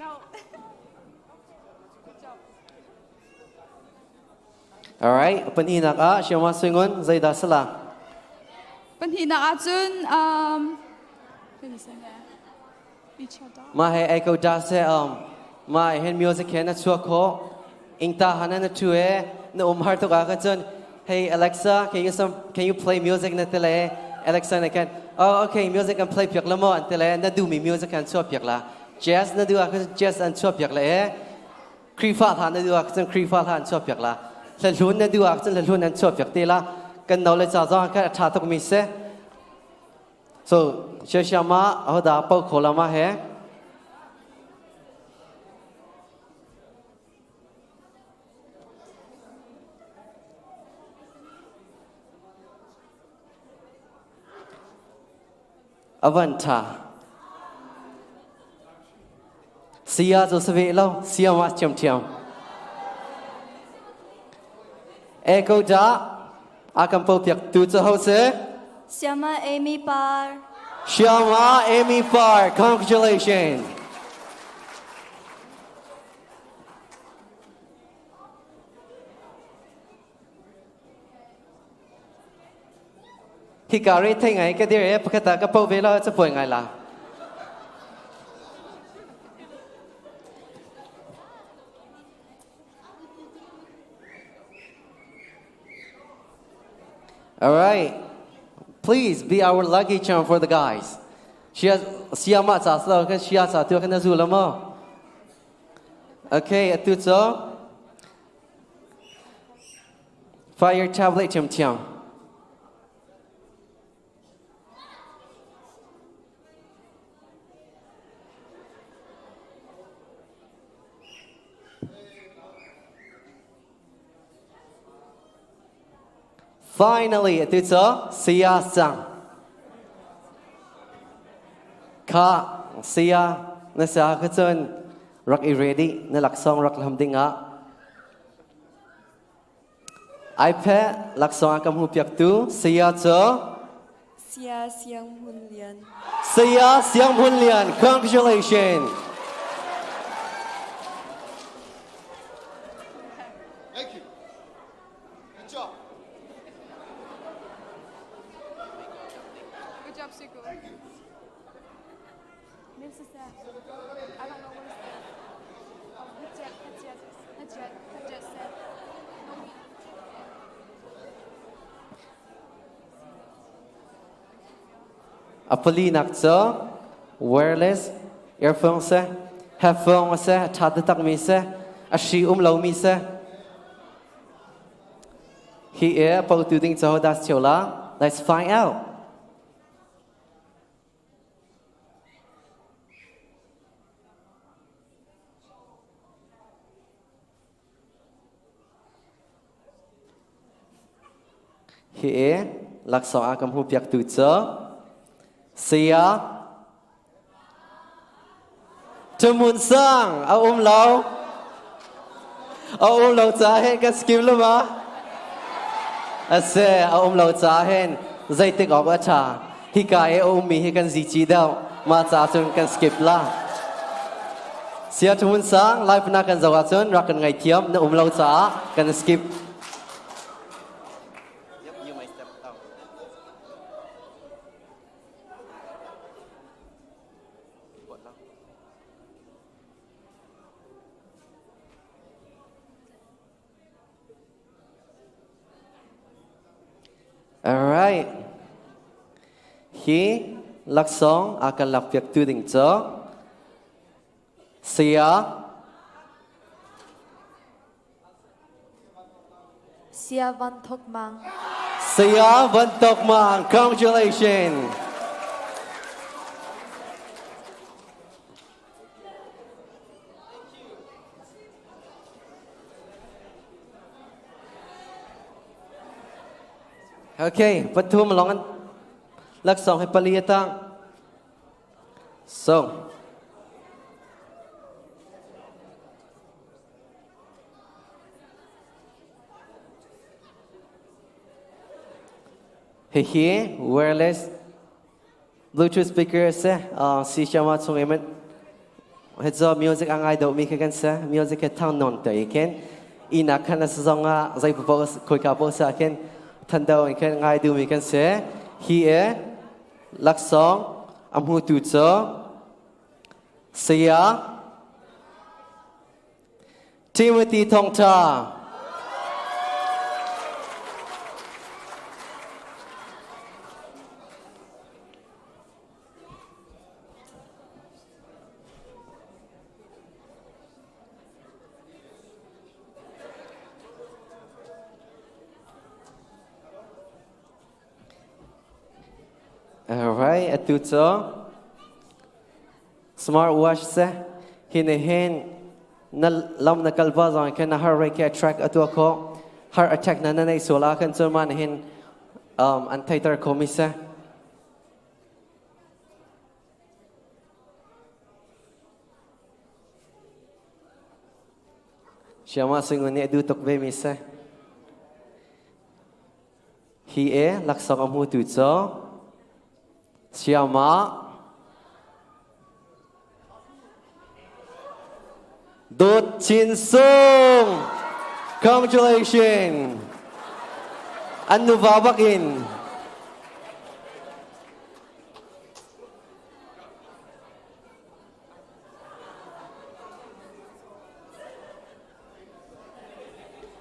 No. Good job. All right, pahnihnak ah Shyama Suingun zeidah sala? Pahnihnak ahcun um, Ma he echo da se um ma hen music he na chuak kho ingta hana na thu e na um har tuk ah khan cun hey Alexa can you some can you play music na tele Alexa na kan oh okay music kan play piak la mo an tele na du mi music kan chuak piak la jazz na du ah khan jazz an chuak piak la e Khrihfa hla na duh ah cun Khrihfa hla an chuah piak la. Hlahlun na duh ah cun hlahlun an chuah piak te la. Kan no le ca zong khan a ṭha tuk mi si. So, Shia ma ahoda pau kho la ma he. Avan ṭha. Saya cu si ve lo, saya ma ṭhiamṭhiam. E ko dah, a kan po piak tu cu ho si? Siama Amy Par. Siama Amy Par, congratulations. Hika re thei ngai ka dir e pakhat ah ka po ve lo ca puai ngai la. All right. Please be our lucky charm for the guys. Shia siya ma cha slo kan shia cha tu kan zu lo mo. Okay, atu cho Fire tablet ṭhiamṭhiam. Finally, atu cu saya cang. Kha saya na sa kha cun rak i ready na laksawng rak lam ding ah iPad laksawng a ka hmuhpiaktu saya cu Saya Siang Hun Lian. Saya Siang Hun Lian. Congratulations. Thank you. Good job. Good job, Siku. A palinak cu wireless earphone seh, headphone seh, a ṭha taktakmi seh, a hri um lomi seh. Hi e a potu ding cu hodah si la? Let's find out. Hi e laksawng a kan hmuhpiaktu cu Saya Thumun Sang a um lo. A um lo ca hen kan skim lo ma? Ase a um lo ca hen zeitik awk a ṭha. Hika i a ummi hi kan zici deuh. Mah ca cun kan skip la. Sia Thumun Sang live na kan zoh ahcun rak kan ngaithiam na um lo caah kan skip. Yep, you might step down. All right. Hi laksawng a kan lakpiaktu ding cu Saya Sia Van Thok Mang. Saya Van Thok Mang. Congratulations. Okay, pathum long an laksawng hi pali atang. So, Hihi wireless Bluetooth speaker a si. Si siama chung i he zo music a ngai deuhmi khi kan si. Music he thang non te i khin inak khan a si zong ah zei paoh khoika paoh si ah khin than deuh in khin ngai duhmi kan si. Hi e laksawng a hmutu cu Saya Timothy Thawngṭha. Alright, atu cu smart watch seh hi ne hin na lam na kal ba zong khin na heart rate ke track a tuah khawh heart attack na na nei sual ah khan cun ma ne hin um, an theiter kho mi seh Siama singun nih a duh tuk ve mi seh Hi e laksawng a hmutu cu Siama Dawt Chin Sung. Congratulations. An nuva bak in.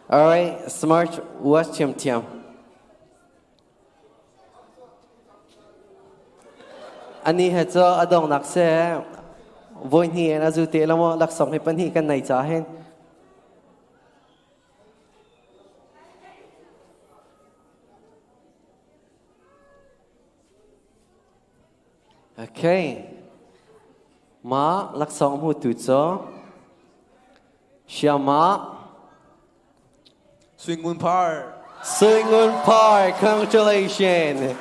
Alright, smart watch thiamthiam. Ani he cu a dongnak se voi hnih in a zu te lamo laksawng hi pahnih kan nei ca hin. Okay. Ma laksawng hmutu cu Siama Swingun Par. Swingun Par, congratulations.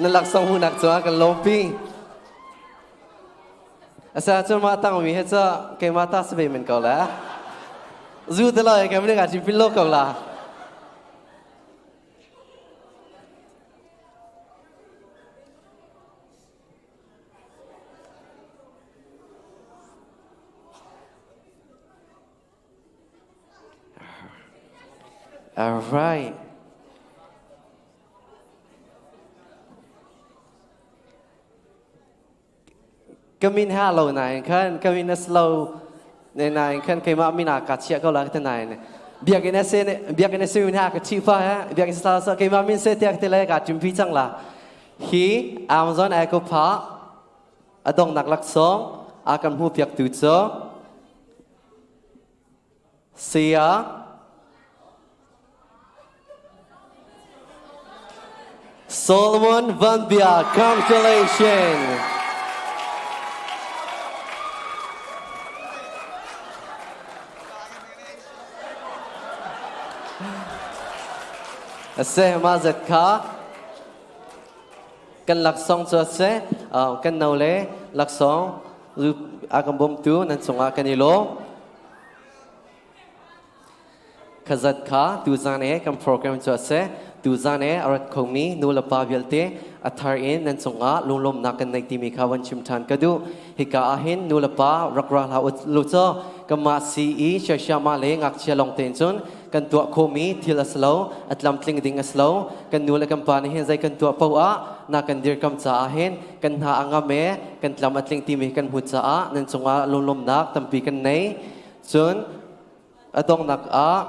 Na laksawng hmuhnak cu kan lawmpi. Asa cun ma tang mi he ca keimah ta si ve men ko la. Zu te lai ke mene ka chim pin lo ko la. All right. Ka min ha lo nain khan ka min a slow ne nain khan keimah min ah ka chiah ko la ka nain biakinn a se biakinn a se min ha ka chi fa ha biakinn sa sa keimah min se tiak te le ka chimpi cang la hi Amazon Echo pha adongnak laksawng a kan hmu piak tu cu Saya Solomon Van Bia, congratulations! Ase ma zet kha kan laksawng cu ase kan no le laksawng a kan bawmtu nan cungah kan i lawm. Khazat kha tuzan e kan program cu a si. Tuzan e a rat khomi nu le pa vialte a thar in nan cungah lunglawmhnak kan nei timi kha van chim ṭhan ka duh. Hika ah hin nu le pa rak ra hlah u caw kanmah CE siasiama le ngakchia lawng tein cun kan tuah khomi thil a si lo, a tlamtling ding a si lo. Kan nu le kan pa nih hin zei kan tuah paoh ah na kan dirkam caah hin kan hna a ngam e kan tlam a tling timi kan hmu caah nan cungah lunglawmhnak tampi kan nei. Cun a donghnak ah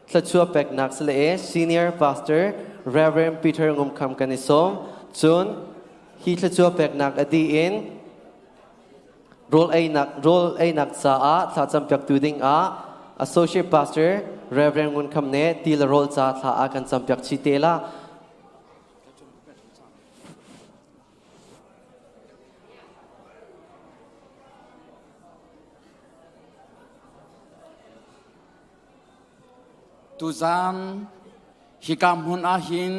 thluachuah peknak si le Senior Pastor Reverend Peter Ngum Kham kan i sawm. Cun hi thluachuah peknak a dih in rawl einak rawl einak caah thlacam piaktu ding ah Associate Pastor Reverend Ngun Kham ne ti le rawl ca thla a kan campiak chi te la. Tuzan hika hmun ahhin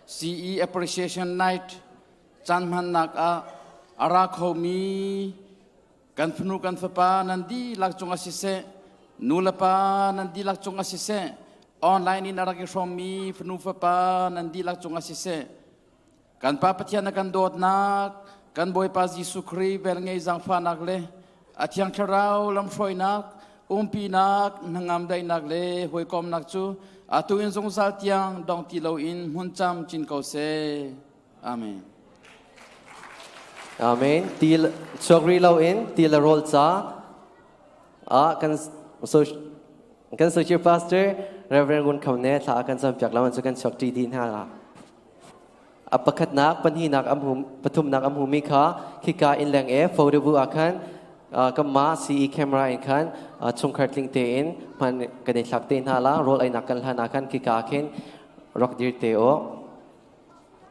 CE Appreciation Night caan hmannak ah a ra khomi kan fanu kan fapa nan dihlak cungah siseh. Nu le pa nan dihlak cungah siseh, online in a rak i hrawmmi fanu fapa nan dihlak cungah siseh, kan Pa Pathian na kan dawtnak, kan Bawipa Jesuh Khrih velngei zaangfahnak le a Thiang Thlarau lamhruainak, umpinak, hnangam daihnak le hawikomnak cu atu in zungzal tiang dong ti loin hmun cam cin ko seh. Amen. Amen. Til chuak rih loin til le rawl ca ah kan so kan social pastor Reverend Ngun Kham ne thla kan cam piak lawan cu kan chuak ṭi dih hna la. A pakhatnak, pahnihnak am hum, pathumnak am humi kha khika in leng e photo bu ah khan kanmah CE camera in khan chungkhar tling tein hman kan i thlak te hna la rawl einak kan hlan ah khan khika khin rak dir te o.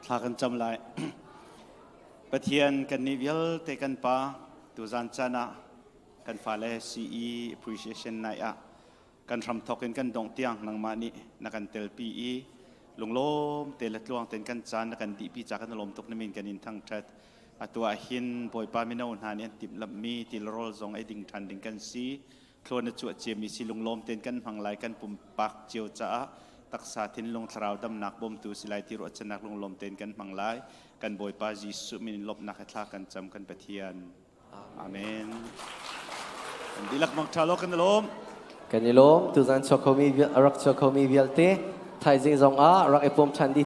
Thla kan cam lai. Pathian kan nih vialte kan pa tuzan caan ah kan fale CE appreciation night ah kan hramthok in kan dongh tiang nangmah nih na kan telpi i lunglawm te le tluang tein kan caan na kan dihpi ca kan lawm tuk na min kan in thangṭhat. Atu ah hin Bawipa mino hna nih an timhlamhmi tilrawl zong ei ding ṭhan ding kan si. Thlawn na cuah ciami si lunglawm tein kan hmang lai kan pumpak cio caah taksa thinlung thlarau damnak bawmtu si lai ti ruahchannak lunglawm tein kan hmang lai. Kan Bawipa Jesuh min in lawmhnak he thla kan cam kan Pathian. Amen. Kan dihlak mang ṭha law kan i lawm. Kan i lawm. Tuzan chuak khomi rak chuak khomi vialte thaizing zong ah rak i pum ṭhan dih.